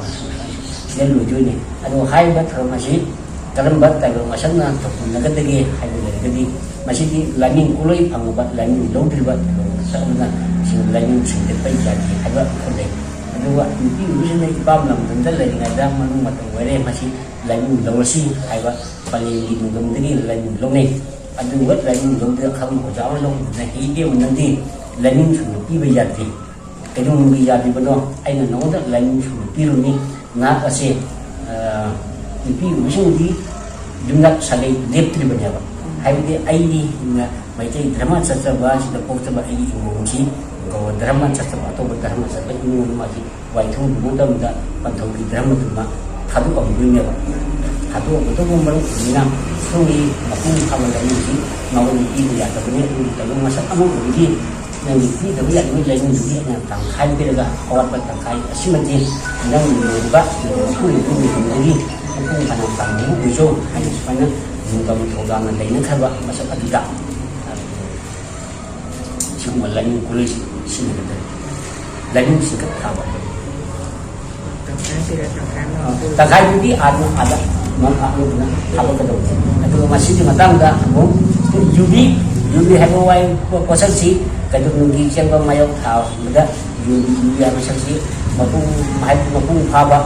ꯁꯤꯗ ꯂꯣꯏꯗꯣꯏꯅꯤ꯫ ꯑꯗꯣ ꯍꯥꯏꯔꯤꯕ ꯊꯧꯔꯝ ꯑꯁꯤ ꯀꯔꯝꯕ ꯇꯥꯏꯕꯪ ꯃꯁꯛꯅ ꯊꯧꯄꯨꯟꯅꯒꯗꯒꯦ ꯍꯥꯏꯕ ꯂꯩꯔꯒꯗꯤ ꯃꯁꯤꯗꯤ ꯂꯥꯏꯅꯤꯡ ꯀꯨꯂꯣꯏ ꯐꯪꯉꯕ ꯂꯥꯏꯅꯤꯡ ꯂꯧꯗ꯭ꯔꯤꯕ ꯇꯥꯏꯕꯪ ꯃꯁꯛ ꯑꯃꯅ ꯁꯤ ꯂꯥꯏꯅꯤꯡ ꯁꯤꯡꯗꯠꯄ ꯌꯥꯗꯦ ꯍꯥꯏꯕ ꯑꯃꯈꯛ ꯂꯩ꯫ ꯑꯗꯨꯒ ꯅꯨꯄꯤ ꯑꯣꯏꯕꯤꯁꯤꯡꯅ ꯏꯄꯥꯝ ꯂꯝꯗꯝꯗ ꯂꯩꯔꯤꯉꯩꯗ ꯃꯅꯨꯡ ꯃꯇꯝ ꯑꯣꯏꯔꯦ ꯃꯁꯤ ꯂꯥꯏꯅꯤꯡ ꯂꯧꯔꯁꯤ ꯍꯥꯏꯕ ꯄꯂꯦꯝꯒꯤ ꯂꯝꯗꯝꯗꯒꯤ ꯂꯥꯏꯅꯤꯡ ꯂꯧꯅꯩ꯫ ꯑꯗꯨꯒ ꯂꯥꯏꯅꯤꯡ ꯂꯧꯗꯨꯅ ꯈꯪꯕ ꯑꯣꯖꯥ ꯑꯃ ꯂꯧꯗꯨꯅ ꯍꯦ ꯏꯕꯦꯝꯃ ꯅꯪꯗꯤ ꯂꯥꯏꯅꯤꯡ ꯁꯨꯅ ꯄꯤꯕ ꯌꯥꯗꯦ꯫ ꯀꯩꯗꯧꯅꯨꯡꯒꯤ ꯌꯥꯗ꯭ꯔꯤꯕꯅꯣ? ꯑꯩꯅ ꯅꯉꯣꯟꯗ ꯂꯥꯏꯅꯤꯡ ꯁꯨꯅ ꯄꯤꯔꯨꯅꯤ꯫ ꯉꯥꯏꯍꯥꯛ ꯑꯁꯦ, ꯑ, ꯅꯨꯄꯤ ꯑꯣꯏꯕꯁꯤꯡꯗꯤ ꯌꯨꯝꯅꯥꯛ ꯁꯥꯒꯩ ꯂꯦꯞꯇ꯭ꯔꯤꯕꯅꯦꯕ꯫ ꯍꯥꯏꯕꯗꯤ ꯑꯩꯗꯤ, ꯎꯝ, ꯃꯩꯇꯩ ꯙꯔꯃ ꯆꯠꯆꯕ ꯑꯁꯤꯗ ꯄꯣꯛꯆꯕ ꯑꯩꯒꯤ ꯏꯃꯨꯡꯁꯤ ꯒꯧꯔ ꯙꯔꯃ ꯆꯠꯆꯕ, ꯑꯇꯣꯞꯄ ꯙꯔꯃ ꯆꯠꯄ ꯏꯃꯨꯡ ꯑꯃꯒꯤ ꯋꯥꯏꯊꯣꯡ ꯄꯨꯕ ꯃꯇꯝꯗ ꯄꯟꯊꯧꯒꯤ ꯙꯔꯃꯗꯨꯃ ꯊꯥꯗꯣꯛꯑꯝꯗꯣꯏꯅꯦꯕ꯫ ꯊꯥꯗꯣꯛꯑꯝꯒꯗꯧꯕ ꯃꯔꯝ ꯑꯣꯏꯕꯅꯤꯅ ꯁꯣꯝꯒꯤ ꯃꯄꯨꯡ ꯐꯥꯕ ꯂꯥꯏꯅꯤꯡꯁꯤ ꯃꯉꯣꯟꯗ ꯄꯤꯕ ꯌꯥꯗꯕꯅꯤ꯫ ꯑꯗꯨꯒꯤ ꯂꯥꯏꯅꯤꯡ ꯃꯁꯛ ꯑꯃ ꯑꯣꯏꯕꯒꯤ ꯅꯪꯒꯤ ꯄꯤꯗꯕ ꯌꯥꯗꯕ ꯂꯥꯏꯅꯤꯡꯗꯨꯗꯤ ꯑꯩꯅ ꯇꯪꯈꯥꯏ ꯄꯤꯔꯒ ꯑꯋꯥꯠꯄ ꯇꯪꯈꯥꯏ ꯑꯁꯤꯃꯗꯤ ꯅꯪꯒꯤ ꯂꯣꯏꯔꯤꯕ ꯃꯄꯨꯡ ꯐꯥꯅ ꯄꯥꯡꯕꯤꯕ ꯑꯣꯏꯖꯧ ꯍꯥꯏꯅ ꯁꯨꯃꯥꯏꯅ ꯅꯤꯡꯇꯝ ꯊꯧꯗꯥꯡꯅ ꯂꯩꯅꯈ꯭ꯔꯕ ꯃꯁꯛ ꯑꯗꯨꯗ ꯁꯤꯒꯨꯝꯕ ꯂꯥꯏꯅꯤꯡ ꯈꯨꯂꯩꯁꯤ ꯁꯤꯖꯤꯟꯅꯒꯗꯕꯅꯤ꯫ ꯂꯥꯏꯅꯤꯡ ꯁꯤꯡꯀꯠ ꯊꯥꯕ꯫ ꯇꯪꯈꯥꯏꯗꯨꯗꯤ ꯑꯥꯗ, ꯑꯥꯗ ꯃ-, ꯑ-, ꯑꯗꯨꯅ ꯊꯥꯗꯣꯛꯀꯗꯧꯕꯅꯤ꯫ ꯑꯗꯨꯒ ꯃꯁꯤꯒꯤ ꯃꯇꯥꯡꯗ ꯑꯃꯨꯛ ꯌꯨꯕꯤ, ꯌꯨꯕꯤ ꯍꯥꯏꯕ ꯋꯥꯍꯩ ꯄꯣ-, ꯄꯣꯠꯁꯛꯁꯤ ꯀꯩꯗꯧꯅꯨꯡꯒꯤ ꯆꯦꯟꯕ ꯃꯥꯌꯣꯛ ꯊꯥꯕꯗ ꯌꯨꯕꯤ, ꯌꯨꯕꯤ ꯍꯥꯏꯕ ꯁꯛꯁꯤ ꯃꯄꯨꯡ, ꯍꯥꯏꯗꯤ ꯃꯄꯨꯡ ꯐꯥꯕ,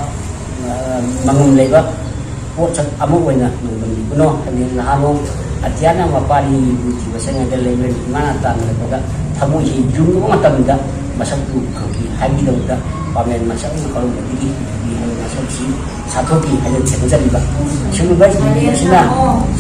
ꯑ, ꯃꯉꯝ ꯂꯩꯕ ꯄꯣꯠꯁꯛ ꯑꯃ ꯑꯣꯏꯅ ꯅꯣꯡꯗꯝꯕꯤꯕꯅꯣ꯫ ꯍꯥꯏꯗꯤ ꯅꯍꯥꯟꯃꯨꯛ ꯑꯇꯤꯌꯥꯅ ꯃꯄꯥꯔꯤ ꯌꯨꯕꯤ ꯊꯤꯕ ꯆꯠꯉꯩꯗ ꯂꯩꯃꯔꯦꯟ ꯏꯃꯥꯅ ꯇꯥꯟꯅꯔꯛꯄꯗ ꯊꯃꯣꯏꯁꯤ ꯌꯨꯡꯕ ꯃꯇꯝꯗ ꯃꯁꯛꯇꯨ ꯐꯪꯈꯤ ꯍꯥꯏꯕꯒꯤꯗꯃꯛꯇ ꯄꯥꯃꯦꯟ ꯃꯁꯛ ꯑꯃ ꯀꯧꯔꯝꯕꯗꯒꯤ ꯌꯨꯕꯤ ꯍꯥꯏꯕ ꯃꯁꯛꯁꯤ ꯁꯥꯊꯣꯛꯈꯤ ꯍꯥꯏꯅ ꯊꯦꯡꯅꯖꯔꯤꯕ꯫ ꯑꯁꯤꯒꯨꯝꯕ ꯌꯨꯕꯤ ꯑꯁꯤꯅ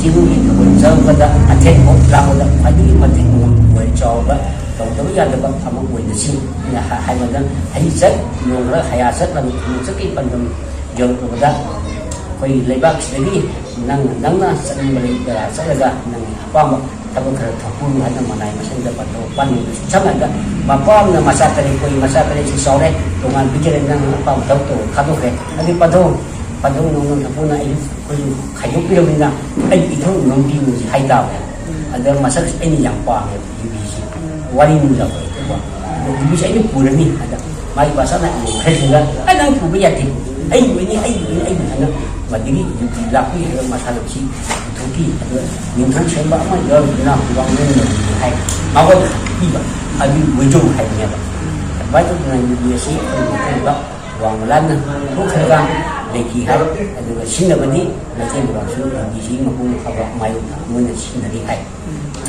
ꯆꯤꯡꯒꯤ ꯊꯧꯒꯜ ꯆꯪꯉꯛꯄꯗ ꯑꯊꯦꯡ ꯍꯣꯛ ꯂꯥꯡꯕꯗ ꯈ꯭ꯋꯥꯏꯗꯒꯤ ꯃꯇꯤꯛ ꯃꯉꯝ ꯑꯣꯏ ꯆꯥꯎꯔꯕ ꯇꯧꯗꯕ ꯌꯥꯗꯕ ꯑꯃ ꯑꯣꯏꯅ ꯁꯤ ꯑꯩꯅ ꯍꯥ-, ꯍꯥꯏꯕꯗ ꯍꯩ ꯆꯠ, ꯅꯣꯡ ꯈꯔ ꯍꯌꯥ ꯆꯠ, ꯂꯝ ꯈꯨꯅꯨ ꯆꯠꯀꯤ ꯄꯥꯟꯗꯝ ꯌꯧꯔꯛꯂꯕꯗ ꯑꯩꯈꯣꯏꯒꯤ ꯂꯩꯕꯥꯛꯁꯤꯗꯒꯤ ꯅꯪꯅ, ꯅꯪꯅ ꯆꯠꯅꯤꯡꯕ ꯂꯩ ꯖꯒꯥ ꯆꯠꯂꯒ ꯅꯪꯒꯤ ꯑꯄꯥꯝꯕ ꯊꯕꯛ ꯈꯔ ꯊꯣꯛꯄꯤꯌꯨ ꯍꯥꯏꯅ ꯃꯅꯥꯏ ꯃꯁꯤꯡꯗ ꯄꯟꯊꯧ ꯄꯥꯟꯕꯤꯕꯁꯨ ꯁꯝꯅ ꯍꯥꯏꯔꯕꯗ ꯃꯄꯥ ꯑꯃꯅ ꯃꯆꯥ ꯇꯔꯦꯠ ꯄꯣꯛꯏ, ꯃꯆꯥ ꯇꯔꯦꯠꯁꯤ ꯆꯥꯎꯔꯦ, ꯇꯣꯉꯥꯟ ꯄꯤꯖꯔꯦ, ꯅꯪꯅ ꯑꯄꯥꯝꯕ ꯊꯕꯛ ꯇꯧꯔꯣ ꯊꯥꯗꯣꯛꯈ꯭ꯔꯦ꯫ ꯑꯗꯨꯗꯤ ꯄꯟꯊꯧ, ꯄꯟꯊꯧ ꯅꯣꯡꯃ ꯅꯐꯨꯅ ꯑꯩ ꯑꯩꯈꯣꯏꯁꯨ ꯈꯥꯏꯗꯣꯛꯄꯤꯔꯕꯅꯤꯅ ꯑꯩ ꯏꯊꯧ ꯅꯪ ꯄꯤꯌꯨꯁꯤ ꯍꯥꯏꯇꯥꯕꯅꯦ꯫ ꯑꯗ ꯃꯁꯛꯁꯤ ꯑꯩꯅ ꯌꯥꯝ ꯄꯥꯝꯃꯦꯕ ꯌꯨꯕꯤꯁꯤ꯫ ꯋꯥꯔꯤ ꯅꯨꯡꯗꯥꯡ ꯑꯣꯏꯔꯦꯀꯣ꯫ ꯑꯗꯣ ꯌꯨꯕꯤꯁꯦ ꯑꯩꯅ ꯄꯨꯔꯅꯤ ꯍꯥꯏꯗ ꯃꯥꯒꯤ ꯃꯁꯥꯅ ꯌꯦꯡꯈ꯭ꯔꯁꯤꯗ "ꯑꯩ ꯅꯪ ꯄꯨꯕ ꯌꯥꯗꯦ, ꯑꯩ ꯑꯣꯏꯅꯤ, ꯑꯩ ꯑꯣꯏꯅꯤ, ꯑꯩ ꯑꯣꯏꯅꯤ" ꯍꯥꯏꯅ ꯃꯗꯨꯒꯤ ꯌꯨꯕꯤ ꯂꯥꯛꯄꯤ ꯍꯥꯏꯕ ꯃꯁꯥꯟꯅꯁꯤ ꯄꯨꯊꯣꯛꯄꯤ꯫ ꯑꯗꯣ ꯅꯤꯡꯊꯧ ꯁꯦꯝꯕ ꯑꯃ ꯌꯥꯎꯔꯤꯗꯨꯅ ꯋꯥꯡꯂꯦꯟ ꯌꯧꯕꯤ ꯍꯥꯏ ꯃꯉꯣꯟꯗ ꯄꯤꯕ ꯑꯗꯨ ꯋꯦꯖꯧ ꯍꯥꯏꯕꯅꯦꯕ꯫ ꯑꯗꯨꯃꯥꯏꯅ ꯇꯧꯗꯅ ꯌꯨꯕꯤ ꯑꯁꯤ ꯑꯩꯈꯣꯏ ꯃꯩꯇꯩꯗ ꯋꯥꯡꯃ ꯂꯥꯟꯅ ꯊꯣꯛꯈ꯭ꯔꯒ ꯂꯩꯈꯤ ꯍꯥꯏ꯫ ꯑꯗꯨꯒ ꯁꯤꯖꯤꯟꯅꯕꯗꯤ ꯃꯩꯇꯩ ꯂꯩꯕꯥꯛꯁꯨ ꯌꯨꯕꯤꯁꯤ ꯃꯄꯨꯡ ꯐꯥꯕ ꯃꯥꯌꯣꯛꯅ ꯃꯣꯏꯅ ꯁꯤꯖꯤꯟꯅꯔꯤ ꯍꯥꯏ꯫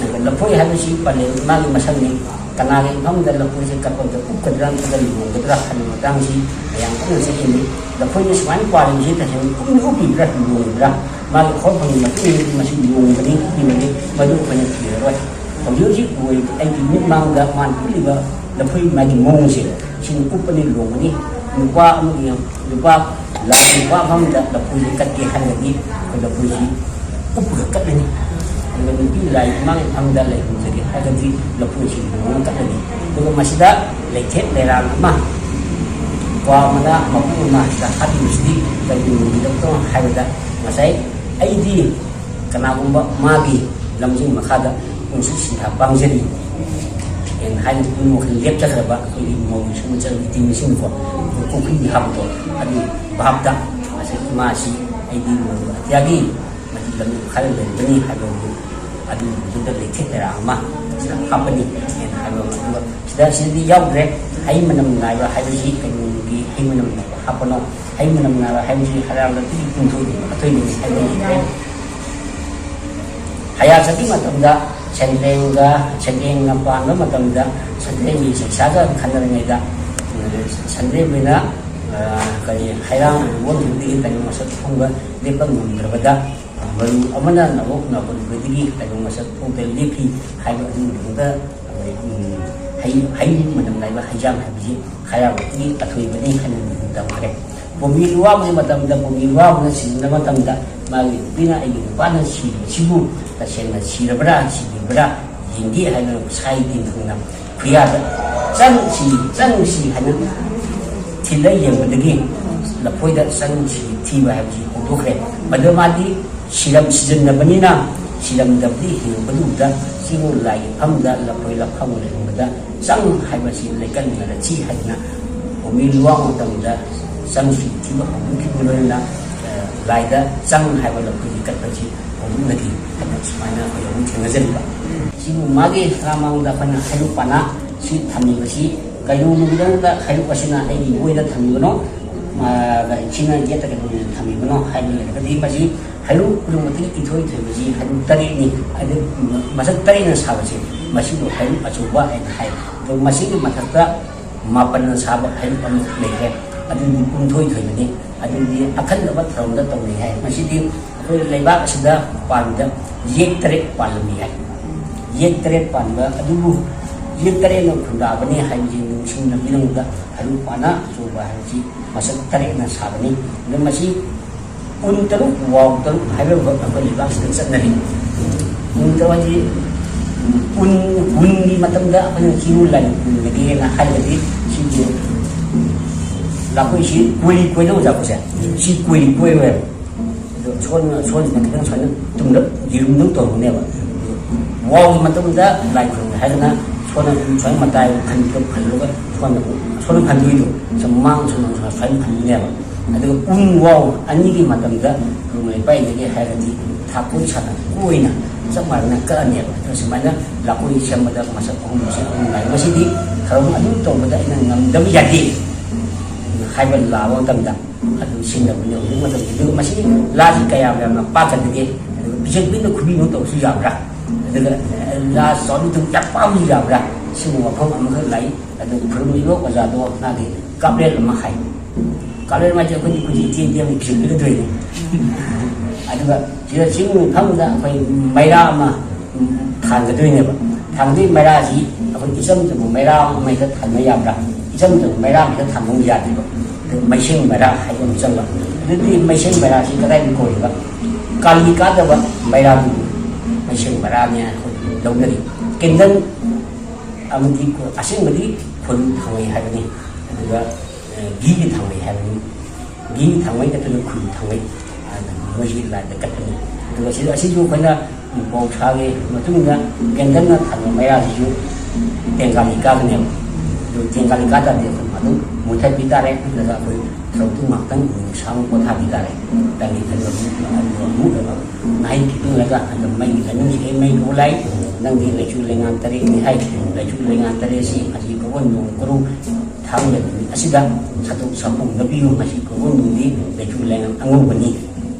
ꯑꯗꯨꯒ ꯂꯐꯣꯏ ꯍꯥꯏꯕꯁꯤ ꯄꯜꯂꯦ, ꯃꯥꯒꯤ ꯃꯁꯛꯅꯤ꯫ ꯀꯅꯥꯒꯤ ꯃꯐꯝꯗ ꯂꯐꯣꯏꯁꯦ ꯀꯛꯄꯗ ꯎꯞꯀꯗ꯭ꯔꯥ ꯅꯠꯇ꯭ꯔꯒ ꯂꯣꯡꯒꯗ꯭ꯔꯥ ꯍꯥꯏꯕ ꯃꯇꯥꯡꯁꯤ ꯃꯌꯥꯝ ꯀꯟꯅ ꯆꯦꯛꯁꯤꯟꯅꯤ꯫ ꯂꯐꯣꯏꯅ ꯁꯨꯃꯥꯏꯅ ꯄꯥꯜꯂꯤꯕꯁꯤ ꯇꯁꯦꯡꯅ ꯎꯞꯅ ꯎꯞꯄꯤꯕ꯭ꯔꯥ ꯂꯣꯡꯉꯤꯕ꯭ꯔꯥ? ꯃꯥꯒꯤ ꯍꯧꯔꯛꯐꯝꯒꯤ ꯃꯇꯨꯡ ꯏꯟꯅ ꯃꯁꯤ ꯂꯣꯡꯕꯅꯤ ꯎꯞꯄꯤꯕꯅꯤ, ꯃꯗꯨ ꯑꯩꯈꯣꯏꯅ ꯊꯤꯔꯔꯣꯏ꯫ ꯍꯧꯖꯤꯛ ꯍꯧꯖꯤꯛ ꯑꯣꯏꯔꯤꯕ ꯑꯩꯒꯤ ꯃꯤꯠꯃꯥꯡꯗ ꯃꯥꯅ ꯎꯠꯂꯤꯕ ꯂꯐꯨ ꯃꯥꯒꯤ ꯃꯑꯣꯡꯁꯦ, ꯁꯤꯅ ꯎꯞꯄꯅꯤ ꯂꯨꯍꯣꯡꯕꯅꯤ꯫ ꯅꯨꯄꯥ ꯑꯃꯒꯤ, ꯅꯨꯄꯥ, ꯂꯥꯏ ꯅꯨꯄꯥ ꯑꯃꯗ ꯂꯐꯨꯁꯦ ꯀꯠꯀꯦ ꯍꯥꯏꯔꯒꯗꯤ ꯑꯩꯈꯣꯏ ꯂꯐꯨꯁꯤ ꯎꯞꯄꯒ ꯀꯠꯂꯅꯤ꯫ ꯑꯗꯨꯒ ꯅꯨꯄꯤ ꯂꯥꯏ ꯏꯃꯥꯒꯤ ꯐꯝꯗ ꯂꯩꯍꯧꯖꯒꯦ ꯍꯥꯏꯔꯒꯗꯤ ꯂꯐꯨꯁꯤ ꯂꯨꯍꯣꯡꯉꯒ ꯀꯠꯂꯅꯤ꯫ ꯑꯗꯨꯒ ꯃꯁꯤꯗ ꯂꯩꯊꯦꯛ ꯂꯩꯔꯥꯡ ꯑꯃ, ꯀ꯭ꯋꯥ ꯃꯅꯥ ꯃꯄꯨꯝ ꯑꯃ ꯁꯤꯗ ꯍꯥꯞꯄꯤꯕꯁꯤꯗꯤ ꯀꯔꯤꯒꯤꯅꯣ ꯍꯥꯏꯕꯗ, ꯉꯁꯥꯏ ꯑꯩꯗꯤ ꯀꯅꯥꯒꯨꯝꯕ ꯃꯥꯒꯤ ꯂꯝꯖꯤꯡ ꯃꯈꯥꯗ ꯄꯨꯟꯁꯤ ꯁꯤꯟꯊꯥ ꯄꯥꯡꯖꯔꯤ ꯍꯥꯏꯅ ꯄꯨꯛꯅꯤꯡ ꯋꯥꯈꯜ ꯂꯦꯞꯆꯈ꯭ꯔꯕ ꯑꯩꯈꯣꯏꯒꯤ ꯃꯧ ꯁꯨꯝꯕ ꯆꯠꯂꯕ ꯏꯇꯤꯝꯁꯤꯡꯀꯣ, ꯑꯩꯈꯣꯏ ꯀꯣꯛꯐꯝꯒꯤ ꯍꯥꯞꯄꯗꯣ, ꯑꯗꯨꯒꯤ ꯚꯥꯞꯇ ꯉꯁꯥꯏ ꯏꯃꯥꯁꯤ ꯑꯩꯗꯤ ꯃꯧ ꯑꯇꯤꯌꯥꯒꯤ ꯃꯇꯤꯛ ꯂꯝꯕꯤ ꯃꯈꯥꯗ ꯂꯩꯔꯝꯒꯅꯤ ꯍꯥꯏꯕ ꯑꯗꯨ, ꯑꯗꯨꯒꯤꯗꯨꯗ ꯂꯩꯊꯦꯛ ꯂꯩꯔꯥꯡ ꯑꯃ ꯁꯤꯗ ꯍꯥꯞꯄꯅꯤ ꯍꯥꯏꯅ ꯍꯥꯏꯕ ꯑꯃ꯫ ꯑꯗꯨꯒ ꯁꯤꯗ, ꯁꯤꯗꯗꯤ ꯌꯥꯎꯗ꯭ꯔꯦ꯫ ꯍꯩ ꯃꯅꯝ ꯅꯥꯏꯕ ꯍꯥꯏꯕꯁꯤ ꯀꯩꯅꯣꯒꯤ ꯍꯩ ꯃꯅꯝ ꯅꯥꯏꯕ ꯍꯥꯞꯄꯅꯣ꯫ ꯍꯩ ꯃꯅꯝ ꯅꯥꯏꯕ ꯍꯥꯏꯕꯁꯤ ꯍꯔꯥꯡꯗ ꯇꯤꯛ ꯇꯤꯛ ꯇꯤꯛ ꯑꯊꯣꯏꯕꯅꯤ ꯍꯥꯏꯕ ꯂꯩꯇ꯭ꯔꯦ꯫ ꯍꯌꯥ ꯆꯠꯄ ꯃꯇꯝꯗ ꯁꯟꯗ꯭ꯔꯦꯡꯒ, ꯁꯟꯗ꯭ꯔꯦꯡꯅ ꯄꯥꯟꯕ ꯃꯇꯝꯗ ꯁꯟꯗ꯭ꯔꯦꯡꯒꯤ ꯁꯩꯁꯥꯒ ꯈꯟꯅꯔꯤꯉꯩꯗ, ꯁꯟꯗ꯭ꯔꯦꯡ ꯑꯣꯏꯅ, ꯑ, ꯀꯔꯤ, ꯍꯩꯔꯥꯡ ꯑꯣꯟꯈꯤꯕꯗꯒꯤ ꯀꯔꯤ ꯃꯁꯛ ꯊꯣꯡꯕ ꯂꯦꯞꯄ ꯉꯝꯗ꯭ꯔꯕꯗ, ꯃꯔꯨ ꯑꯃꯅ ꯅꯕꯣꯛ ꯅꯥꯕꯨꯟꯕꯗꯒꯤ ꯀꯔꯤ ꯃꯁꯛ ꯊꯣꯡꯗ ꯂꯦꯞꯈꯤ ꯍꯥꯏꯕ ꯑꯗꯨꯒꯤ ꯃꯇꯨꯡꯗ, ꯎꯝ, ꯍꯩ, ꯍꯩ ꯃꯅꯝ ꯅꯥꯏꯕ ꯍꯩꯖꯥꯡ ꯍꯥꯏꯕꯁꯤ ꯈꯥꯌꯥꯕꯒꯤ ꯑꯊꯣꯏꯕꯅꯤ ꯍꯥꯏꯅ ꯇꯝꯈ꯭ꯔꯦ꯫ ꯄꯣꯃꯤ ꯂꯨꯋꯥꯕꯒꯤ ꯃꯇꯝꯗ, ꯄꯣꯃꯤ ꯂꯨꯋꯥꯕꯅ ꯁꯤꯖꯤꯟꯅꯕ ꯃꯇꯝꯗ ꯃꯥꯒꯤ ꯅꯨꯄꯤꯅ ꯑꯩꯒꯤ ꯅꯨꯄꯥꯅ ꯁꯤꯕꯁꯤꯕꯨ ꯇꯁꯦꯡꯅ ꯁꯤꯔꯕ꯭ꯔꯥ ꯁꯤꯗ꯭ꯔꯤꯕ꯭ꯔꯥ ꯌꯦꯡꯒꯦ ꯍꯥꯏꯗꯅ ꯁꯥꯏ ꯇꯤꯡꯊꯪꯅ ꯈꯨꯌꯥꯗ ꯆꯪꯁꯤ, ꯆꯪꯁꯤ ꯍꯥꯏꯅ ꯊꯤꯜꯂ ꯌꯦꯡꯕꯗꯒꯤ ꯂꯐꯣꯏꯗ ꯆꯪꯁꯤ ꯊꯤꯕ ꯍꯥꯏꯕꯁꯤ ꯍꯧꯗꯣꯛꯈ꯭ꯔꯦ꯫ ꯃꯗꯨ ꯃꯥꯗꯤ ꯁꯤꯔꯝ ꯁꯤꯖꯤꯟꯅꯕꯅꯤꯅ ꯁꯤꯔꯝꯗꯕꯗꯤ ꯍꯤꯡꯕꯗꯨꯗ ꯆꯤꯡ ꯂꯥꯏꯒꯤ ꯐꯝꯗ ꯂꯐꯣꯏ ꯂꯐꯝ ꯂꯩꯔꯝꯕꯗ ꯆꯪ ꯍꯥꯏꯕꯁꯤ ꯂꯩꯀꯪꯅꯔꯁꯤ ꯍꯥꯏꯗꯅ ꯄꯣꯃꯤ ꯂꯨꯋꯥꯡ ꯃꯇꯝꯗ ꯆꯪꯁꯤ ꯊꯤꯕ ꯍꯧꯗꯣꯛꯈꯤꯕ ꯂꯣꯏꯅꯅ, ꯑ, ꯂꯥꯏꯗ ꯆꯪ ꯍꯥꯏꯕ ꯂꯐꯣꯏꯒꯤ ꯀꯠꯄꯁꯤ ꯍꯧꯗꯣꯛꯅꯈꯤ ꯍꯥꯏꯅ ꯁꯨꯃꯥꯏꯅ ꯑꯩꯈꯣꯏ ꯑꯃꯨꯛ ꯊꯦꯡꯅꯖꯔꯤꯕ꯫ ꯁꯤꯕꯨ ꯃꯥꯒꯤ ꯁꯅꯥꯃꯥꯡꯗ ꯑꯩꯈꯣꯏꯅ ꯍꯩꯔꯨꯛ ꯄꯥꯅ ꯁꯤ ꯊꯝꯃꯤꯕꯁꯤ ꯀꯩꯗꯧꯕꯒꯤꯗꯃꯛꯇ ꯍꯩꯔꯨꯛ ꯑꯁꯤꯅ ꯑꯩꯒꯤ ꯑꯣꯏꯗ ꯊꯝꯃꯤꯕꯅꯣ, ꯃꯥ-, ꯁꯤꯅ ꯌꯦꯠꯇ ꯀꯩꯗꯧꯕꯒꯤ ꯊꯝꯃꯤꯕꯅꯣ ꯍꯥꯏꯕ ꯂꯩꯔꯒꯗꯤ ꯃꯁꯤ ꯍꯩꯔꯨꯛ ꯈꯨꯗꯤꯡꯃꯛꯇꯒꯤ ꯏꯊꯣꯏ ꯊꯣꯏꯕꯁꯤ ꯍꯩꯔꯨꯛ ꯇꯔꯦꯠꯅꯤ꯫ ꯍꯥꯏꯗꯤ ꯃꯁꯛ ꯇꯔꯦꯠꯅ ꯁꯥꯕꯁꯦ ꯃꯁꯤꯕꯨ ꯍꯩꯔꯨꯛ ꯑꯆꯧꯕ ꯍꯥꯏꯅ ꯍꯥꯏ꯫ ꯑꯗꯨ ꯃꯁꯤꯒꯤ ꯃꯊꯛꯇ ꯃꯥꯄꯟꯅ ꯁꯥꯕ ꯍꯩꯔꯨꯛ ꯑꯃ ꯂꯩꯈ꯭ꯔꯦ꯫ ꯑꯗꯨꯗꯤ ꯄꯨꯝꯊꯣꯏ ꯊꯣꯏꯕꯅꯤ꯫ ꯑꯗꯨꯗꯤ ꯑꯈꯟꯅꯕ ꯊꯧꯔꯝꯗ ꯇꯧꯅꯩ ꯍꯥꯏ꯫ ꯃꯁꯤꯗꯤ ꯑꯩꯈꯣꯏ ꯂꯩꯕꯥꯛ ꯑꯁꯤꯗ ꯄꯥꯟꯕꯗ ꯌꯦꯛ ꯇꯔꯦꯠ ꯄꯥꯜꯂꯝꯃꯤ ꯍꯥꯏ꯫ ꯌꯦꯛ ꯇꯔꯦꯠ ꯄꯥꯟꯕ ꯑꯗꯨꯕꯨ ꯌꯦꯛ ꯇꯔꯦꯠꯅ ꯈꯨꯟꯗꯥꯕꯅꯤ ꯍꯥꯏꯕꯁꯤ ꯅꯤꯡꯁꯤꯡꯅꯕꯒꯤꯗꯃꯛꯇ ꯍꯩꯔꯨꯛ ꯄꯥꯅ ꯑꯆꯧꯕ ꯍꯥꯏꯕꯁꯤ ꯃꯁꯛ ꯇꯔꯦꯠꯅ ꯁꯥꯕꯅꯤ꯫ ꯑꯗꯨ ꯃꯁꯤ ꯎꯟ ꯇꯔꯨꯛ, ꯋꯥꯎ ꯇꯔꯨꯛ ꯍꯥꯏꯕ ꯑꯩꯈꯣꯏ ꯂꯩꯕꯥꯛꯁꯤꯗ ꯆꯠꯅꯔꯤ꯫ ꯎꯟ ꯇꯔꯨꯛ ꯍꯥꯏꯁꯤ ꯎꯟ, ꯎꯟꯒꯤ ꯃꯇꯝꯗ ꯑꯩꯈꯣꯏꯅ ꯆꯤꯡ ꯂꯥꯏ ꯎꯟꯒꯗꯦꯅ ꯍꯥꯏꯕꯗꯤ ꯁꯤꯒꯤ ꯂꯥꯈꯣꯏꯁꯤ ꯀꯣꯏꯔꯤ ꯀꯣꯏꯅ ꯑꯣꯖꯥ ꯁꯤ ꯀꯣꯏꯔꯤ ꯀꯣꯏꯔꯣꯏꯕ꯫ ꯑꯗꯣ ꯁꯣꯟ-, ꯁꯣꯟꯁꯤꯅ ꯈꯤꯇꯪ ꯁꯨꯃꯥꯏꯅ ꯇꯨꯡꯗ ꯌꯦꯔꯨꯝꯗꯧ ꯇꯧꯔꯨꯅꯦꯕ꯫ ꯋꯥꯎꯒꯤ ꯃꯇꯝꯗ ꯂꯥꯏ ꯈꯨꯔꯨꯝꯒꯦ ꯍꯥꯏꯗꯅ ꯁꯣꯟꯅ ꯁꯨꯃꯥꯏꯅ ꯃꯇꯥꯏ ꯈꯟꯕꯤꯗꯣ ꯈꯜꯂꯒ ꯁꯣꯟꯅ, ꯁꯣꯟꯅ ꯈꯟꯗꯣꯏꯗꯣ ꯁꯨꯝ ꯃꯥꯡ ꯁꯣꯟꯅ ꯁꯨꯃꯥꯏꯅ ꯈꯟꯕꯤꯅꯦꯕ꯫ ꯑꯗꯨꯒ ꯎꯟ ꯋꯥꯎ ꯑꯅꯤꯒꯤ ꯃꯇꯝꯗ ꯈꯨꯔꯨꯝ ꯂꯩꯄꯥꯏꯗꯒꯤ ꯍꯥꯏꯔꯗꯤ ꯊꯥꯀꯣꯏ ꯁꯥꯟꯅ ꯀꯣꯏꯅ ꯆꯞ ꯃꯥꯟꯅꯅ ꯀꯛꯑꯅꯦꯕ꯫ ꯑꯗꯣ ꯁꯨꯃꯥꯏꯅ ꯂꯥꯀꯣꯏ ꯁꯦꯝꯕꯗ ꯃꯁꯛ ꯑꯍꯨꯝꯁꯦ ꯑꯍꯨꯝ ꯂꯥꯛꯏ꯫ ꯃꯁꯤꯗꯤ ꯊꯧꯔꯝ ꯑꯗꯨꯝ ꯇꯧꯕꯗ ꯑꯩꯅ ꯉꯝꯗꯕ ꯌꯥꯗꯦ ꯍꯥꯏꯕ ꯂꯥꯛꯄ ꯃꯇꯝꯗ ꯑꯗꯨ ꯁꯤꯖꯤꯟꯅꯕꯅꯤ ꯍꯧꯖꯤꯛ ꯃꯇꯝꯗ꯫ ꯑꯗꯨꯒ ꯃꯁꯤ ꯂꯥꯁꯤ ꯀꯌꯥꯝ ꯌꯥꯝꯅ ꯄꯥꯛꯀꯗꯒꯦ? ꯑꯗꯨꯒ ꯄꯤꯁꯛ ꯄꯤꯛꯅ ꯈꯨꯕꯤꯃꯨꯛ ꯇꯧꯕꯁꯨ ꯌꯥꯕ꯭ꯔꯥ? ꯑꯗꯨꯒ ꯂꯥ ꯆꯥꯎꯕꯗꯨ ꯌꯥꯝ ꯄꯥꯛꯄꯁꯨ ꯌꯥꯕ꯭ꯔꯥ? ꯁꯤꯒꯨꯝꯕ ꯋꯥꯐꯝ ꯑꯃꯈꯛ ꯂꯥꯛꯏ꯫ ꯑꯗꯨ ꯈꯨꯔꯨꯝꯂꯤꯕ ꯑꯣꯖꯥꯗꯣ ꯃꯥꯒꯤ ꯀꯥꯞꯂꯦꯟ ꯑꯃ ꯍꯥꯏ꯫ ꯀꯥꯞꯂꯦꯟ ꯍꯥꯏꯁꯦ ꯑꯩꯈꯣꯏꯗꯤ ꯈꯨꯖꯤ ꯏꯇꯦꯟ ꯇꯦꯟꯕ ꯄꯤꯁꯛ ꯄꯤꯛꯀꯗꯣꯏꯅꯤ꯫ ꯑꯗꯨꯒ ꯁꯤꯗ ꯆꯤꯡ ꯃꯐꯝꯗ ꯑꯩꯈꯣꯏ ꯃꯩꯔꯥ ꯑꯃ ꯊꯥꯟꯒꯗꯣꯏꯅꯦꯕ꯫ ꯊꯥꯟꯒꯗꯣꯏ ꯃꯩꯔꯥꯁꯤ ꯑꯩꯈꯣꯏ ꯏꯆꯝ ꯆꯝꯕ ꯃꯩꯔꯥ ꯑꯃ ꯍꯦꯛꯇ ꯊꯥꯟꯕ ꯌꯥꯕ꯭ꯔꯥ? ꯏꯆꯝ ꯆꯝꯕ ꯃꯩꯔꯥ ꯑꯃ ꯍꯦꯛꯇ ꯊꯥꯟꯕ ꯑꯃꯨꯛ ꯌꯥꯗꯦꯕ꯫ ꯑꯗꯨ ꯃꯩꯁꯦꯡ ꯃꯩꯔꯥ ꯍꯥꯏꯕ ꯑꯃ ꯆꯪꯕ꯫ ꯑꯗꯨꯗꯤ ꯃꯩꯁꯦꯡ ꯃꯩꯔꯥꯁꯤ ꯀꯗꯥꯏꯗ ꯀꯣꯜꯂꯤꯕ? ꯀꯥꯂꯤ ꯀꯥꯗꯕ ꯃꯩꯔꯥꯗꯨꯕꯨ ꯃꯩꯁꯦꯡ ꯃꯩꯔꯥꯅꯦ ꯑꯩꯈꯣꯏ ꯂꯧꯅꯔꯤ꯫ ꯀꯦꯟꯗꯜ ꯑꯃꯗꯤ ꯑꯁꯦꯡꯕꯗꯤ ꯈꯨꯜ ꯊꯥꯡꯃꯩ ꯍꯥꯏꯕꯅꯤ꯫ ꯑꯗꯨꯒ ꯘꯤꯒꯤ ꯊꯥꯡꯃꯩ ꯍꯥꯏꯕꯅꯤ꯫ ꯘꯤꯒꯤ ꯊꯥꯡꯃꯩ ꯅꯠꯇ꯭ꯔꯒ ꯈꯨꯜ ꯊꯥꯡꯃꯩ꯫ ꯑꯗꯨ ꯃꯣꯏꯁꯤ ꯂꯥꯏꯗ ꯀꯠꯄꯅꯤ꯫ ꯑꯗꯨꯒ ꯁꯤꯗ, ꯑꯁꯤꯁꯨ ꯑꯩꯈꯣꯏꯅ ꯄꯧꯁꯥꯒꯤ ꯃꯇꯨꯡꯗ ꯀꯦꯟꯗꯜꯅ ꯊꯥꯟꯕ ꯃꯩꯔꯥꯁꯤꯁꯨ ꯇꯦꯡꯒꯥꯂꯤ ꯀꯥꯒꯅꯦꯕ꯫ ꯑꯗꯨ ꯇꯦꯡꯒꯥꯂꯤ ꯀꯥꯗꯗꯤ ꯑꯩꯈꯣꯏ ꯑꯗꯨꯝ ꯃꯨꯊꯠꯄꯤ ꯇꯥꯔꯦ꯫ ꯅꯠꯇ꯭ꯔꯒ ꯑꯩꯈꯣꯏ ꯊꯕꯛꯇꯨ ꯉꯥꯛꯇꯪ ꯅꯨꯃꯤꯠ ꯁꯥꯡꯅ ꯄꯣꯊꯥꯕꯤ ꯇꯥꯔꯦ꯫ ꯇꯪꯒꯤ ꯈꯟꯕ ꯑꯗꯨ ꯑꯃꯨꯛ ꯅꯍꯩ ꯈꯤꯇꯪ ꯂꯩꯔꯒ ꯑꯗꯨꯝ ꯃꯩꯒꯤ ꯂꯥꯏꯅꯤꯡꯁꯦ ꯃꯩ ꯂꯧ ꯂꯥꯏ꯫ ꯅꯪꯗꯤ ꯂꯩꯆꯨ ꯂꯩꯉꯥꯟ ꯇꯔꯦꯠꯅꯤ ꯍꯥꯏ꯫ ꯂꯩꯆꯨ ꯂꯩꯉꯥꯟ ꯇꯔꯦꯠꯁꯤ ꯍꯧꯖꯤꯛ ꯀꯧꯕ ꯅꯣꯡ ꯀꯔꯨ ꯊꯥꯡꯖ ꯅꯨꯃꯤꯠ ꯑꯁꯤꯗ ꯁꯥꯗꯣꯛ ꯁꯥꯐꯣꯡꯗ ꯄꯤꯌꯨ꯫ ꯃꯁꯤ ꯀꯧꯕ ꯅꯣꯡꯗꯤ ꯂꯩꯆꯨ ꯂꯩꯉꯥꯟ ꯑꯉꯧꯕꯅꯤ꯫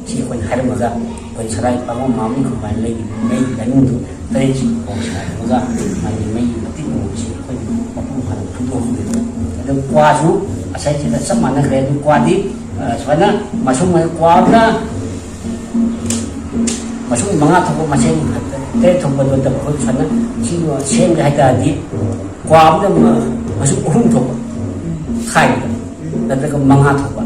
ꯁꯤ ꯑꯩꯈꯣꯏꯅ ꯍꯥꯏꯔꯝꯃꯒ ꯑꯩꯈꯣꯏ ꯁꯔꯥꯏ ꯄꯥꯉꯝ ꯃꯥꯝꯒꯤ ꯈꯨꯃꯥꯏꯅ ꯂꯩꯔꯤꯕ ꯃꯩꯒꯤ ꯂꯥꯏꯅꯤꯡꯗꯨ ꯇꯔꯦꯠꯁꯤ ꯀꯧꯁꯤꯟꯅꯔꯝꯃꯒ ꯃꯥꯒꯤ ꯃꯩꯒꯤ ꯃꯇꯤꯛ ꯃꯑꯣꯡꯁꯤ ꯑꯩꯈꯣꯏꯅ ꯃꯄꯨꯡ ꯐꯥꯅ ꯐꯨꯗꯣꯛꯍꯧꯗꯣꯏꯅꯤ꯫ ꯑꯗꯨ ꯀ꯭ꯋꯥꯁꯨ ꯉꯁꯥꯏꯁꯤꯗ ꯆꯞ ꯃꯥꯟꯅꯈ꯭ꯔꯦ꯫ ꯑꯗꯨ ꯀ꯭ꯋꯥꯗꯤ, ꯑ, ꯁꯨꯃꯥꯏꯅ ꯃꯁꯨꯡ ꯀ꯭ꯋꯥꯅ ꯃꯁꯨꯡ ꯃꯉꯥ ꯊꯣꯛꯄ ꯃꯁꯦꯟ ꯈꯛꯇ ꯇꯔꯦꯠ ꯊꯣꯛꯄꯗꯣ ꯅꯠꯇꯕ, ꯑꯩꯈꯣꯏ ꯁꯨꯃꯥꯏꯅ ꯁꯤ ꯁꯦꯝꯒꯦ ꯍꯥꯏ ꯇꯥꯔꯗꯤ ꯀ꯭ꯋꯥ ꯑꯃꯗ ꯃ-, ꯃꯁꯨꯡ ꯑꯍꯨꯝ ꯊꯣꯛꯄ ꯈꯥꯏꯕꯗ ꯅꯠꯇ꯭ꯔꯒ ꯃꯉꯥ ꯊꯣꯛꯄ,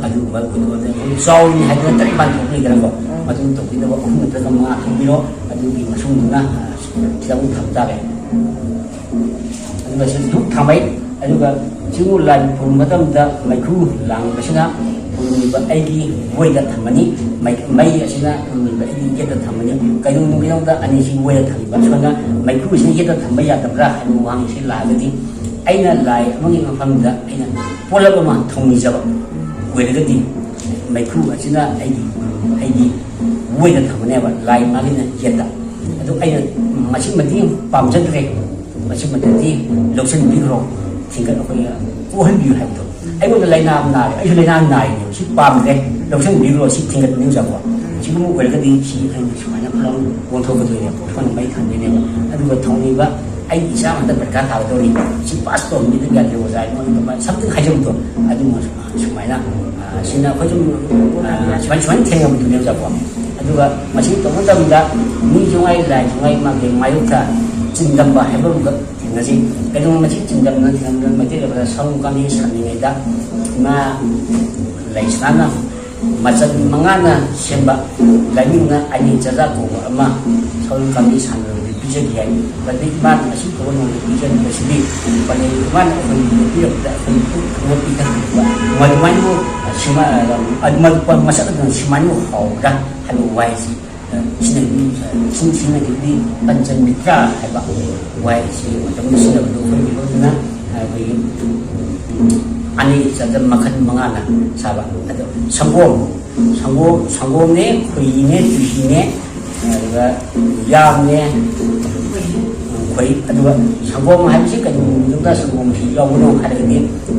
ꯑꯗꯨꯒꯨꯝꯕ ꯑꯣꯏꯗꯣꯛꯑꯗꯤ ꯑꯩꯈꯣꯏ ꯆꯥꯎꯔꯤꯅꯤ ꯍꯥꯏꯗꯅ ꯇꯔꯦꯠ ꯅꯤꯄꯥꯜ ꯊꯣꯛꯄ ꯂꯩꯗꯅꯀꯣ, ꯃꯗꯨ ꯇꯧꯕꯤꯅꯕ ꯑꯍꯨꯝ ꯅꯠꯇ꯭ꯔꯒ ꯃꯉꯥ ꯊꯣꯛꯄꯤꯔꯣ, ꯑꯗꯨꯒꯤ ꯃꯁꯨꯡꯗꯨꯅ, ꯑ, ꯁꯤꯗ ꯑꯃꯨꯛ ꯊꯝ ꯇꯥꯔꯦ꯫ ꯑꯗꯨꯒ ꯁꯤ ꯙꯨꯞ ꯊꯥꯡꯃꯩ, ꯑꯗꯨꯒ ꯆꯤꯡꯃꯨ ꯂꯥꯏ ꯄꯨꯔꯨꯝ ꯃꯇꯝꯗ ꯃꯩꯈꯨ ꯂꯥꯡꯕꯁꯤꯅ ꯄꯨꯔꯨꯝꯂꯤꯕ ꯑꯩꯒꯤ ꯃꯣꯏꯗ ꯊꯝꯃꯅꯤ, ꯃꯩ, ꯃꯩ ꯑꯁꯤꯅ ꯄꯨꯔꯨꯝꯂꯤꯕ ꯑꯩꯒꯤ ꯌꯦꯠꯇ ꯊꯝꯃꯅꯤ꯫ ꯀꯩꯗꯧꯅꯨꯡꯒꯤꯗꯃꯛꯇ ꯑꯅꯤꯁꯤ ꯃꯣꯏꯗ ꯊꯝꯃꯤꯕ? ꯁꯣꯝꯗ ꯃꯩꯈꯨ ꯑꯁꯤꯅ ꯌꯦꯠꯇ ꯊꯝꯕ ꯌꯥꯗꯕ꯭ꯔꯥ ꯍꯥꯏꯕ ꯋꯥꯍꯪꯁꯤ ꯂꯥꯛꯑꯒꯗꯤ, ꯑꯩꯅ ꯂꯥꯏ ꯑꯃꯒꯤ ꯃꯐꯝꯗ ꯑꯩꯅ ꯄꯣꯠꯂꯝ ꯑꯃ ꯊꯧꯅꯤꯖꯕ ꯑꯣꯏꯔꯒꯗꯤ, ꯃꯩꯈꯨ ꯑꯁꯤꯅ ꯑꯩꯒꯤ, ꯑꯩꯒꯤ ꯃꯣꯏꯗ ꯊꯝꯃꯅꯦꯕ, ꯂꯥꯏ ꯃꯥꯒꯤꯅ ꯌꯦꯠꯇ꯫ ꯑꯗꯨ ꯑꯩꯅ ꯃꯁꯤꯃꯗꯤ ꯄꯥꯝꯖꯗ꯭ꯔꯦ, ꯃꯁꯤꯃꯗꯤ ꯂꯧꯁꯤꯟꯕꯤꯈ꯭ꯔꯣ, ꯊꯤꯡꯒꯠ-, ꯑꯩꯈꯣꯏꯅ ꯀꯣꯛꯍꯟꯕꯤꯌꯨ ꯍꯥꯏꯕꯗꯣ꯫ ꯑꯩꯉꯣꯟꯗ ꯂꯥꯏꯅꯥ ꯑꯃ ꯅꯥꯔꯦ, ꯑꯩꯁꯨ ꯂꯥꯏꯅꯥ ꯑꯃ ꯅꯥꯔꯤꯅꯦꯕ, ꯁꯤ ꯄꯥꯝꯗ꯭ꯔꯦ, ꯂꯧꯁꯤꯟꯕꯤꯈ꯭ꯔꯣ, ꯁꯤ ꯊꯤꯡꯒꯠꯄꯅꯤ ꯑꯣꯖꯥꯀꯣ꯫ ꯁꯤꯒꯨꯝꯕ ꯑꯣꯏꯔꯒꯗꯤ ꯁꯤ ꯑꯩꯅ ꯁꯨꯃꯥꯏꯅ ꯐꯤꯂꯝ ꯑꯣꯟꯊꯣꯛꯀꯗꯣꯏꯅꯦꯕ, ꯁꯣꯝꯗ ꯃꯩ ꯊꯥꯟꯗꯣꯏꯅꯦꯕ꯫ ꯑꯗꯨꯒ ꯊꯧꯅꯤꯕ ꯑꯩꯒꯤ ꯏꯆꯥ ꯍꯟꯗꯛ ꯄꯔꯤꯈꯥ ꯊꯥꯒꯗꯧꯔꯤ, ꯁꯤ ꯄꯥꯁ ꯇꯧꯍꯟꯕꯤꯗꯕ ꯌꯥꯗꯦ ꯑꯣꯖꯥ, ꯑꯩꯉꯣꯟꯗ something ꯍꯥꯏꯖꯕꯗꯣ꯫ ꯑꯗꯨꯃ ꯁꯨꯃꯥꯏꯅ, ꯑ, ꯁꯤꯅ ꯑꯩꯈꯣꯏ ꯁꯨꯝ, ꯑ, ꯁꯨꯃꯥꯏ-, ꯁꯨꯃꯥꯏꯅ ꯊꯦꯡꯅꯕꯗꯨꯅꯦ ꯑꯣꯖꯥꯀꯣ꯫ ꯑꯗꯨꯒ ꯃꯁꯤ ꯇꯧꯕ ꯃꯇꯝꯗ ꯃꯤ ꯆꯨꯡꯉꯥꯏ, ꯂꯥꯏ ꯆꯨꯡꯉꯥꯏ, ꯃꯥꯒꯤ ꯃꯥꯌꯣꯛꯇ ꯆꯤꯡꯗꯝꯕ ꯍꯥꯏꯕ ꯑꯃꯈꯛ ꯊꯦꯡꯅꯖꯩ꯫ ꯀꯩꯗꯧꯅ ꯃꯁꯤ ꯆꯤꯡꯗꯝꯅ ꯊꯦꯡꯅꯕꯗ ꯃꯩꯇꯩ ꯂꯩꯕꯥꯛꯇ ꯁꯥꯃꯨ ꯀꯥꯡꯖꯩ ꯁꯥꯟꯅꯔꯤꯉꯩꯗ ꯏꯃꯥ ꯂꯩꯁꯅꯥꯅ ꯃꯆꯜ ꯃꯉꯥꯅ ꯁꯦꯝꯕ ꯂꯥꯏꯅꯤꯡꯅ ꯑꯅꯤ ꯆꯥꯖꯥ ꯀꯧꯕ ꯑꯃ ꯁꯒꯣꯜ ꯀꯥꯡꯖꯩ ꯁꯥꯟꯅꯕꯗ ꯄꯤꯖꯒꯦ ꯍꯥꯏ꯫ ꯃꯗꯨ ꯏꯃꯥꯅ ꯉꯁꯤ ꯐꯥꯎꯕ ꯅꯣꯡꯃ ꯄꯤꯖꯔꯤꯕꯁꯤꯗꯤ ꯄꯂꯦꯝ ꯏꯃꯥꯅ ꯑꯩꯈꯣꯏꯒꯤ ꯄꯤꯔꯛꯄꯗ ꯑꯩꯈꯣꯏꯒꯤ ꯄꯨꯛ ꯊꯟꯅ ꯄꯤꯊꯛꯄꯤꯕ, ꯃꯗꯨꯃꯥꯏꯅ ꯁꯤꯃ-, ꯑ, ꯃ-, ꯃꯁꯛ ꯑꯗꯨꯅ ꯁꯨꯃꯥꯏꯅ ꯍꯥꯎꯕ꯭ꯔꯥ ꯍꯥꯏꯕ ꯋꯥꯍꯩꯁꯤ, ꯑ, ꯁꯤꯖꯤꯟꯅꯕꯤ-, ꯑ, ꯁꯤꯖꯤꯟꯅꯕꯤꯔꯗꯤ ꯄꯟꯆꯃꯤꯇ꯭ꯔꯥ ꯍꯥꯏꯕ ꯋꯥꯍꯩꯁꯤ ꯃꯇꯝꯗ ꯁꯤꯖꯤꯟꯅꯕꯗꯨ ꯑꯩꯈꯣꯏꯒꯤ ꯂꯣꯟꯗꯨꯅ ꯑꯩꯈꯣꯏꯒꯤ, ꯎꯝ, ꯑꯅꯤ ꯆꯠꯇ ꯃꯈꯜ ꯃꯉꯥꯅ ꯁꯥꯕ꯫ ꯑꯗꯣ ꯁꯪꯒꯣꯝ, ꯁꯪꯒꯣꯝ, ꯁꯪꯒꯣꯝꯅꯦ, ꯈꯣꯏꯍꯤꯅꯦ, ꯆꯨꯍꯤꯅꯦ, ꯑꯗꯨꯒ ꯌꯥꯝꯅꯦ, ꯈꯣꯏ-, ꯑꯗꯨꯒ ꯁꯪꯒꯣꯝ ꯍꯥꯏꯕꯁꯤ ꯀꯔꯤꯒꯨꯝꯕ ꯁꯪꯒꯣꯝꯁꯤ ꯌꯥꯎꯕꯅꯣ ꯍꯥꯏꯔꯒꯗꯤ,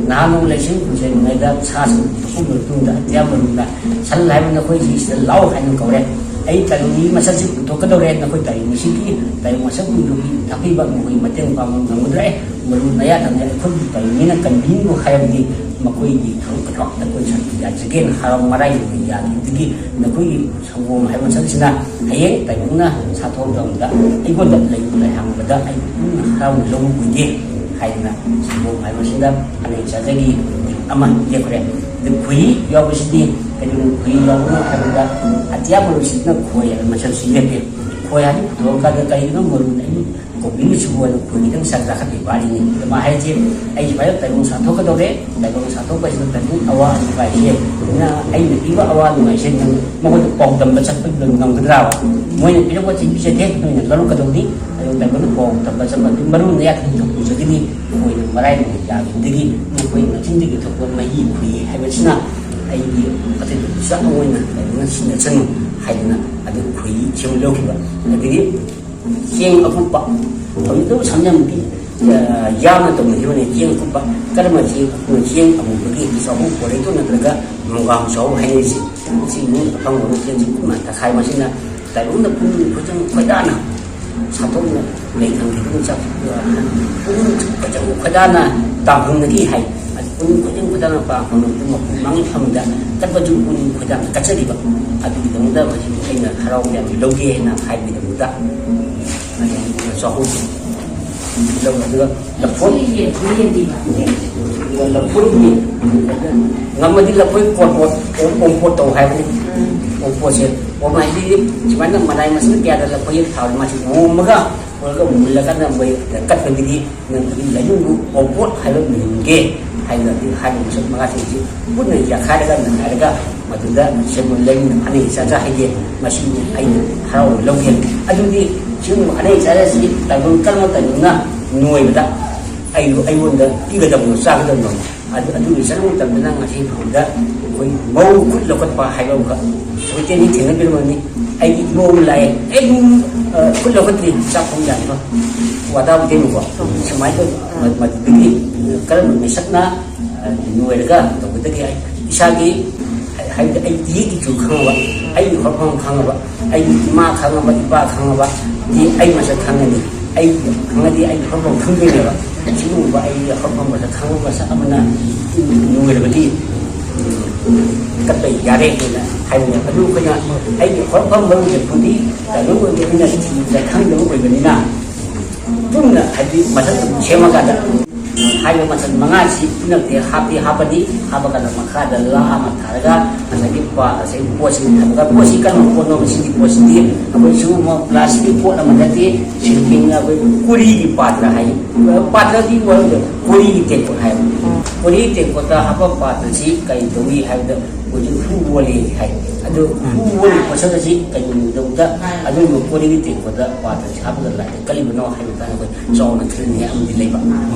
ꯅꯍꯥꯟ ꯅꯣꯡ ꯂꯩꯁꯤꯡ ꯈꯨꯟꯁꯦꯟꯉꯩꯗ ꯁꯥꯁꯤꯡ ꯄꯨꯊꯣꯛꯄ ꯃꯇꯨꯡꯗ ꯑꯇꯤꯌꯥ ꯃꯅꯨꯡꯗ ꯁꯟ ꯍꯥꯏꯕ ꯅꯈꯣꯏꯁꯤ ꯁꯤꯗ ꯂꯥꯎ ꯍꯥꯏꯅ ꯀꯧꯔꯦ꯫ ꯑꯩ ꯇꯥꯏꯕꯪꯒꯤ ꯃꯁꯛꯁꯤ ꯄꯨꯊꯣꯛꯀꯗꯧꯔꯦ, ꯅꯈꯣꯏ ꯇꯥꯏꯕꯪ ꯃꯁꯤꯒꯤ ꯇꯥꯏꯕꯪ ꯃꯁꯛ ꯄꯨꯊꯣꯛꯄꯤ ꯊꯥꯛꯄꯤꯕ ꯃꯈꯣꯏ ꯃꯇꯦꯡ ꯄꯥꯡꯕ ꯉꯝꯒꯗ꯭ꯔꯥ? ꯑꯦ, ꯃꯔꯨ ꯃꯌꯥ ꯊꯝꯃꯦ, ꯑꯩꯈꯣꯏꯒꯤ ꯇꯥꯏꯕꯪ ꯃꯤꯅ ꯀꯟꯕꯤꯅꯤꯡꯕ ꯍꯥꯏꯔꯕꯗꯤ ꯃꯈꯣꯏꯒꯤ ꯊꯕꯛ ꯈꯨꯗꯤꯡꯃꯛꯇ ꯑꯩꯈꯣꯏ ꯁꯔꯨꯛ ꯌꯥꯖꯒꯦꯅ ꯍꯔꯥꯎ ꯃꯔꯥꯏ ꯌꯥꯈꯤꯕꯗꯒꯤ ꯅꯈꯣꯏꯒꯤ ꯁꯪꯒꯣꯝ ꯍꯥꯏꯕ ꯃꯁꯛꯁꯤꯅ ꯍꯌꯦꯡ ꯇꯥꯏꯕꯪꯅ ꯁꯥꯊꯣꯛꯑꯕꯗ ꯑꯩꯉꯣꯟꯗ ꯂꯩ ꯍꯥꯡꯕꯗ ꯑꯩ ꯄꯨꯛꯅꯤꯡ ꯍꯔꯥꯎꯅ ꯂꯧꯕ ꯑꯣꯏꯒꯦ ꯍꯥꯏꯗꯅ ꯁꯪꯒꯣꯝ ꯍꯥꯏꯕꯁꯤꯗ ꯑꯅꯩ ꯆꯥꯖꯒꯤ ꯑꯃ ꯂꯦꯞꯈ꯭ꯔꯦ꯫ ꯑꯗꯨ ꯈꯣꯏꯍꯤ ꯌꯥꯎꯕꯁꯤꯗꯤ ꯀꯔꯤꯒꯨꯝꯕ ꯈꯣꯏꯍꯤ ꯌꯥꯎꯕꯅꯣ ꯍꯥꯏꯕꯗ ꯑꯇꯤꯌꯥ ꯃꯔꯨꯁꯤꯅ ꯈꯣꯏ ꯍꯥꯏꯕ ꯃꯁꯛꯁꯤ ꯂꯦꯞꯄꯦ꯫ ꯈꯣꯏ ꯍꯥꯏꯕ ꯄꯨꯊꯣꯛꯑꯀꯥꯟꯗ ꯀꯔꯤꯒꯤꯅꯣ ꯃꯔꯨ ꯑꯩ ꯀꯣꯕꯤꯒꯤ ꯁꯨꯕ ꯑꯣꯏꯅ ꯈꯣꯏꯒꯤꯗꯪ ꯆꯥꯛ ꯆꯥꯈꯠꯄꯤꯕ ꯋꯥꯔꯤꯅꯤ꯫ ꯑꯗꯨꯃꯥꯏ ꯍꯥꯏꯁꯦ ꯑꯩꯁꯨ ꯍꯥꯏꯔꯞ ꯇꯥꯏꯕꯪ ꯁꯥꯊꯣꯛꯀꯗꯧꯔꯦ꯫ ꯇꯥꯏꯕꯪ ꯁꯥꯊꯣꯛꯄꯁꯤꯗ ꯇꯥꯏꯕꯪ ꯑꯋꯥ ꯅꯨꯡꯉꯥꯏꯁꯦ ꯅ ꯑꯩꯅ ꯄꯤꯕ ꯑꯋꯥ ꯅꯨꯡꯉꯥꯏꯁꯦ ꯅꯪ ꯃꯉꯣꯟꯗ ꯄꯥꯎ ꯇꯝꯕ ꯆꯠꯄ ꯉꯝꯒꯗ꯭ꯔꯥꯕ? ꯃꯣꯏꯅ ꯄꯤꯔꯛꯄ ꯆꯤꯡꯕꯤꯁꯦ ꯅꯣꯏꯅ ꯂꯧꯔꯛꯀꯗꯧꯅꯤ꯫ ꯑꯗꯨ ꯇꯥꯏꯕꯪꯗ ꯄꯥꯎ ꯇꯝꯕ ꯆꯠꯄ ꯑꯗꯨ ꯃꯔꯨ ꯅꯌꯥ ꯊꯝꯖꯤꯟ ꯊꯣꯛꯄꯤꯖꯒꯅꯤ꯫ ꯃꯈꯣꯏꯅ ꯃꯔꯥꯏꯕꯛ ꯌꯥꯕꯗꯒꯤ ꯃꯈꯣꯏ ꯃꯆꯤꯟꯗꯒꯤ ꯊꯣꯛꯄ ꯃꯍꯤ ꯈꯨꯏ ꯍꯥꯏꯕꯁꯤꯅ ꯑꯩꯒꯤ ꯑꯇꯩ ꯆꯥꯛ ꯑꯃ ꯑꯣꯏꯅ ꯇꯥꯏꯕꯪꯅ ꯁꯤꯖꯤꯟꯅꯁꯅꯨ ꯍꯥꯏꯗꯅ ꯑꯗꯨ ꯈꯨꯏ ꯁꯦꯝ ꯂꯧꯈꯤꯕ꯫ ꯑꯗꯒꯤ ꯆꯦꯡ ꯑꯀꯨꯞꯄ, ꯍꯧꯖꯤꯛꯇꯕꯨ ꯁꯝꯖꯝꯕꯤ, ꯑ, ꯌꯥꯝꯅ ꯇꯧꯅꯈꯤꯕꯅꯦ꯫ ꯆꯦꯡ ꯑꯀꯨꯞꯄ, ꯀꯔꯝꯕ ꯆꯦꯡ ꯑꯀꯨꯞꯄꯅꯣ? ꯆꯦꯡ ꯑꯃꯨꯕꯒꯤ ꯆꯥꯍꯨꯝ ꯄꯣꯔꯩꯗꯣ ꯅꯠꯇ꯭ꯔꯒ ꯃꯪꯒꯥꯝ ꯆꯥꯍꯨꯝ ꯍꯥꯏꯅꯔꯤꯁꯦ꯫ ꯁꯤ ꯃꯅꯨꯡꯗ ꯑꯐꯪꯕ ꯆꯦꯡꯁꯤ ꯀꯨꯞꯅ ꯇꯛꯈꯥꯏ꯫ ꯃꯁꯤꯅ ꯇꯥꯏꯕꯪꯗ ꯄꯨꯛꯅꯤꯡ ꯈꯣꯏꯗꯪ ꯈꯣꯏꯗꯥꯅ ꯁꯥꯊꯣꯛꯅ ꯂꯩ ꯊꯝꯈꯤꯕꯒꯤ ꯆꯥꯛ, ꯄꯨꯛꯅꯤꯡ ꯈꯣꯏꯗꯪ ꯈꯣꯏꯗꯥꯅ ꯇꯥꯡꯐꯝꯗꯒꯤ ꯍꯥꯏ꯫ ꯑꯗꯨ ꯄꯨꯛꯅꯤꯡ ꯈꯣꯏꯗꯪ ꯈꯣꯏꯗꯥꯅ ꯄꯥꯡꯐꯝ ꯃꯄꯨ ꯃꯥꯡꯐꯝꯗ ꯀꯠꯄꯁꯨ ꯄꯨꯛꯅꯤꯡ ꯈꯣꯏꯗꯥꯅ ꯀꯠꯆꯔꯤꯕ꯫ ꯑꯗꯨꯒꯤꯗꯃꯛꯇ ꯃꯁꯤ ꯑꯩꯅ ꯍꯔꯥꯎ ꯌꯥꯝꯅ ꯂꯧꯒꯦ ꯍꯥꯏꯅ ꯍꯥꯏꯕꯒꯤꯗꯃꯛꯇ ꯆꯍꯨꯝ ꯂꯧ꯫ ꯑꯗꯨꯒ ꯂꯐꯣꯏ, ꯂꯐꯣꯏꯒꯤ ꯉꯝꯃꯗꯤ ꯂꯐꯣꯏ ꯀꯣꯠꯄꯣꯠ, ꯑꯣꯝꯄꯣꯠ ꯇꯧ ꯍꯥꯏꯕꯅꯤ꯫ ꯑꯣꯝꯄꯣꯠꯁꯦ, ꯑꯣꯝ ꯍꯥꯏꯗꯤ ꯁꯨꯃꯥꯏꯅ ꯃꯅꯥꯏ ꯃꯁꯤꯡ ꯀꯌꯥꯗ ꯂꯐꯣꯏ ꯊꯥꯕ ꯃꯥꯁꯤ ꯑꯣꯝꯃꯒ ꯄꯨꯔꯒ ꯃꯨꯜꯂꯀꯥꯟꯗ ꯃꯣꯏ ꯀꯠꯄꯒꯤꯗꯤ ꯅꯪ ꯑꯗꯨꯒꯤ ꯂꯥꯏꯅꯤꯡꯕꯨ ꯑꯣꯝꯄꯣꯠ ꯍꯥꯏꯕ ꯃꯤꯡꯒꯦ ꯍꯥꯏꯗꯅ ꯑꯗꯨ ꯍꯥꯏꯕ ꯃꯁꯛ ꯃꯉꯥꯁꯤꯡꯁꯤ ꯄꯨꯟꯅ ꯌꯥꯈꯥꯏꯔꯒ ꯅꯩꯈꯥꯏꯔꯒ ꯃꯗꯨꯗ ꯁꯦꯝꯕ ꯂꯩꯅꯤꯡꯅ ꯑꯅꯩ ꯆꯥꯖ ꯍꯥꯏꯒꯦ꯫ ꯃꯁꯤꯅꯤ ꯑꯩꯅ ꯍꯔꯥꯎꯅ ꯂꯧꯒꯦ꯫ ꯑꯗꯨꯗꯤ ꯁꯤꯒꯨꯝꯕ ꯑꯅꯩ ꯆꯥꯖꯁꯤ ꯇꯥꯏꯕꯪ ꯀꯔꯝꯕ ꯇꯥꯏꯕꯪꯅ ꯅꯣꯏꯕꯗ ꯑꯩ-, ꯑꯩꯉꯣꯟꯗ ꯄꯤꯒꯗꯕꯅꯣ, ꯆꯥꯒꯗꯕꯅꯣ? ꯑꯗꯨ, ꯑꯗꯨꯒꯤ ꯆꯠꯄ ꯃꯇꯝꯗꯅ ꯉꯁꯤ ꯐꯥꯎꯗ ꯑꯩꯈꯣꯏ ꯃꯧ ꯈꯨꯠ ꯂꯧꯈꯠꯄ ꯍꯥꯏꯕ ꯑꯃꯈꯛ ꯍꯧꯖꯤꯛꯇꯤ ꯑꯅꯤ ꯊꯦꯡꯅꯕꯤꯔꯝꯃꯅꯤ꯫ ꯑꯩꯒꯤ ꯏꯃꯧ ꯑꯃ ꯂꯥꯛꯑꯦ, "ꯑꯩ ꯏꯃꯧ, ꯑ, ꯈꯨꯠ ꯂꯧꯈꯠꯇ꯭ꯔꯤ, ꯆꯥꯛ ꯊꯣꯡ ꯌꯥꯅꯕ ꯋꯥꯗꯥ ꯋꯥꯇꯦꯝꯕꯀꯣ?" ꯁꯨꯃꯥꯏꯅ ꯇꯧ-, ꯃ-, ꯃꯗꯨꯗꯒꯤ ꯀꯔꯝꯕ ꯃꯤꯁꯛꯅ, ꯑ, ꯅꯣꯏꯔꯒ ꯇꯧꯒꯗꯒꯦ? ꯑꯩ ꯏꯁꯥꯒꯤ, ꯍꯥꯏꯕꯗꯤ ꯑꯩ ꯏꯌꯦꯛ ꯏꯆꯨ ꯈꯪꯉꯕ, ꯑꯩꯒꯤ ꯍꯧꯔꯛꯐꯝ ꯈꯪꯉꯕ, ꯑꯩꯒꯤ ꯏꯃꯥ ꯈꯪꯉꯕ, ꯏꯄꯥ ꯈꯪꯉꯕ, ꯗꯤ ꯑꯩ ꯃꯁꯛ ꯈꯪꯒꯅꯤ꯫ ꯑꯩ ꯈꯪꯉꯗꯤ ꯑꯩꯒꯤ ꯍꯧꯔꯛꯐꯝ ꯈꯪꯗꯣꯏꯅꯦꯕ꯫ ꯑꯁꯤꯒꯨꯝꯕ ꯑꯩꯒꯤ ꯍꯧꯔꯛꯐꯝ ꯃꯁꯛ ꯈꯪꯕ ꯃꯁꯛ ꯑꯃꯅ ꯂꯣꯏꯔꯕꯗꯤ ꯀꯠꯄ ꯌꯥꯔꯦ ꯍꯥꯏꯅ ꯍꯥꯏꯕꯅꯦ꯫ ꯑꯗꯨ ꯑꯩꯈꯣꯏꯅ ꯑꯩꯒꯤ ꯍꯧꯔꯛꯐꯝ ꯃꯔꯨꯗꯤ ꯀꯩꯅꯣ ꯑꯣꯏꯕꯅꯤꯅ ꯊꯤꯕꯗ ꯈꯪꯗꯕ ꯑꯣꯏꯕꯅꯤꯅ ꯄꯨꯟꯅ ꯍꯥꯏꯗꯤ ꯃꯁꯛ ꯁꯦꯝꯃꯀꯥꯟꯗ ꯍꯥꯏꯔꯤꯕ ꯃꯆꯜ ꯃꯉꯥꯁꯤ ꯄꯨꯝꯅꯃꯛꯇꯤ ꯍꯥꯞꯄꯤ ꯍꯥꯞꯄꯅꯤ꯫ ꯍꯥꯞꯄ ꯀꯥꯟꯗ ꯃꯈꯥꯗ ꯂꯥ ꯑꯃ ꯊꯥꯔꯒ ꯉꯁꯥꯏꯒꯤ ꯄꯥ-, ꯉꯁꯥꯏꯒꯤ ꯄꯣꯠꯁꯤ ꯊꯝꯃꯒ ꯄꯣꯠꯁꯤ ꯀꯔꯝꯕ ꯄꯣꯠꯅꯣ? ꯁꯤꯒꯤ ꯄꯣꯠꯁꯤꯗꯤ ꯑꯩꯈꯣꯏ ꯁꯤꯒꯨꯝꯕ ꯄ꯭ꯂꯥꯁꯇꯤꯛꯀꯤ ꯄꯣꯠ ꯑꯃ ꯅꯠꯇꯦ꯫ ꯁꯤꯒꯤ ꯑꯩꯈꯣꯏ ꯀꯣꯔꯤꯒꯤ ꯄꯥꯇ꯭ꯔ ꯍꯥꯏ, ꯄꯥꯇ꯭ꯔꯗꯤ ꯑꯣꯏꯔꯣꯏꯗ, ꯀꯣꯔꯤꯒꯤ ꯇꯦꯡꯀꯣꯠ ꯍꯥꯏꯕ꯫ ꯀꯣꯔꯤꯒꯤ ꯇꯦꯡꯀꯣꯠꯇ ꯍꯥꯞꯄ ꯄꯥꯇ꯭ꯔꯁꯤ ꯀꯔꯤ ꯇꯧꯏ ꯍꯥꯏꯕꯗ ꯑꯩꯈꯣꯏꯁꯨ ꯍꯨ ꯑꯣꯜꯂꯤ ꯍꯥꯏ꯫ ꯑꯗꯨ ꯍꯨ ꯑꯣꯜꯂꯤ ꯄꯣꯠꯁꯛ ꯑꯁꯤ ꯀꯩꯗꯧꯅꯨꯡꯗ ꯑꯗꯨꯒꯨꯝꯕ ꯀꯣꯔꯤꯒꯤ ꯇꯦꯡꯀꯣꯠꯇ ꯄꯥꯇ꯭ꯔꯁꯤ ꯍꯥꯞꯄꯒ ꯂꯥꯏꯗ ꯀꯜꯂꯤꯕꯅꯣ ꯍꯥꯏꯕ ꯃꯇꯥꯡꯗ ꯑꯩꯈꯣꯏ ꯆꯥꯎꯅ ꯊꯤꯖꯤꯟꯅꯤꯡꯉꯥꯏ ꯑꯃꯗꯤ ꯂꯩꯕ꯫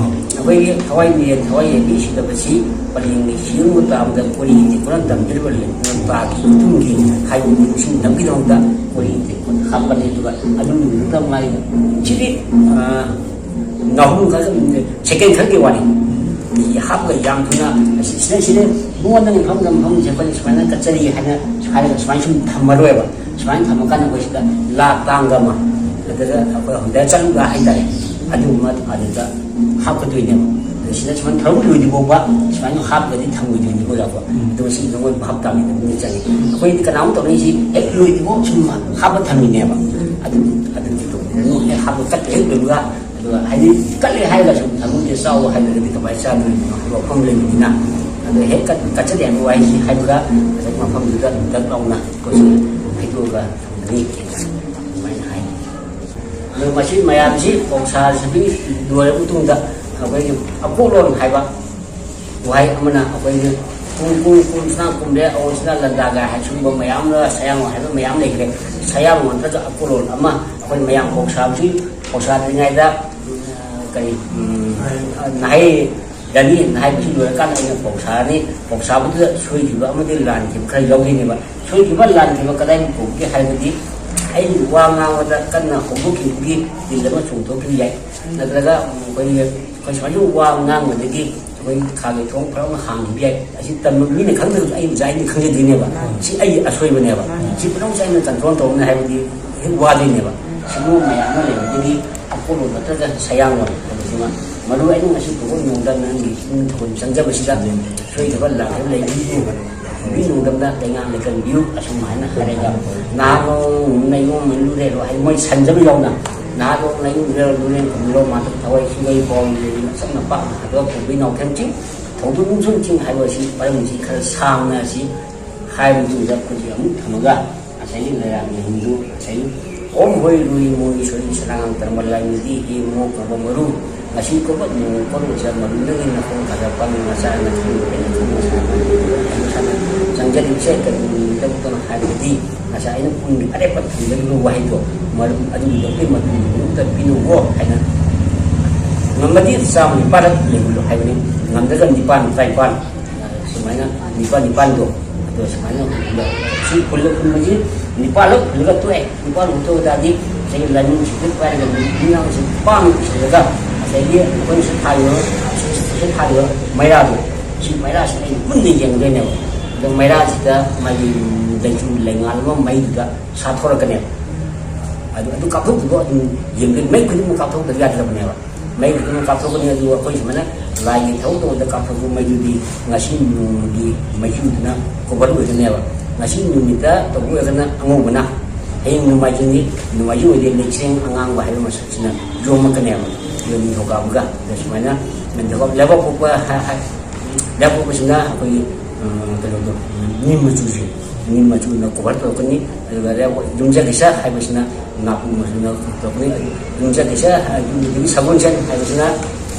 ꯑꯩꯈꯣꯏꯒꯤ ꯊꯋꯥꯏ ꯃꯤꯔꯦꯟ ꯊꯋꯥꯏ ꯌꯦꯟꯕꯤ ꯁꯤꯗꯕꯁꯤ ꯄꯔꯦꯡꯒꯤ ꯁꯤꯖꯤꯟꯅꯕ ꯇꯥꯕꯗ ꯀꯣꯔꯤꯒꯤ ꯇꯦꯡꯀꯣꯠꯅ ꯇꯝꯕꯤꯔꯤꯕ ꯂꯝꯄꯥꯛꯀꯤ ꯏꯇꯨꯡꯒꯤ ꯍꯥꯏꯕ ꯅꯤꯡꯁꯤꯡꯅꯕꯒꯤꯗꯃꯛꯇ ꯀꯣꯔꯤꯒꯤ ꯇꯦꯡꯀꯣꯠ ꯍꯥꯞꯄꯅꯤ꯫ ꯑꯗꯨꯒ ꯑꯗꯨꯒꯤ ꯃꯊꯛꯇ ꯃꯥꯒꯤ ꯁꯤꯗꯤ, ꯑ, ꯉꯥꯍꯨꯝ ꯈꯔ, ꯁꯦꯀꯦꯟ ꯈꯔꯒꯤ ꯋꯥꯅꯤ꯫ ꯍꯥꯞꯄꯒ ꯌꯥꯝ ꯊꯨꯅ ꯑꯁꯤ, ꯁꯤꯗ, ꯁꯤꯗ ꯃꯉꯣꯟꯗ ꯃꯐꯝꯗ ꯃꯐꯝꯁꯦ ꯑꯩꯈꯣꯏꯅ ꯁꯨꯃꯥꯏꯅ ꯀꯠꯆꯔꯤ ꯍꯥꯏꯅ ꯍꯥꯏꯔꯒ ꯁꯨꯃꯥꯏꯅ ꯁꯨꯝ ꯊꯝꯃꯔꯣꯏꯕ꯫ ꯁꯨꯃꯥꯏꯅ ꯊꯝꯃꯀꯥꯟꯗ ꯑꯩꯈꯣꯏ ꯁꯤꯗ ꯂꯥ ꯇꯥꯡꯒ ꯑꯃ, ꯑꯗꯨꯗ ꯑꯩꯈꯣꯏ ꯍꯣꯟꯗ ꯆꯠꯂꯨꯒ ꯍꯥꯏꯇꯥꯔꯦ, ꯑꯗꯨꯒꯨꯝꯕ ꯑꯗꯨꯗ ꯍꯥꯞꯀꯗꯣꯏꯅꯦꯕ꯫ ꯑꯗꯣ ꯁꯤꯗ ꯁꯨꯃꯥꯏꯅ ꯊꯧꯔꯝ ꯂꯣꯏꯗ꯭ꯔꯤ ꯐꯥꯎꯕ ꯁꯨꯃꯥꯏꯅ ꯍꯥꯞꯄꯒꯗꯤ ꯊꯝꯃꯣꯏꯗꯣꯏꯅꯤꯀꯣ, ꯑꯣꯖꯥꯀꯣ꯫ ꯑꯗꯨꯒ ꯁꯤ ꯅꯉꯣꯟꯗ ꯚꯥꯞ ꯇꯥꯃꯤꯟꯅꯕ ꯑꯃ ꯆꯪꯉꯤ꯫ ꯑꯩꯈꯣꯏꯗꯤ ꯀꯅꯥꯒꯨꯝꯕ ꯇꯧꯅꯩꯁꯤ ꯍꯦꯛ ꯂꯣꯏꯗ꯭ꯔꯤꯐꯥꯎ ꯁꯨꯝ ꯍꯥꯞꯄ ꯊꯝꯃꯤꯅꯦꯕ꯫ ꯑꯗꯨ, ꯑꯗꯨꯗꯤ ꯇꯧꯕꯤꯔꯅꯨ꯫ ꯍꯦꯛ ꯍꯥꯞꯄ ꯀꯠꯄ ꯍꯦꯛ ꯂꯣꯏꯕꯒ, ꯑꯗꯨꯒ ꯍꯥꯏꯗꯤ ꯀꯠꯂꯦ ꯍꯥꯏꯔꯒ ꯁꯨꯝ ꯊꯝꯃꯣꯏꯗ ꯆꯥꯎ ꯍꯥꯏꯗ꯭ꯔꯒꯗꯤ ꯀꯃꯥꯏꯅ ꯆꯥꯗꯣꯔꯤꯕꯅꯣ ꯍꯥꯏꯕ ꯋꯥꯐꯝ ꯂꯩꯕꯅꯤꯅ, ꯑꯗꯣ ꯍꯦꯛ ꯀꯠ-, ꯀꯠꯆꯗꯦ ꯍꯥꯏꯕ ꯋꯥꯍꯩꯁꯤ ꯍꯥꯏꯕꯒ ꯉꯁꯥꯏ ꯃꯐꯝꯗꯨꯗ ꯗꯛ ꯂꯥꯎꯅ ꯑꯩꯈꯣꯏꯁꯨ ꯍꯩꯗꯣꯛꯑꯒ ꯊꯝꯒꯅꯤ꯫ ꯑꯗꯨꯃꯥꯏꯅ ꯍꯥꯏ꯫ ꯑꯗꯣ ꯃꯁꯤ ꯃꯌꯥꯝꯁꯤ ꯄꯧꯁꯥꯁꯤꯡ ꯂꯣꯏꯔꯕ ꯃꯇꯨꯡꯗ ꯑꯩꯈꯣꯏꯒꯤ ꯑꯀꯣꯛꯂꯣꯟ ꯍꯥꯏꯕ ꯋꯥꯍꯩ ꯑꯃꯅ ꯑꯩꯈꯣꯏꯒꯤ ꯀꯨꯝ, ꯀꯨꯝ, ꯀꯨꯝꯁꯤꯅ ꯀꯨꯝꯂꯦ, ꯑꯑꯣꯟꯁꯤꯅ ꯂꯟꯗꯥꯒ ꯍꯥꯏ ꯁꯤꯒꯨꯝꯕ ꯃꯌꯥꯝ ꯑꯃ ꯁꯌꯥꯡ ꯍꯥꯏꯕ ꯃꯌꯥꯝ ꯂꯩꯈ꯭ꯔꯦ꯫ ꯁꯌꯥꯡ ꯅꯠꯇ꯭ꯔꯒ ꯑꯀꯣꯛꯂꯣꯟ ꯑꯃ ꯑꯩꯈꯣꯏ ꯃꯌꯥꯝ ꯄꯧꯁꯥꯕꯁꯤ, ꯄꯧꯁꯥꯗ꯭ꯔꯤꯉꯩꯗ, ꯑ, ꯀꯔꯤ, ꯎꯝ, ꯅꯍꯩ ꯔꯥꯅꯤ ꯍꯥꯏꯕꯁꯤ ꯂꯣꯏꯔꯀꯥꯟꯗ ꯑꯩꯅ ꯄꯧꯁꯥꯔꯅꯤ꯫ ꯄꯧꯁꯥꯕꯗꯨꯗ ꯁꯣꯏꯈꯤꯕ ꯑꯃꯗꯤ ꯂꯥꯟꯈꯤꯕ ꯈꯔ ꯌꯥꯎꯈꯤꯅꯦꯕ꯫ ꯁꯣꯏꯈꯤꯕ ꯂꯥꯟꯈꯤꯕ ꯀꯗꯥꯏ ꯐꯥꯎꯒꯦ ꯍꯥꯏꯕꯗꯤ ꯑꯩ ꯋꯥ ꯉꯥꯡꯕꯗ ꯀꯟꯅ ꯍꯧꯗꯣꯛꯈꯤꯕꯒꯤ ꯗꯤꯜ ꯑꯃ ꯆꯣꯡꯊꯣꯛꯈꯤꯕ ꯌꯥꯏ, ꯅꯠꯇ꯭ꯔꯒ ꯑꯩꯈꯣꯏꯒꯤ, ꯑꯩꯈꯣꯏ ꯁꯨꯃꯥꯏꯅ ꯋꯥ ꯉꯥꯡꯕꯗꯒꯤ ꯑꯩꯈꯣꯏ ꯈꯥꯒꯤ ꯊꯣꯡ ꯐꯔ ꯑꯃ ꯍꯥꯡꯈꯤꯕ ꯌꯥꯏ꯫ ꯑꯁꯤ ꯇꯝꯕ ꯃꯤꯅ ꯈꯪꯗ꯭ꯔꯒꯁꯨ ꯑꯩ ꯑꯣꯖꯥ ꯑꯩꯅ ꯈꯪꯖꯗꯣꯏꯅꯦꯕ꯫ ꯁꯤ ꯑꯩꯒꯤ ꯑꯁꯣꯏꯕꯅꯦꯕ꯫ ꯁꯤ ꯄꯨꯝꯅꯃꯛꯁꯦ ꯑꯩꯅ ꯀꯟꯇ꯭ꯔꯣꯜ ꯇꯧꯅꯤ ꯍꯥꯏꯕꯗꯤ ꯍꯦꯛ ꯋꯥꯗꯣꯏꯅꯦꯕ꯫ ꯁꯤꯒꯨꯝꯕ ꯃꯌꯥꯝ ꯑꯃ ꯂꯩꯕꯗꯒꯤ ꯑꯀꯣꯟꯕ ꯅꯠꯇ꯭ꯔꯒ ꯁꯌꯥꯡꯂꯣꯟ ꯍꯥꯏꯕꯁꯤꯃ ꯃꯔꯨ ꯑꯩꯅ ꯉꯁꯤ ꯄꯨꯕ ꯅꯣꯡꯗ ꯅꯪꯒꯤ ꯄꯨꯛꯅꯤꯡ ꯊꯧꯒꯜ ꯆꯪꯖꯕꯁꯤꯗ ꯁꯣꯏꯗꯕ ꯂꯥꯛꯇꯕ ꯂꯩꯕꯤꯌꯨ꯫ ꯅꯨꯄꯤ ꯅꯣꯡꯗꯝꯗ ꯀꯩꯉꯥꯡ ꯂꯩꯀꯟꯕꯤꯌꯨ ꯑꯁꯨꯝ ꯍꯥꯏꯅ ꯍꯥꯏꯔꯒ ꯅꯍꯥꯛ ꯅꯌꯣꯝ ꯂꯨꯔꯦꯔꯣ ꯍꯥꯏ ꯃꯣꯏ ꯁꯟꯖꯕ ꯌꯥꯎꯅ ꯅꯍꯥꯛ ꯅꯌꯣꯝ ꯂꯨꯔꯦꯔꯣ ꯂꯨꯔꯦ ꯀꯨꯝꯕꯤꯔꯣ ꯃꯥꯊꯛ ꯊꯋꯥꯏ ꯁꯤꯒꯩ ꯄꯥꯎ ꯂꯩꯔꯤ ꯑꯁꯝꯅ ꯄꯥꯛꯅ ꯍꯥꯏꯕ ꯄꯨꯕꯤ ꯅꯥꯎꯊꯦꯝ ꯆꯤꯡ ꯊꯧꯗꯣꯛ ꯅꯨꯡꯁꯨꯝ ꯆꯤꯡ ꯍꯥꯏꯕ ꯑꯁꯤ ꯃꯔꯝꯁꯤ ꯈꯔ ꯁꯥꯡꯅ ꯑꯁꯤ ꯍꯥꯏꯕꯗꯨꯗ ꯑꯩꯈꯣꯏꯁꯤ ꯑꯃꯨꯛ ꯊꯝꯃꯒ ꯉꯁꯥꯏꯒꯤ ꯂꯩꯔꯥꯡꯒꯤ ꯍꯤꯟꯗꯨ ꯉꯁꯥꯏꯒꯤ ꯑꯣꯝ ꯍꯣꯏ ꯂꯨꯏ ꯃꯣꯏꯒꯤ ꯁꯣꯏ ꯁꯂꯥꯡ ꯇꯔꯃ ꯂꯥꯏꯃꯤꯗꯤ ꯍꯤ ꯃꯣ ꯀꯧꯕ ꯃꯔꯨ ꯉꯁꯤ ꯀꯣꯕꯠ ꯅꯣꯡ ꯀꯣꯔꯨ ꯆ ꯃꯔꯨ ꯅꯪꯒꯤ ꯅꯈꯣꯡ ꯈꯔ ꯄꯪ ꯃꯆꯥ ꯅ ꯊꯨꯡ ꯂꯣꯏꯅ ꯊꯨꯡ ꯃꯁꯥ ꯆꯪꯖꯔꯤꯕꯁꯦ ꯀꯔꯤꯒꯤꯗꯃꯛꯇꯅ ꯍꯥꯏꯕꯗꯤ ꯉꯁꯥꯏ ꯑꯩꯅ ꯄꯨꯡꯒꯤ ꯑꯔꯦꯞꯄ ꯊꯝꯖꯔꯤꯕ ꯋꯥꯍꯩꯗꯣ ꯃꯔꯨ ꯑꯗꯨꯒꯤꯗꯃꯛꯇ ꯃꯗꯨꯒꯤ ꯃꯔꯨꯝꯇ ꯄꯤꯅꯧꯋꯣ ꯍꯥꯏꯅ ꯉꯝꯃꯗꯤ ꯆꯥꯝꯃ ꯅꯤꯄꯥꯜ ꯂꯩꯍꯜꯂꯣ ꯍꯥꯏꯕꯅꯤ꯫ ꯉꯝꯗ꯭ꯔꯒ ꯅꯤꯄꯥꯜ ꯇꯔꯥꯅꯤꯄꯥꯜ ꯁꯨꯃꯥꯏꯅ ꯅꯤꯄꯥꯜ ꯅꯤꯄꯥꯜꯗꯣ ꯑꯗꯣ ꯁꯨꯃꯥꯏꯅ ꯁꯤ ꯈꯨꯜꯂ ꯈꯨꯟꯕꯁꯤ ꯅꯤꯄꯥꯜꯂꯛ ꯈꯨꯜꯂꯒ ꯇꯣꯛꯑꯦ꯫ ꯅꯤꯄꯥꯜ ꯈꯨꯜꯂ ꯇꯣꯛꯑ ꯇꯥꯔꯗꯤ ꯉꯁꯥꯏꯒꯤ ꯂꯥꯏꯅꯤꯡ ꯁꯤꯡꯗ ꯄꯥꯏꯔꯒ ꯃꯤꯅꯥꯎꯁꯤ ꯄꯥꯝꯅ ꯏꯁꯤꯜꯂꯒ ꯉꯁꯥꯏꯒꯤ ꯑꯩꯈꯣꯏꯅ ꯁꯤ ꯊꯥꯔꯤꯕ ꯁꯤ ꯊꯥꯔꯤꯕ ꯃꯩꯔꯥꯗꯣ ꯁꯤ ꯃꯩꯔꯥꯁꯤ ꯑꯩꯅ ꯃꯨꯟꯅ ꯌꯦꯡꯗꯣꯏꯅꯦꯕ꯫ ꯑꯗꯣ ꯃꯩꯔꯥꯁꯤꯗ ꯃꯥꯒꯤ ꯂꯩꯆꯨ ꯂꯩꯉꯥꯜ ꯑꯃ ꯃꯩꯗꯨꯗ ꯁꯥꯊꯣꯔꯛꯀꯅꯦꯕ꯫ ꯑꯗꯨ ꯑꯗꯨ ꯀꯥꯞꯊꯣꯛꯄꯗꯣ ꯑꯗꯨꯝ ꯌꯦꯡꯗꯣꯏ ꯃꯩ ꯈꯨꯗꯤꯡꯃꯛ ꯀꯥꯞꯊꯣꯛꯇꯕ ꯌꯥꯗ꯭ꯔꯕꯅꯦꯕ꯫ ꯃꯩ ꯈꯨꯗꯤꯡꯃꯛ ꯀꯥꯞꯊꯣꯛꯀꯅꯤ꯫ ꯑꯗꯨ ꯑꯩꯈꯣꯏ ꯁꯨꯃꯥꯏꯅ ꯂꯥꯏꯒꯤ ꯊꯕꯛ ꯇꯧꯕꯗ ꯀꯥꯞꯊꯣꯛꯄ ꯃꯩꯗꯨꯗꯤ ꯉꯁꯤ ꯅꯣꯡꯃꯒꯤ ꯃꯩꯁꯨꯗꯨꯅ ꯀꯣꯚꯔ ꯑꯣꯏꯒꯅꯦꯕ꯫ ꯉꯁꯤ ꯅꯨꯃꯤꯠꯇ ꯇꯧꯕ ꯑꯣꯏꯔꯒꯅ ꯑꯉꯧꯕꯅ ꯍꯌꯦꯡ ꯅꯣꯡꯃꯥꯏꯖꯤꯡꯅꯤ꯫ ꯅꯣꯡꯃꯥꯏꯖꯤꯡ ꯑꯣꯏꯗꯤ ꯂꯩꯆꯦꯡ ꯑꯉꯥꯡꯕ ꯍꯥꯏꯕ ꯃꯁꯛꯁꯤꯅ ꯌꯣꯝꯃꯛꯀꯅꯦꯕ꯫ ꯑꯗꯨꯒ ꯅꯤꯡꯊꯧꯀꯥꯕꯒ ꯑꯗ ꯁꯨꯃꯥꯏꯅ ꯅꯤꯡꯊꯧꯀꯥꯕ ꯂꯩꯕꯥꯛꯄꯣꯛꯄ ꯍꯥꯏ- ꯍꯥꯏ- ꯂꯩꯕꯥꯛꯄꯣꯛꯄꯁꯤꯅ ꯑꯩꯈꯣꯏꯒꯤ ꯎꯝ, ꯀꯩꯅꯣꯗꯣ ꯎꯝ, ꯅꯤꯝ ꯃꯆꯨꯁꯦ ꯅꯤꯝ ꯃꯆꯨꯅ ꯀꯣꯚꯔ ꯇꯧꯔꯛꯀꯅꯤ꯫ ꯑꯗꯨꯒ ꯂꯩꯕꯥꯛꯄꯣꯛ ꯌꯨꯝꯖꯀꯩꯁ ꯍꯥꯏꯕꯁꯤꯅ ꯅꯥꯄꯨ ꯃꯆꯨꯅ ꯇꯧꯔꯛꯀꯅꯤ꯫ ꯌꯨꯝꯖꯀꯩꯁ ꯑꯗꯨꯗꯒꯤ ꯁꯒꯣꯜꯁꯦꯟ ꯍꯥꯏꯕꯁꯤꯅ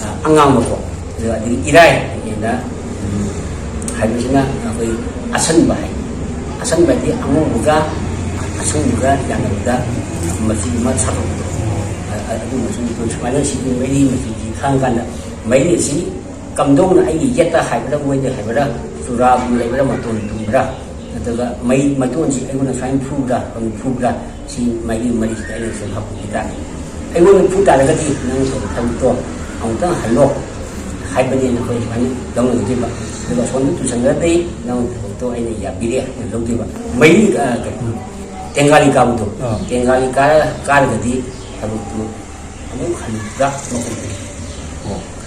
ꯑ, ꯑꯉꯥꯡꯕꯀꯣ꯫ ꯑꯗꯨꯒ ꯑꯗꯒꯤ ꯏꯔꯥꯏ ꯍꯥꯏꯅ ꯎꯝ, ꯍꯥꯏꯕꯁꯤꯅ ꯑꯩꯈꯣꯏ ꯑꯁꯟꯕ ꯍꯥꯏ꯫ ꯑꯁꯟꯕ ꯍꯥꯏꯗꯤ ꯑꯉꯧꯕꯒ ꯑꯁꯪꯕꯒ ꯌꯥꯅꯕꯗ ꯃꯆꯨ ꯑꯃ ꯁꯥꯊꯣꯛꯄꯗꯣ꯫ ꯑ- ꯑ- ꯑꯗꯨ ꯃꯆꯨ ꯁꯨꯃꯥꯏꯅ ꯁꯤꯒꯤ ꯃꯔꯤ ꯃꯆꯨꯁꯤ ꯈꯪꯉꯀꯥꯟꯗ ꯃꯔꯤ ꯑꯁꯤ ꯀꯝꯗꯧꯅ ꯑꯩꯒꯤ ꯌꯦꯠꯇ ꯍꯥꯏꯕ꯭ꯔꯥ ꯑꯣꯏꯗꯦ ꯍꯥꯏꯕ꯭ꯔꯥ ꯆꯨꯔꯥꯒꯨꯝ ꯂꯩꯕ꯭ꯔꯥ ꯃꯇꯣꯟ ꯇꯨꯝꯕ꯭ꯔꯥ ꯅꯠꯇ꯭ꯔꯒ ꯃꯩ ꯃꯇꯣꯟꯁꯤ ꯑꯩꯉꯣꯟꯗ ꯁꯨꯃꯥꯏꯅ ꯐꯨꯕ꯭ꯔꯥ ꯀꯩꯅꯣ ꯐꯨꯕ꯭ꯔꯥ ꯁꯤ ꯃꯥꯒꯤ ꯃꯔꯤꯁꯤꯗ ꯑꯩꯅ ꯁꯨꯝ ꯍꯥꯞꯄꯤꯈꯤ ꯇꯥꯔꯦ꯫ ꯑꯩꯉꯣꯟꯗ ꯐꯨ ꯇꯥꯔꯒꯗꯤ ꯅꯪ ꯇꯧꯕ ꯊꯕꯛꯇꯣ ꯑꯃꯨꯛꯇꯪ ꯍꯜꯂꯣ ꯍꯥꯏꯕꯅꯦꯅ ꯑꯩꯈꯣꯏ ꯁꯨꯃꯥꯏꯅ ꯂꯧꯅꯒꯗꯣꯏꯕ꯫ ꯑꯗꯨꯒ ꯑꯁꯣꯝꯗ ꯇꯨꯁꯟꯈ꯭ꯔꯗꯤ ꯅꯪ ꯊꯕꯛꯇꯣ ꯑꯩꯅ ꯌꯥꯕꯤꯔꯦ ꯍꯥꯏꯅ ꯂꯧꯗꯣꯏꯕ꯫ ꯃꯩ ꯑ, ꯀꯩꯅꯣ, ꯇꯦꯡꯒꯥꯂꯤ ꯀꯥꯕꯗꯣ ꯑꯥ꯫ ꯇꯦꯡꯒꯥꯂꯤ ꯀꯥꯔ ꯀꯥꯔꯒꯗꯤ ꯊꯕꯛꯇꯨ ꯑꯃꯨꯛ ꯍꯟꯕ ꯃꯇꯝꯗ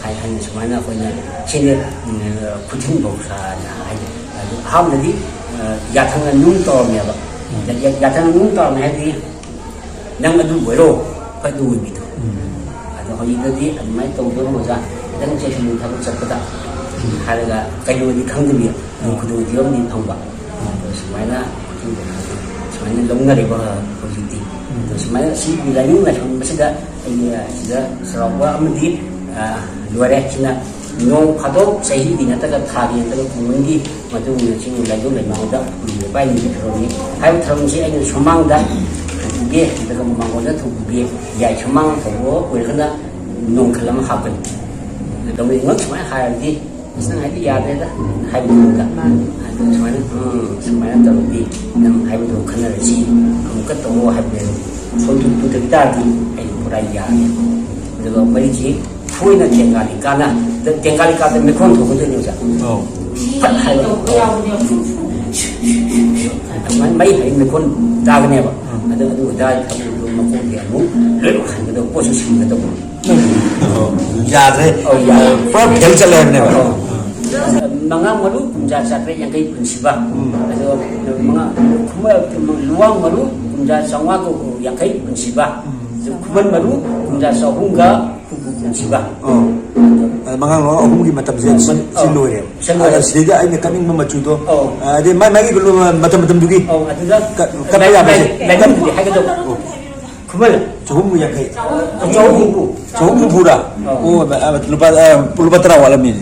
ꯍꯥꯏ ꯍꯥꯏꯅ ꯁꯨꯃꯥꯏꯅ ꯑꯩꯈꯣꯏꯅ ꯁꯤꯅꯦ, ꯎꯝ, ꯈꯨꯊꯤꯡ ꯐꯧ ꯁꯥꯅ ꯍꯥꯏꯗꯤ, ꯑꯗꯨ ꯑꯍꯥꯟꯕꯗꯤ, ꯑ, ꯌꯥꯊꯪꯅ ꯅꯨꯡ ꯇꯧꯔꯝꯃꯦꯕ꯫ ꯎꯝ꯫ ꯌꯥ-, ꯌꯥꯊꯪꯅ ꯅꯨꯡ ꯇꯧꯔꯝꯃꯦ ꯍꯥꯏꯗꯤ ꯅꯪ ꯑꯗꯨ ꯑꯣꯏꯔꯣ, ꯑꯩꯈꯣꯏ ꯑꯗꯨ ꯑꯣꯏꯕꯤꯗꯣ꯫ ꯎꯝ꯫ ꯑꯗꯣ ꯍꯧꯖꯤꯛꯇꯗꯤ ꯑꯗꯨꯃꯥꯏꯅ ꯇꯧꯗꯣꯏꯅꯣ ꯑꯣꯖꯥ, ꯈꯤꯇꯪ ꯆꯦꯛꯁꯤꯟꯅ ꯊꯕꯛ ꯆꯠꯄꯗ ꯍꯥꯏꯔꯒ ꯀꯩꯅꯣꯗꯤ ꯈꯪꯗꯕꯤ, ꯎꯝ꯫ ꯈꯨꯗꯣꯡꯊꯤꯕ ꯑꯃꯗꯤ ꯐꯪꯕ꯫ ꯑꯗꯣ ꯁꯨꯃꯥꯏꯅ, ꯁꯨꯃꯥꯏꯅ ꯂꯧꯅꯔꯤꯕ ꯍꯧꯖꯤꯛꯇꯤ꯫ ꯑꯗꯣ ꯁꯨꯃꯥꯏꯅ ꯁꯤꯒꯤ ꯂꯥꯏꯅꯤꯡ ꯂꯥꯏꯁꯣꯟꯕꯁꯤꯗ ꯑꯩ ꯁꯤꯗ ꯆꯥꯎꯔꯥꯛꯄ ꯑꯃꯗꯤ, ꯑ, ꯂꯣꯏꯔꯦ꯫ ꯁꯤꯅ ꯅꯣꯡ ꯐꯥꯗꯣꯛ ꯆꯍꯤꯒꯤ ꯅꯠꯇ꯭ꯔꯒ ꯊꯥꯒꯤ ꯅꯠꯇ꯭ꯔꯒ ꯀꯨꯝꯍꯟꯒꯤ ꯃꯇꯨꯡ ꯏꯟꯅ ꯆꯤꯡ ꯂꯥꯏꯗꯧ ꯂꯩꯃꯥꯡꯗ ꯄꯥꯏꯅꯤꯡꯕ ꯊꯧꯔꯝꯅꯤ꯫ ꯍꯥꯏꯔꯤꯕ ꯊꯧꯔꯝꯁꯤ ꯑꯩꯅ ꯁꯨꯃꯥꯡꯗ ꯊꯧꯕꯤꯒꯦ ꯅꯠꯇ꯭ꯔꯒ ꯃꯃꯥꯡꯂꯣꯝꯗ ꯊꯧꯕꯤꯒꯦ, ꯌꯥꯏ ꯁꯨꯃꯥꯡ ꯊꯧꯕ ꯑꯣꯏꯔꯒꯅ ꯅꯣꯡꯈꯜ ꯑꯃ ꯍꯥꯞꯀꯅꯤ꯫ ꯑꯗꯨ ꯇꯧꯅꯤꯡꯕ ꯁꯨꯃꯥꯏꯅ ꯍꯥꯏꯔꯗꯤ ꯑꯁ ꯅꯪ ꯍꯥꯏꯗꯤ ꯌꯥꯗ꯭ꯔꯦꯗ ꯍꯥꯏꯕꯗꯨꯗ꯫ ꯃꯥꯅꯤ꯫ ꯑꯗꯨ ꯁꯨꯃꯥꯏꯅ, ꯎꯝ, ꯁꯨꯃꯥꯏꯅ ꯇꯧꯔꯗꯤ ꯅꯪ ꯍꯥꯏꯕꯗꯣ ꯈꯟꯅꯔꯁꯤ, ꯑꯃꯨꯛꯀ ꯇꯧꯔꯣ ꯍꯥꯏꯕꯅꯦ꯫ ꯁꯣꯝꯗ ꯄꯨꯊꯣꯛꯈꯤ ꯇꯥꯔꯗꯤ ꯑꯩ ꯄꯨꯔꯥ ꯌꯥꯔꯦ꯫ ꯑꯗꯨꯒ ꯃꯔꯤꯁꯤ ꯊꯣꯏꯅ ꯇꯦꯡꯒꯥꯂꯤ ꯀꯥꯟꯅ, ꯇꯦꯡꯒꯥꯂꯤ ꯀꯥꯟꯗ ꯃꯤꯈꯣꯟ ꯊꯣꯛꯀꯗꯣꯏꯅꯦ ꯑꯣꯖꯥ꯫ ꯑꯧ꯫ ꯐꯠ ꯍꯥꯏꯕ꯫ ꯑꯗꯨꯃꯥꯏꯅ ꯃꯩ ꯍꯥꯏ ꯃꯤꯈꯣꯟ ꯇꯥꯒꯅꯦꯕ꯫ ꯎꯝ꯫ ꯑꯗꯨ, ꯑꯗꯨ ꯑꯣꯖꯥ ꯊꯕꯛꯇꯨ ꯃꯀꯣꯛꯇꯒꯤ ꯑꯃꯨꯛ ꯂꯣꯏꯅ ꯍꯟꯒꯗꯕ ꯄꯣꯠꯁꯨ ꯁꯤꯟꯒꯗꯕ꯫ ꯑꯣ, ꯌꯥꯗ꯭ꯔꯦ꯫ ꯑꯧ, ꯌꯥꯗ꯭ꯔꯦ꯫ ꯄꯨꯔꯥ ꯐꯦꯜ ꯆꯠꯂꯦ ꯍꯥꯏꯕꯅꯦꯕ꯫ ꯑꯧ꯫ ꯃꯉꯥ ꯃꯔꯨ ꯀꯨꯝꯖꯥ ꯆꯥꯇ꯭ꯔꯦꯠ ꯌꯥꯡꯈꯩ ꯄꯨꯟꯁꯤꯕ꯫ ꯎꯝ꯫ ꯑꯗꯣ ꯃꯉꯥ, ꯈꯨꯃ-, ꯂꯨꯋꯥꯡ ꯃꯔꯨ ꯀꯨꯝꯖꯥ ꯆꯥꯝꯃꯉꯥ ꯌꯥꯡꯈꯩ ꯄꯨꯟꯁꯤꯕ꯫ ꯎꯝ꯫ ꯑꯗꯨ ꯈꯨꯃꯟ ꯃꯔꯨ ꯀꯨꯝꯖꯥ ꯆꯍꯨꯝꯒ ꯍꯨꯝꯐꯨ ꯄꯨꯟꯁꯤꯕ꯫ ꯑꯣ꯫ ꯑꯗꯣ ꯃꯉꯥ ꯃꯔꯨ ꯑꯍꯨꯝꯒꯤ ꯃꯇꯝꯁꯦ ꯁꯤ, ꯁꯤ ꯑꯧ꯫ ꯂꯣꯏꯔꯦꯕ꯫ ꯁꯤ ꯂꯣꯏꯔꯦ꯫ ꯑꯗ ꯁꯤꯗꯩꯗ ꯑꯩꯅ ꯀꯠꯅꯤꯡꯕ ꯃꯆꯨꯗꯣ, ꯑꯧ꯫ ꯑꯗꯩ ꯃꯥꯏ ꯃꯥꯒꯤ ꯃꯇꯝ ꯃꯇꯝꯗꯨꯒꯤ ꯑꯧ, ꯑꯗꯨꯗ ꯀꯠ-, ꯀꯠꯄ ꯂꯥꯏ-, ꯌꯥꯕꯁꯦ꯫ ꯂꯥꯏ-, ꯂꯥꯏꯅꯤꯡꯕꯨꯗꯤ ꯍꯥꯏꯒꯗꯧꯕ꯫ ꯑꯣ꯫ ꯈꯨꯃꯟ꯫ ꯆꯍꯨꯝ ꯌꯥꯡꯈꯩ꯫ ꯆꯍꯨꯝ ꯍꯨꯝꯐꯨ꯫ ꯆꯍꯨꯝ ꯍꯨꯝꯐꯨꯔꯥ? ꯑꯥ꯫ ꯑꯣ, ꯑ, ꯂꯨꯄꯥ, ꯑ, ꯂꯨꯄꯥ ꯇꯔꯥ ꯋꯥꯠꯂꯝꯃꯤꯅꯦ꯫